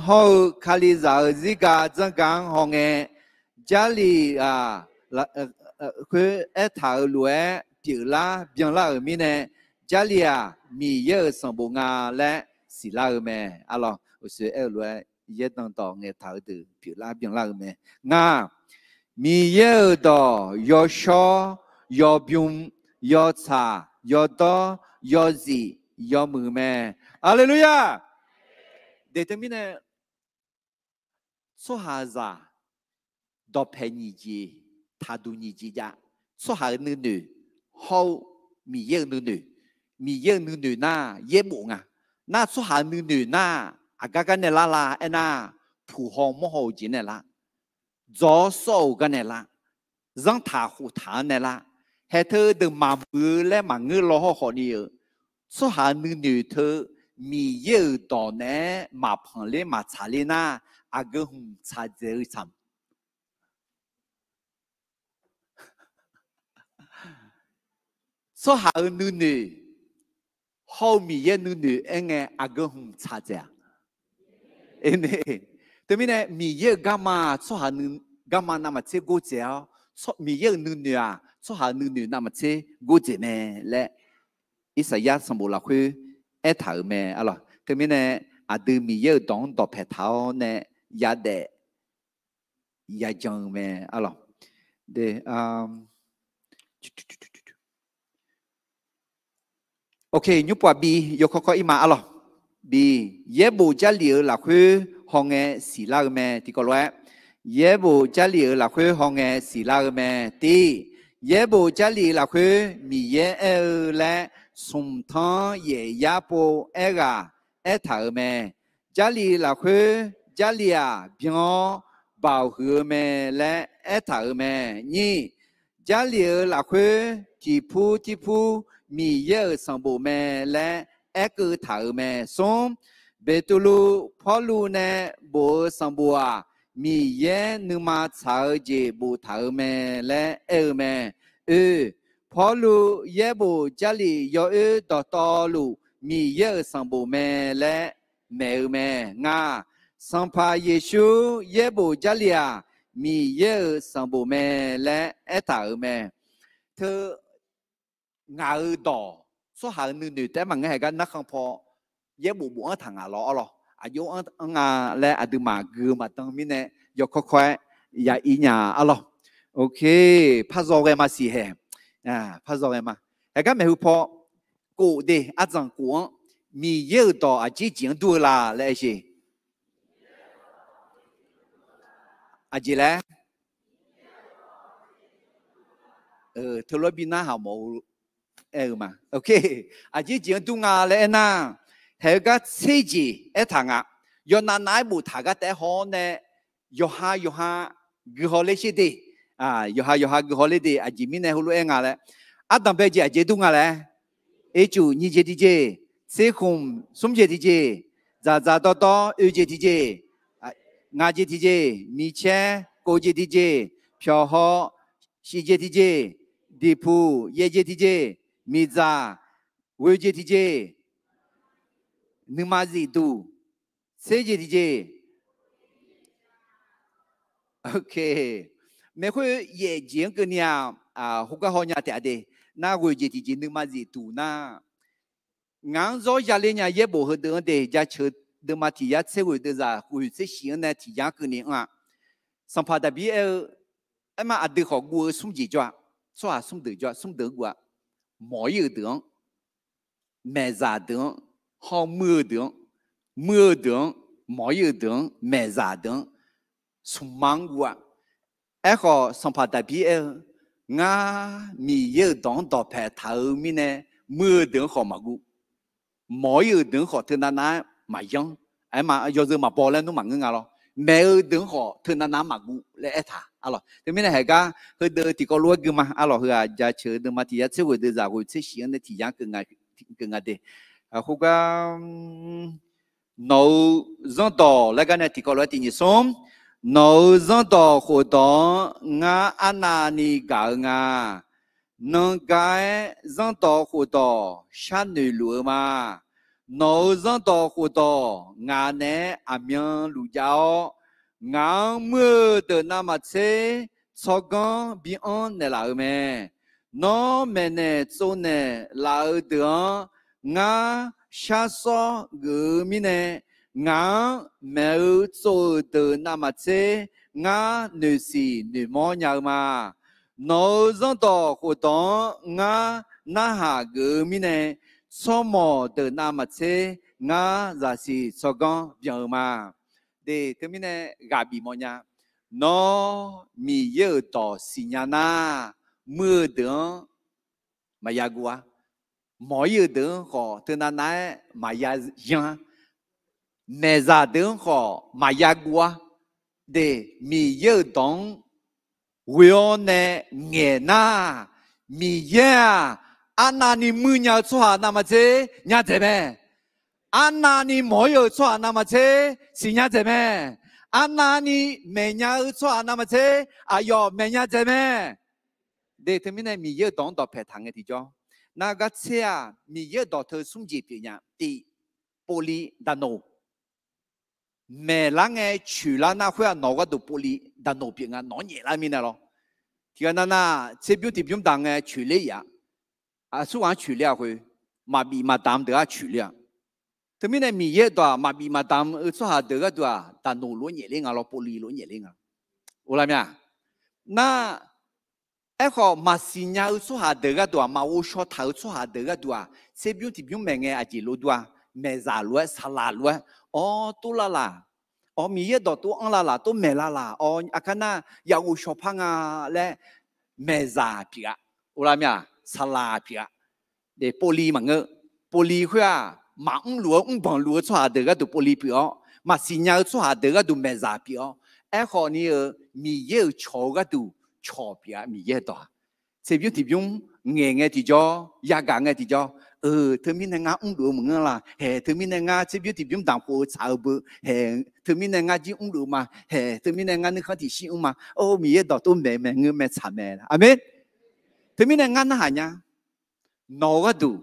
hawr-eu Kalizaq-euq zirga dzanrga-anr hawngae, Jarlif-aq, khoer aertaq-euq lof-aer pyeuflar byanlar-euq mirnae, Jarlif-aq Miqyaer-euq sanqbof nga laer siqlar-eu mae. Arlawq, uqshoe aer-eu lof-aer yaerdanq dawq ngaeqtaq-eu deuq pyeuflar byanlar-eu mae. Ngaq, Miqyaer-euq dawq yawshawr yawbym yawtsaq yawdawr yawzif yawmuiq mae. Haleluya! De teumirnae, tsawrhaqzaq dawqpae nyiq jeq, taqduq nyiq jeq jav. Tsawrhaq-euq nuinoeq hawr-eu Miqyaer-euq nuinoeq. Miqyaer-euq nuinoeq nar yaerbof nga. Nar tsawrhaq-euq nuinoeq nar aqgar gar nae lar la aernar, puq haw mawr haw-eu jeq nae lar, dzaw-awr sawr-euq gar nae lar, zanrtaq khoftaq-anr nae lar, haeq teu deuq maqmuiq-eu laer maqngeur law hawrkhawfni-euq, tsawrhaq-euq nuinoeq teu Miqyaer-euq dawq naeq-aer maqpanq ler maqtsaq ler nar, aqgeu hmq tsaq dzaeq-eu tsaq. Tsawrhaq-euq nuinoeq hawr-eu Miqyaer nuinoeq aer ngae aqgeu hmq tsaq dzaeq-a. Teumirnae Miqyaer-euq garma-aq tsawrhaq garma navmaqtser gordzaeq-awr, Miqyaer-euq nuinoeq-aq tsawrhaq-euq nuinoeq navmaqtser gordzaeq mae laer Irsaqyar sanqbof lafkhoer aertaq-euq mae arlawq. Teumirnae aqdui Miqyaer-euq dawq-anr dawqpae taq-awr nae yadaef yajan-eu mae arlawq. Ok, nymrpov-aq bi yawkawr kawr ir ma arlawq. Bi, yaerbof Jarlif-euq lafkhoer hawngae siqlar-eu mae tiqkawv lof-aer. Yaerbof Jarlif-euq lafkhoer hawngae siqlar-eu mae. Tir, yaerbof Jarlif lafkhoer Miqyaer aer-eu laer smq tanr yaef yar pov aerghaq aertaq-euq mae. Jarlif lafkhoer Jarlif-aq byan-awr baoq huiq-eu mae laer aertaq-euq mae. Nyir, Jarlif-euq lafkhoer tiqpur tirpur Miqyaer-euq sanqbof mae laer aerkeuv taq-euq mae. Smr, Beqtuvluv Pawrluv nae bof-eu sanqbof-aq, Miqyaer nuima tsaq-eu jeq boftaq-euq mae laer aer-eu mae. Oe, Pawrluv yaerbof Jarlif yawoer dawqtawvluf Miqyaer-euq sanqbof mae laer maeq-eu mae. Nga, Sanqpaq Yeqsur yaerbof Jarlif-aq, Miqyaer-euq sanqbof mae laer aertaq-euq mae. Teu ngaq-euq dawq tsawrhaq-euq nuinoeq taef-aer maqngeur haeq gar narkhan paw yaerbof bofanr taq ngaq lawr arlawq. Aqjox-anr anr nga laer aqduimaf gui-eu maqdan mirnae yawkawr kawr-aer ya ir nya arlawq. Ok, par zaw ghae ma siq haeq. Par zaw ghae ma. Haeq gar maeqhu paw kof de, ardzanq kof-anr Miqyaer-euq dawq aqjeq jeq-anr dur-eu la laer aer sheq. Aqjeq laer teulof-aer bi narhaq mawf-eu aer-eu ma. Ok, aqjeq jeq-anr dur nga laer aernar, haeq-eu gar tser jeq aertaq nga. Yawnav nav-aer boftaq gar taef-aer haw-awr nae yawqha yawqha guihaw ler sher de. Yawqha yawqha guihaw ler de. Aqjeq mirnae heulof-aer nga laer, ardanq bae jeq aqjeq dur nga laer, ircuf nyiq jeq tiqjeq, tser khmq smr jeq tiqjeq, dzaqdzaq dawrdawr oe jeq tiqjeq, ngaq jeq tiqjeq, miqcaer kov jeq tiqjeq, pyawqhaw shif jeq tiqjeq, diqpuq yaev jeq tiqjeq, miqdzaq ghoe jeq tiqjeq, nuima zifduq tser jeq tiqjeq. Ok, maeqkhoer yaef jeq-anr keuvni-aq, khoergar haw nya taef-a de. Nar ghoe jeq tiqjeq nuima zifduq nar, ngaq-anr zawr yaler nya yaerbof heudeuq-anr de, jaceuq deuvma tiq yar tser ghoeq deuvzaq ghoeq tser shif-anr nae tiq yar keuvni anr-a. Sanqpaq Daqbir aer-eu, aerma aqdui khawf guv-eu smr jeq jawr-a. Tsawrhaq smr deuq jawr-a, smr deuq-anr guv-a. Mawq ir-euq deuq-anr, maeqzaq deuq-anr, hawr muir-eu deuq-anr, muir-eu deuq-anr, mawq ir-euq deuq-anr, maeqzaq deuq-anr, smqma-anr guv-a. Aerkhawf Sanqpaq Daqbir aer-eu, ngar Miqyaer-euq dawq-anr dawqpae taq-eu mirnae, muir-eu deuq-anr khawf maqguv, mawq ir-euq deuq-anr khawf teunav nav-aer maqyanr. Aerma yawzeu maqbaw laer nmr maqngeur nga lawr. Maeq-eu deuq-anr khawf teunav nav-aer maqguv laer aertaq arlawq. Teumirnae haeq gar heudeuq tiqkawv lof-aer gui ma arlawq. Heu-aq jaceuq deuvma tiq yar tser ghoeq deuvzaq ghoeq tser shif-anr nae tiq yar keuv nga de. Khoergar, nawq-euq zanrdawq laer gar nae tiqkawv lof-aer tiq nyiq smr, nawq-euq zanrdawq khofdawq-anr ngar arnavni gaq-eu nga. Nanqgaq-aer zanrdawq khofdawq sharnoeq luf-eu ma. Nawq-euq zanrdawq khofdawq ngaq naeq-aer aqmyanluf jav-awr, ngaq-anr muir-eu deuq navmaqtser tsawrganr bianr naeqlaf-eu mae. Nawr maeqnaeq tsovnaeq laf-eu deuq-anr ngar sharsawr geuf-eu mirnae, ngaq-anr maeq-eu tsov-euq deuq navmaqtser ngar noeqsiq noeqmawr nya-eu ma. Nawq-euq zanrdawq khofdawq-anr ngar narhaq geuf-eu mirnae, tsawrmawq deuq navmaqtser ngar zaqsiq tsawrganr byan-eu ma. De, teumirnae ghaq bif mawfnya. Nawr Miqyaer-euq dawq siqnya nar, muir-eu deuq-anr maqya guv-ar. Mawq ir-euq deuq-anr khawf teunav nav-aer maqya yanr-ar. Maeqzaq deuq-anr khawf maqya guv-ar. De, Miqyaer-euq dawq-anr ghoe-awr nae ngaeq nar, Miqyaer-aq, arnavni muir nya-eu tsawrhaq navmaqtser nya dzaeq mae. Arnavni mawq ir-euq tsawrhaq navmaqtser siqnya dzaeq mae. Arnavni maeqnya-eu tsawrhaq navmaqtser aqyawf maeqnya dzaeq mae. De, teumirnae Miqyaer-euq dawq-anr dawqpae taq ngae tiqjawr, Nar gartser-aq, Miqyaer-euq dawq teu smr jeq pyeuf nya. Tiq, povli daqnoq. Maeqlar ngae coeqlar nar khoer-aq, nawq-eu gharduq povli daqnoq pyeuf nga, nawq-anr nyaeflar mirnae lawr. Tiqghaq nav nar, tserbymr tiqbymr daq ngae coeqler-a. Aqsurghaq-anr coeqler-a khoer, maqbif maqdam deuq-anr coeqler-a. Teumirnae Miqyaer-euq dawq-aq, maqbif maqdam-eu tsawrhaq deuq gharduq-aq, daqnoq lof-aer nyaefler nga lawr, povli lof-aer nyaefler nga. Or lar mya. Nar, aerkhawf maqsiq nya-eu tsawrhaq deuq gharduq-aq, maqghovshaw taq-eu tsawrhaq deuq gharduq-aq, tserbymr tiqbymr maeq ngae aqjeq lof dur-a, maeqzaq lof-aer, saqlaq lof-aer, awr, tov lar laq, awr, Miqyaer-euq dawq tov anr lar laq, tov maeq lar laq, awr, aqkar nar ya ghovshaw par nga laer maeqzaq pyeuf-a. Or lar mya, saqlaq pyeuf-a. Povli maqngeur. Povli khoer-aq, maqmr luf-eu mrbanq luf-eu tsawrhaq deuq gharduq povli pyeuf-awr, maqsiq nya-eu tsawrhaq deuq gharduq maeqzaq pyeuf-awr, aerkhawf ni-eu Miqyaer-euq cawq-eu gharduq cawq pyeuf-a. Miqyaer-euq dawq-aq, tserbymr tiqbymr ngaeq ngae tiqjawr, yagaq ngae tiqjawr, eu, teumirnae ngar mrluf-eu maqngeur laq, haeq, teumirnae ngar tserbymr tiqbymr damq khof-eu tsaq-eu beu, haeq, teumirnae ngar jir mrluf-eu ma, haeq, teumirnae ngar nuikhanr tiqshir mr ma, or, Miqyaer dawq tov maeq mae, ngeur mae, tsaq mae. Aqmeq. Teumirnae ngar narhaq nya. Nawq-eu gharduq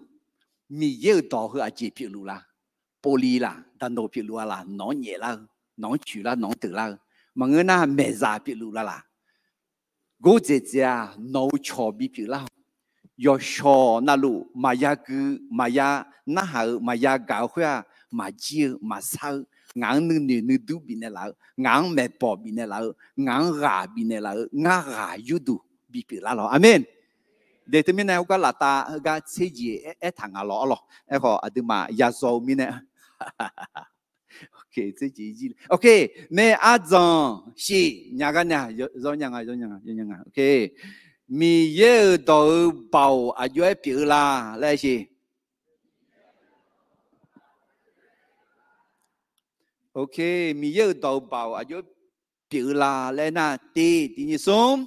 Miqyaer-euq dawq heu aqjeq pyeufluf la? Povli laq, daqnoq pyeufluf-a laq? Nawq-anr nyaeflar-eu, nawq-anr coeqlar, nawq-anr teuflar-eu, maqngeur nar maeqzaq pyeufluf la laq? Gordzaeq dzaeq-aq, nawq-eu cawq bipyeuf lar-awq. Yawqshawq navluf maqya gui, maqya narhaq-eu, maqya gaq-eu khoer-aq, maqjir-eu, maqsar-eu, ngaq-anr nuinoeq nuidur bifnaeq laf-eu, ngaq-anr maeqbawq bifnaeq laf-eu, ngaq-anr ghaq bifnaeq laf-eu, ngar ghaq yurduq bipyeuf lar lawq. Aqmeq. De teumirnae heugar laftav heugar tserjeq aertaq nga lawr arlawq. Aerkhawf aqduimaf yazawr-eu mirnae Mae ardzanq shif nya gar nya, yawnya nga, yawnya nga. Miqyaer-euq dawq-eu baoq aqjox-aer pyeuf-eu la laer siq. Miqyaer-euq dawq-eu baoq aqjox-aer pyeuf-eu la laer nar, tiq, tiq nyiq smr,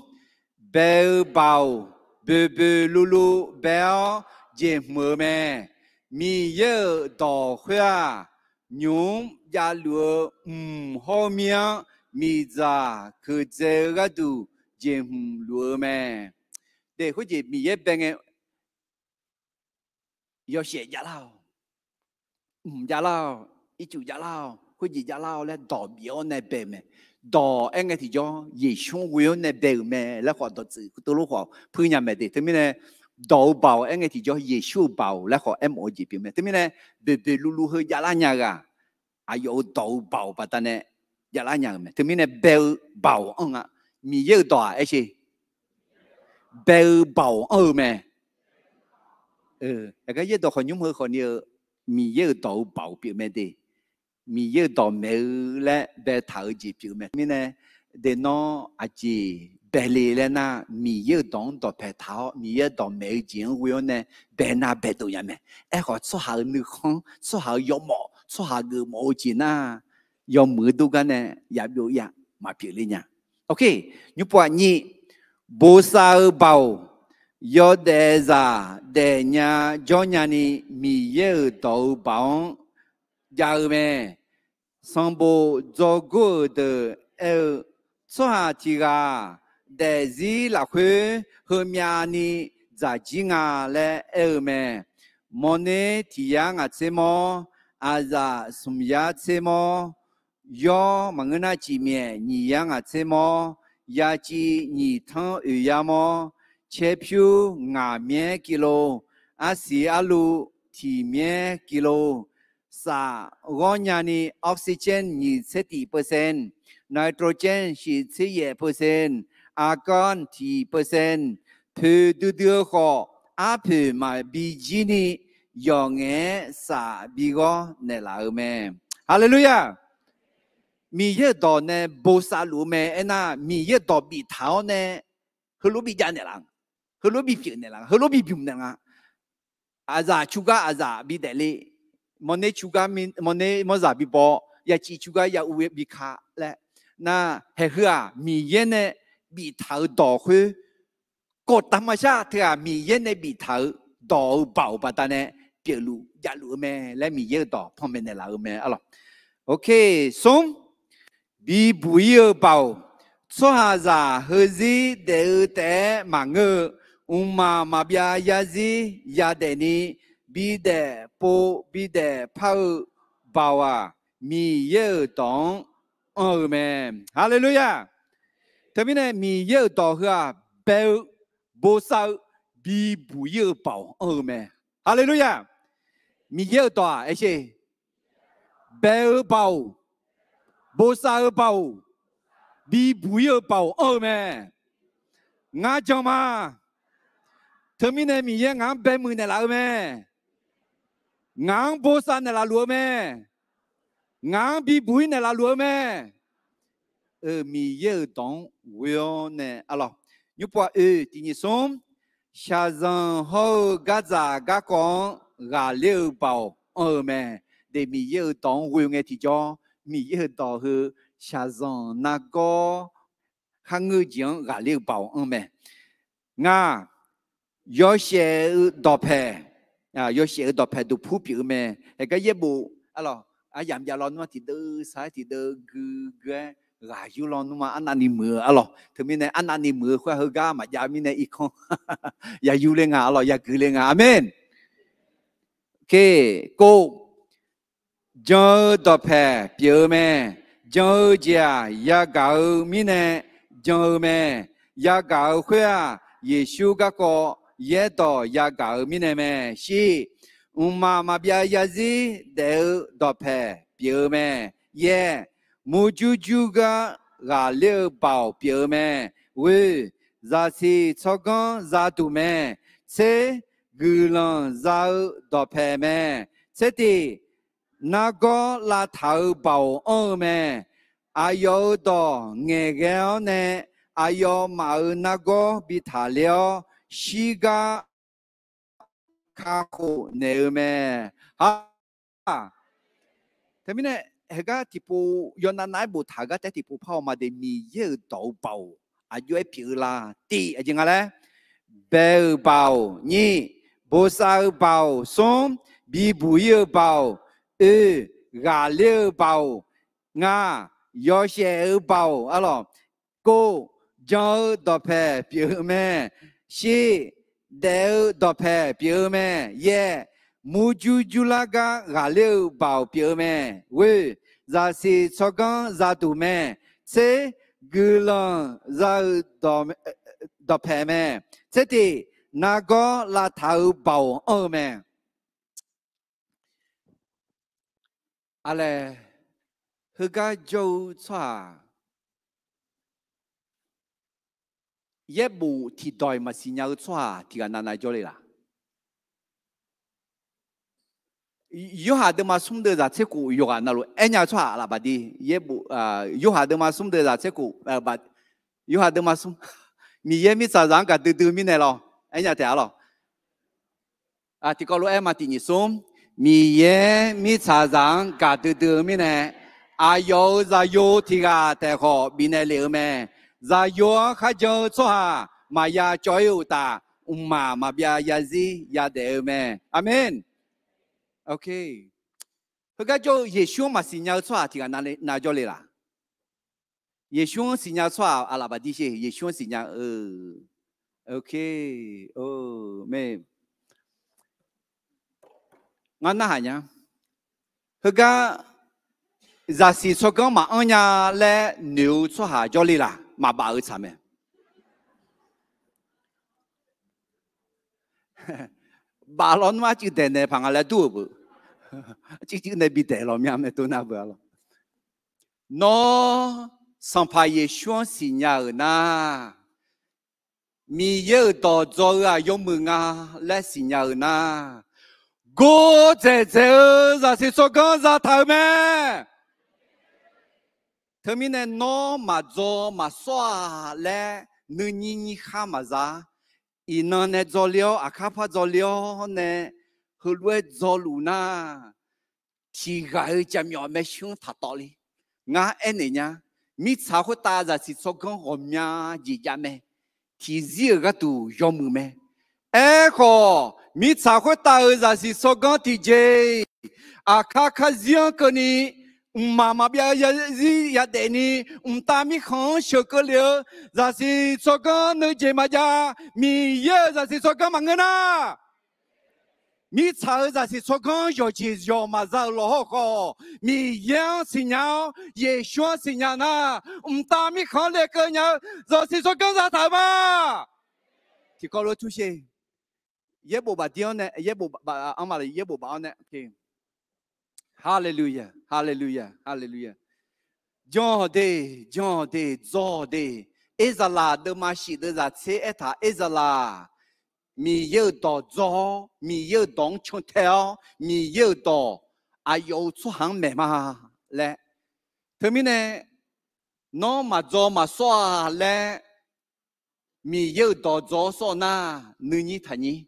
bae-eu baoq boeqboeq luvluv bae-awr jeqhmq-eu mae. Miqyaer-euq dawq khoer-aq, nymq-mr javluf-eu mq hawr mir-anr miqdzaq keuqdzae-eu gharduq jeqhmq luf-eu mae. De khoerjeq Miqyaer bae ngae yawshaef javlar-awq, mq javlar-awq, ircuf javlar-awq, khoerjeq javlar-awq laer dawq bif-awr nae bae-eu mae. Dawq aer ngae tiqjawr Yeqsur-anr ghoe-awr nae bae-euq mae laer khawf dawqtsuif teulof khawf puir nya mae de. Teumirnae dawq-eu baoq aer ngae tiqjawr Yeqsur-euq baoq laer khawf aermawf-eu jeq pyeuf mae. Teumirnae boeqboeq luvluv heu javlar nya-eu ghaq aqyawf-euq dawq-eu baoq baqdanae javlar nya-euq mae. Teumirnae bae-eu baoq anr nga. Miqyaer-euq dawq-aq aer sher, bae-eu baoq anr-eu mae. Aqgar yaerdawq khawf nymr heu khawf ni-eu Miqyaer-euq dawq-eu baoq pyeuf mae de. Miqyaer-euq dawq maeq-eu laer baetaq-eu jeq pyeuf-eu mae. Mirnae de nawr aqjeq bae le laer nar, Miqyaer-euq dawq-anr dawqpae taq-awr Miqyaer-euq dawq maeq-eu jeq-anr ghoe-awr nae bae nar baedov nya mae. Aerkhawf tsawrhaq-euq nuikhanr, tsawrhaq-euq yawmawf, tsawrhaq geufmawf-eu jeq nar, yawmuiq-eu dur gar nae yabyov-ir-a, maqpyeuf le nya. Nymr pov-aq nyiq, bosav-eu baoq, yawdaef zaq daefnya jawrnya ni Miqyaer-euq dawq-eu baoq-anr jav-eu mae. Sanqbof dzawgor-euq deuq aer-eu, tsawrhaq tiq ghaq daefzir lafkhoer heumyav ni dzaqjir nga laer aer-eu mae. Mawrner tiq yar ngaq tser mawr, aqzaf smq yar tser mawr, yawr maqngeur nar cifmyaef nyiq yar ngaq tser mawr, yaciv nyiq tanr oeq yar mawr, caerpyur ngaq myaer kilo, arsiq arluv tiq myaer kilo, saf ghawrnya ni oxygen nyiq tser tiq percent, nitrogen shif tser yaef percent, argon tiq percent, poeq duidui-eu khawf arpoeq maqbi jir ni yawqngaef-aer saf bi ghawr naeqlaf-eu mae. Haleluya! Miqyaer-euq dawq nae bosav luf-eu mae. Aernar Miqyaer-euq dawq biftaq-awr nae heulof bi jav naeqlaf, heulof bi pyeuf naeqlaf, heulof bi bymq naeqlaf. Aqzaf cugar aqzaf bi daefle, mawrner cugar mawrner mawrzaq bi baw, yaciv cugar yav uv bi ka laer nar, haeq heu-aq Miqyaer nae biftaq-eu dawq khoer, kawqtaf maqshar teu-aq Miqyaer nae biftaq-eu dawq-eu baoq baqdanae pyeufluf javluf-eu mae laer Miqyaer-euq dawq panmaeq naeqlaf-eu mae arlawq. Smr, bibuq-ir-eu baoq, tsawrhaqzaq heuzir daef-eu taef-aer maqngeur-eu, mqmaq maqbyav yarzir yadaef ni bidaef pov bidaef par-eu baoq-aq, Miqyaer-euq dawq-anr anr-eu mae. Haleluya! Teumirnae Miqyaer-euq dawq heu-aq, bae-eu, bosav-eu, bibuq ir-eu baoq anr-eu mae. Haleluya! Miqyaer-euq dawq-aq, aer sher, bae-eu baoq, bosav-eu baoq, bibuq ir-eu baoq anr-eu mae. Ngar jan ma. Teumirnae Miqyaer ngaq-anr bae muiq naeqlaf-eu mae. Ngaq-anr bosav naeqlaf luf-eu mae. Ngaq-anr bibuq ir naeqlaf luf-eu mae. Miqyaer-euq dawq-anr ghoe-awr nae arlawq, nymrpov-aq oe tiq nyiq smr, shaqzanq hawr-eu gardzaq garkawv-anr ghaqler-eu baoq anr-eu mae. Daef Miqyaer-euq dawq-anr ghoe ngae tiqjawr, Miqyaer-euq dawq heu shaqzanq nargawr kharngeur-eu jeq-anr ghaqler-eu baoq anr mae. Ngaq, yawshaef-eu dawqpaeq, yawshaef-eu dawqpaeq duqpur pyeuf-eu mae. Heugar yaerbof arlawq, aryamq jav lawnmr-aq tiqdeuv sar-aer tiqdeuv gui gui-aer ghaq yur lawnmr-aq arnavni muiq-eu arlawq. Teumirnae arnavni muiq-eu khoer-aq heugar maqjav mirnae irkanr ya yur ler nga arlawq, ya gui ler nga. Aqmeq. Kov, jan-eu dawqpaeq pyeuf-eu mae. Jan-eu jeq-aq yagaq-eu mirnae jan-eu mae. Yagaq-eu khoer-aq, Yeqsur garkawv yaerdawq yagaq-eu mirnae mae. Shif, mqmaq maqbyav yarzir daef-eu dawqpaeq pyeuf-eu mae. Yaer, murjur jur gar ghaqler-eu baoq pyeuf-eu mae. Ghoe, zaqsiq tsawrganr zaduq mae. Tser, guiqlanq za-eu dawqpaeq mae. Tser tiq, nargawr lavtaq-eu baoq anr-eu mae. Aqyawf-euq dawq ngaeqghae-awr nae aqyawfmaf-euq nargawr bi taqler-awr shirgar kakhof naeq-eu mae. Teumirnae heugar tiqpov yawnav nav-aer boftaq-eu gar taef tiqpov par-awr ma de, Miqyaer-euq dawq-eu baoq aqjox-aer pyeuf-eu la? Tiq, aqjeq nga laer, bae-euq baoq. Nyir, bosav-eu baoq. Smr, bibuq ir-eu baoq. Oe, ghaqler-eu baoq. Nga, yawshaef-eu baoq arlawq. Kov, jan-eu dawqpaeq pyeuf-eu mae. Shif, daef-eu dawqpaeq pyeuf-eu mae. Yaer, murjur jurlar gar ghaqler-eu baoq pyeuf-eu mae. Ghoe, zaqsiq tsawrganr zaduq mae. Tser, guiqlanq za-eu dawqpaeq mae. Tser tiq, nargawr lavtaq-eu baoq anr-eu mae. Aqlaeq, heugar jawr-eu tsawrhaq, yaerbof tiqdawq-iq maqsiq nya-eu tsawrhaq tiqghaq navnav jawrle laq? Yorhaq deuvma smr deuv zaq tser khof yawqghaq navluf aernya-eu tsawrhaq laf baqdi, yaerbof, Yorhaq deuvma smr deuv zaq tser khof, Yorhaq deuvma smr, Miqyaer mirtsaqzaq-anr gaqdui dui-eu mirnae lawr, aernya taef-a lawq. Tiqkawv lof-aer ma tiq nyiq smr, Miqyaer mirtsaqzaq-anr gaqdui dui-eu mirnae, aqyawf-euq zaqyo tiqghaq taef khawf bifnaeq lef-eu mae. Zaqyo-anr kharjan-eu tsawrhaq maqya cawv-ir uqtaf, mqmaq maqbyav yarzir yadaef-eu mae. Aqmeq. Heugar jawr-eu Yeqsur-anr maqsiq nya-eu tsawrhaq tiqghaq navjawr le laq? Yeqsur-anr siqnya-eu tsawrhaq aqlaf baqdi sher, Yeqsur-anr siqnya-eu. Ngar narhaq nya. Heugar zaqsiq tsawrganr maqanr nya laer noeq-eu tsawrhaq jawrle laq? Maqbaf-eu tsaq mae. Baf lawnmr arcuiv daeq naeq paq nga laer dur-euq beu. Arcuiv cuiv nae bidaeq lawq mya mae dov nar beu-a lawq. Nawr Sanqpaq Yeqsur-anr siqnya-euq nar, Miqyaer-euq dawq dzaw-eu-aq yawmuiq nga laer siqnya-euq nar, gordzaeq dzaeq-eu zaqsiq tsawrganr zataq-euq mae. Teumirnae nawr maqdzaw maqsawr-a laer nuinyir nyir khar maqza-a. Iqnan nae dzawle-awr, aqkar par dzawle-awr nae heulof-aer dzawluf nar, tiqghaq-eu jaqmyawf maershuir-anr taqtawv le. Ngar aernaeq nya, mirtsaq khoertav zaqsiq tsawrganr ghawqmya jeq jav mae. Tiqzir-euq gharduq yawmuiq mae. Aerkhawf, mirtsaq khoertav-euq zaqsiq tsawrganr tiqjeq-iq, aqkar karzir-anr keuvni mqmaq maqbyav yazir yadaef ni, mqtav mirkhanq-anr sheuqkeuv lef-eu zaqsiq tsawrganr nuijeq maqjav. Miqyaer-euq zaqsiq tsawrganr maqngeur nar, mirtsaq-euq zaqsiq tsawrganr yawqjeq yawq maqza-euq lawq hawrkhawf, Miqyaer-anr siqnya-awr, Yeqsur-anr siqnya nar, mqtav mirkhanq-anr lekeuv nya-eu zaqsiq tsawrganr zataq-euq ma. Tiqkawv lof tursher. Yaerbof bafdir-anr nae, yaerbof baf-anr ma, yaerbof baf-anr nae. Haleluya, haleluya, haleluya. Jan-awq de, jan-awq de, dzaw-awq de. Erzaqlaq deuvma shif deuvzaq tser aertaq Erzaqlaq, Miqyaer-euq dawq dzaw-awr, Miqyaer-euq dawq-anr cantae-awr, Miqyaer-euq dawq aqyawf-euq tsawrhaq-anr maeq ma laer. Teumirnae, nawr maqdzaw maqsawr-a laer, Miqyaer-euq dawq dzaw-awr sawr-eu nar, nuinyir taqnyir.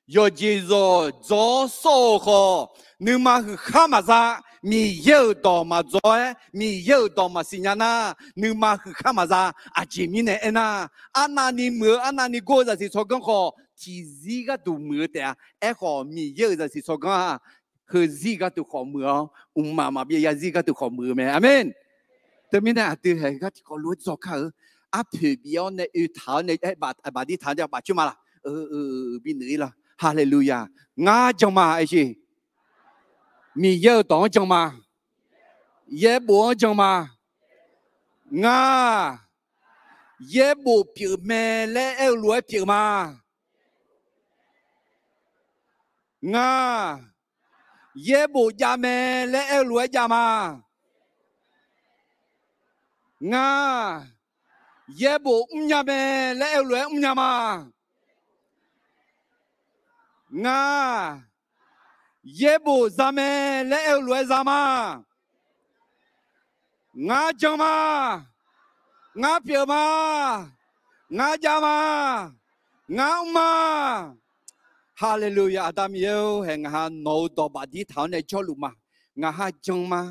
Yawqjeq yawq dzaw-awr sawr-eu khawf, nuima huiqkhar maqza. Miqyaer-euq dawq maqdzaw-aer, Miqyaer-euq dawq maqsiq nya nar, nuima huiqkhar maqza. Aqjeq mirnae aernar, arnavni muiq-eu, arnavni gor-eu zaqsiq tsawrganr khawf, tiqzir gharduq muiq-eu taef-a. Aerkhawf, Miqyaer-euq zaqsiq tsawrganr-aq, heuzir gharduq khawf muiq-awr, mqmaq maqbyav yazir gharduq khawf muiq-eu mae. Aqmen. Teumirnae aqdui haeq gar tiqkawv lof-aer dzaw kar-eu, arpoeq bif-awr nae oe taq-awr nae, bafdir taq-awr nae bafcoer ma laq? Bi nuir lar. Haleluya. Ngar jan ma, aer sher. Miqyaer-euq dawq-anr jan ma. Yaerbof-anr jan ma. Ngar yaerbof pyeuf mae laer aer-eu lof-aer pyeuf ma. Ngar yaerbof jav mae laer aer-eu lof-aer jav ma. Ngar yaerbof mrnya mae laer aer-eu lof-aer mrnya ma. Ngar yaerbof za mae laer aer-eu lof-aer za ma. Ngar jan ma. Ngar pyeuf ma. Ngar jav ma. Ngar mr ma. Haleluya. Aqda Miqyaer-or, haeq ngaq ha nawq-euq dawq bafdir taq-awr nae jawrluf ma. Ngaq ha jan ma.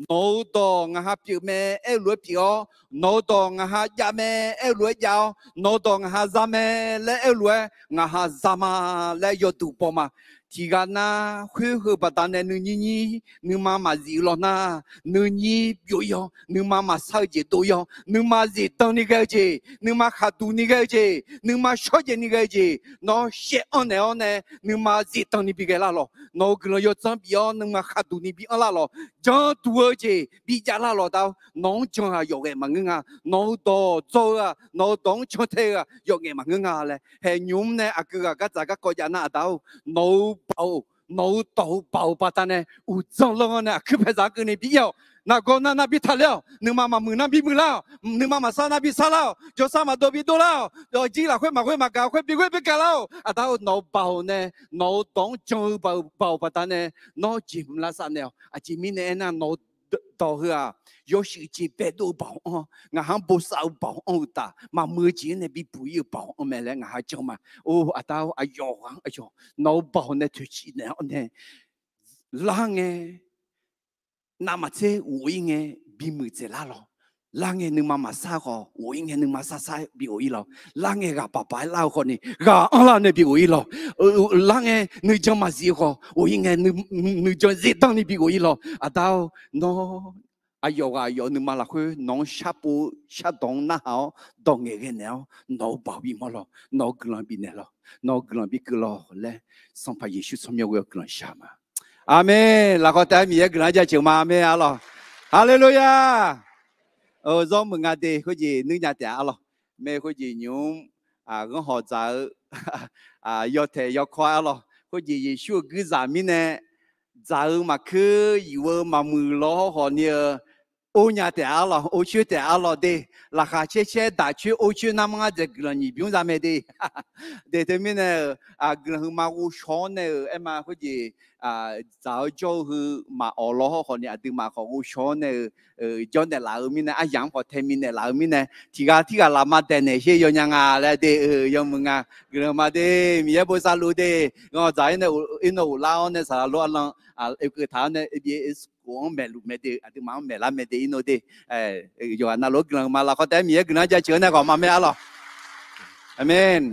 Nawq-euq dawq ngaq ha pyeuf mae aer-eu lof-aer pyeuf-awr, nawq-euq dawq ngaq ha jav mae aer-eu lof-aer jav-awr, nawq-euq dawq ngaq ha za mae laer aer-eu lof-aer ngaq ha za ma laer yawduq baw ma. Tiqghaq nav khoer heu baqdanae nuinyir nyir nuima maqzif-eu law nar, nuinyir byov-ir-awr, nuima maqsar-eu jeq dov-ir-awr, nuima zifdan ni ghae-eu jeq, nuima khaqduq ni ghae-eu jeq, nuima shawrjaev ni ghae-eu jeq, nawr shaev-anr naeq-awr nae nuima zifdan ni bi ghae lar lawq. Nawq-euq guiqlanq yawdzanr bif-awr nuima khaqduq ni bi anr lar lawq. Janduq-eu jeq bijav lar lawq da-or. Nawq-anr jan-aq yawqghae maqngeur nga. Nawq-euq dawq dzaw-eu-aq, nawq-euq dawq-anr cantae-eu-aq yawqghae maqngeur nga laer haeq nymq-mr nae aqgeu ghaq gardzaq garkawv jav nar, aqda-or, nawq-euq baoq, nawq-euq dawq-euq baoq baqdanae uqdzan lanr-anr nae aqkuir paeqzaq-anr keuvni bi ir-awq. Nargawr nar nar bi taqler-awq. Nuima maqmuiq nar bi muiqlar-awq. Nuima maqsar nar bi sarlar-awq. Jawrsar maqdov bi dovlar-awq. Jir lafkhoer maqkhoer maqgaq khoer bi ghoer bi gaq lar-awq. Aqda-or, nawq-euq baoq nae, nawq-euq dawq-anr jan-eu baoq baqdanae nawr jeq mq lavsav naeq-awq. Aqjeq mirnae aernar, nawq-eu dawq heu-aq, yawshuif jeq baedov-eu baoq anr-awr, ngaq ha-anr bosav-eu baoq anr-eu uqtaf, maqmuiq-eu jeq-anr nae bibuq-ir-eu baoq anr mae laer ngaq ha jan ma. Or, aqda-or, aqyawf ghaq-anr aqyawf nawq-eu baoq nae toeqciv naeq-awr nae, lar ngae navmaqtser ghof-ir ngae bimuiq dzaeqlar lawq. Lar ngae nuima maqsar khawf, ghof-ir ngae nuima sarsar bi ghof-ir lawq. Lar ngae ghaq baqbaq-aer lar-eu khawfni ghaq anrlar nae bi ghof-ir lawq. Lar ngae nuijan maqzif-eu khawf, ghof-ir ngae nuijan zifdan ni bi ghof-ir lawq. Aqda-or, nawr aqyawf ghaq aqyawf nuima lafkhoer nawq-anr sharpov-eu shardawq-anr narhaq-awr dawq ngaeqghae naeq-awr nawq-eu baoq bimawr lawq. Nawq-eu guiqlanq bifnaeq lawq. Nawq-eu guiqlanq bikeuv lawq laer Sanqpaq Yeqsur tsawrmyanr ghoe-eu guiqlanq shaq ma. Aqmeq. Lafkhawf taef-aer Miqyaer guiqlanq-anr jaceuq ma. Aqmeq arlawq. Haleluya. Zawr muiq nga de khoerjeq nuirnya taef-a arlawq. Mae khoerjeq nymq-mr ghanrhawq dzaq-eu yawtaeq yawkawr arlawq. Khoerjeq Yeqsur-euq guirzaq mirnae dzaq-eu maqkuir yuf-eu maqmuiq law hawrkhawf ni-eu or nya taef-a arlawq, or coer taef-a arlawq de. Laqkhaq caer caer daq coer or coer narmanr ngar dzaeq guiqlanq nyiq bymr za mae de. De teumirnae-euq guiqlanq huiqma ghovshaw-anr nae-euq aerma khoerjeq dzaq-eu jawr-eu heu maqawq law hawrkhawf ni aqduimaf khawf ghovshaw-anr nae-euq jawrnaeq laf-eu mirnae, aryamq-anr khawf tae minaeq laf-eu mirnae, tiqghaq tirghaq lafma daeqnaeq sher yawnya nga laer de. Yawmuiq nga. Guiqlanq ma de. Miqyaer bosav luf de. Ghanrhawq dzaq-ir nae irnawv ghoflar-awr nae saqlaq lof arlan oekeuv taq-awr nae abs khof-anr maeqluf mae de. Aqduimaf-anr maeqlar mae de irnov de. Yawqghaq navluf-anr guiqlanq huiqma. Lafkhawf taef-aer Miqyaer guiqlanq-anr jaceuq-awr nae ghawqma mae arlawq. Aqmeq.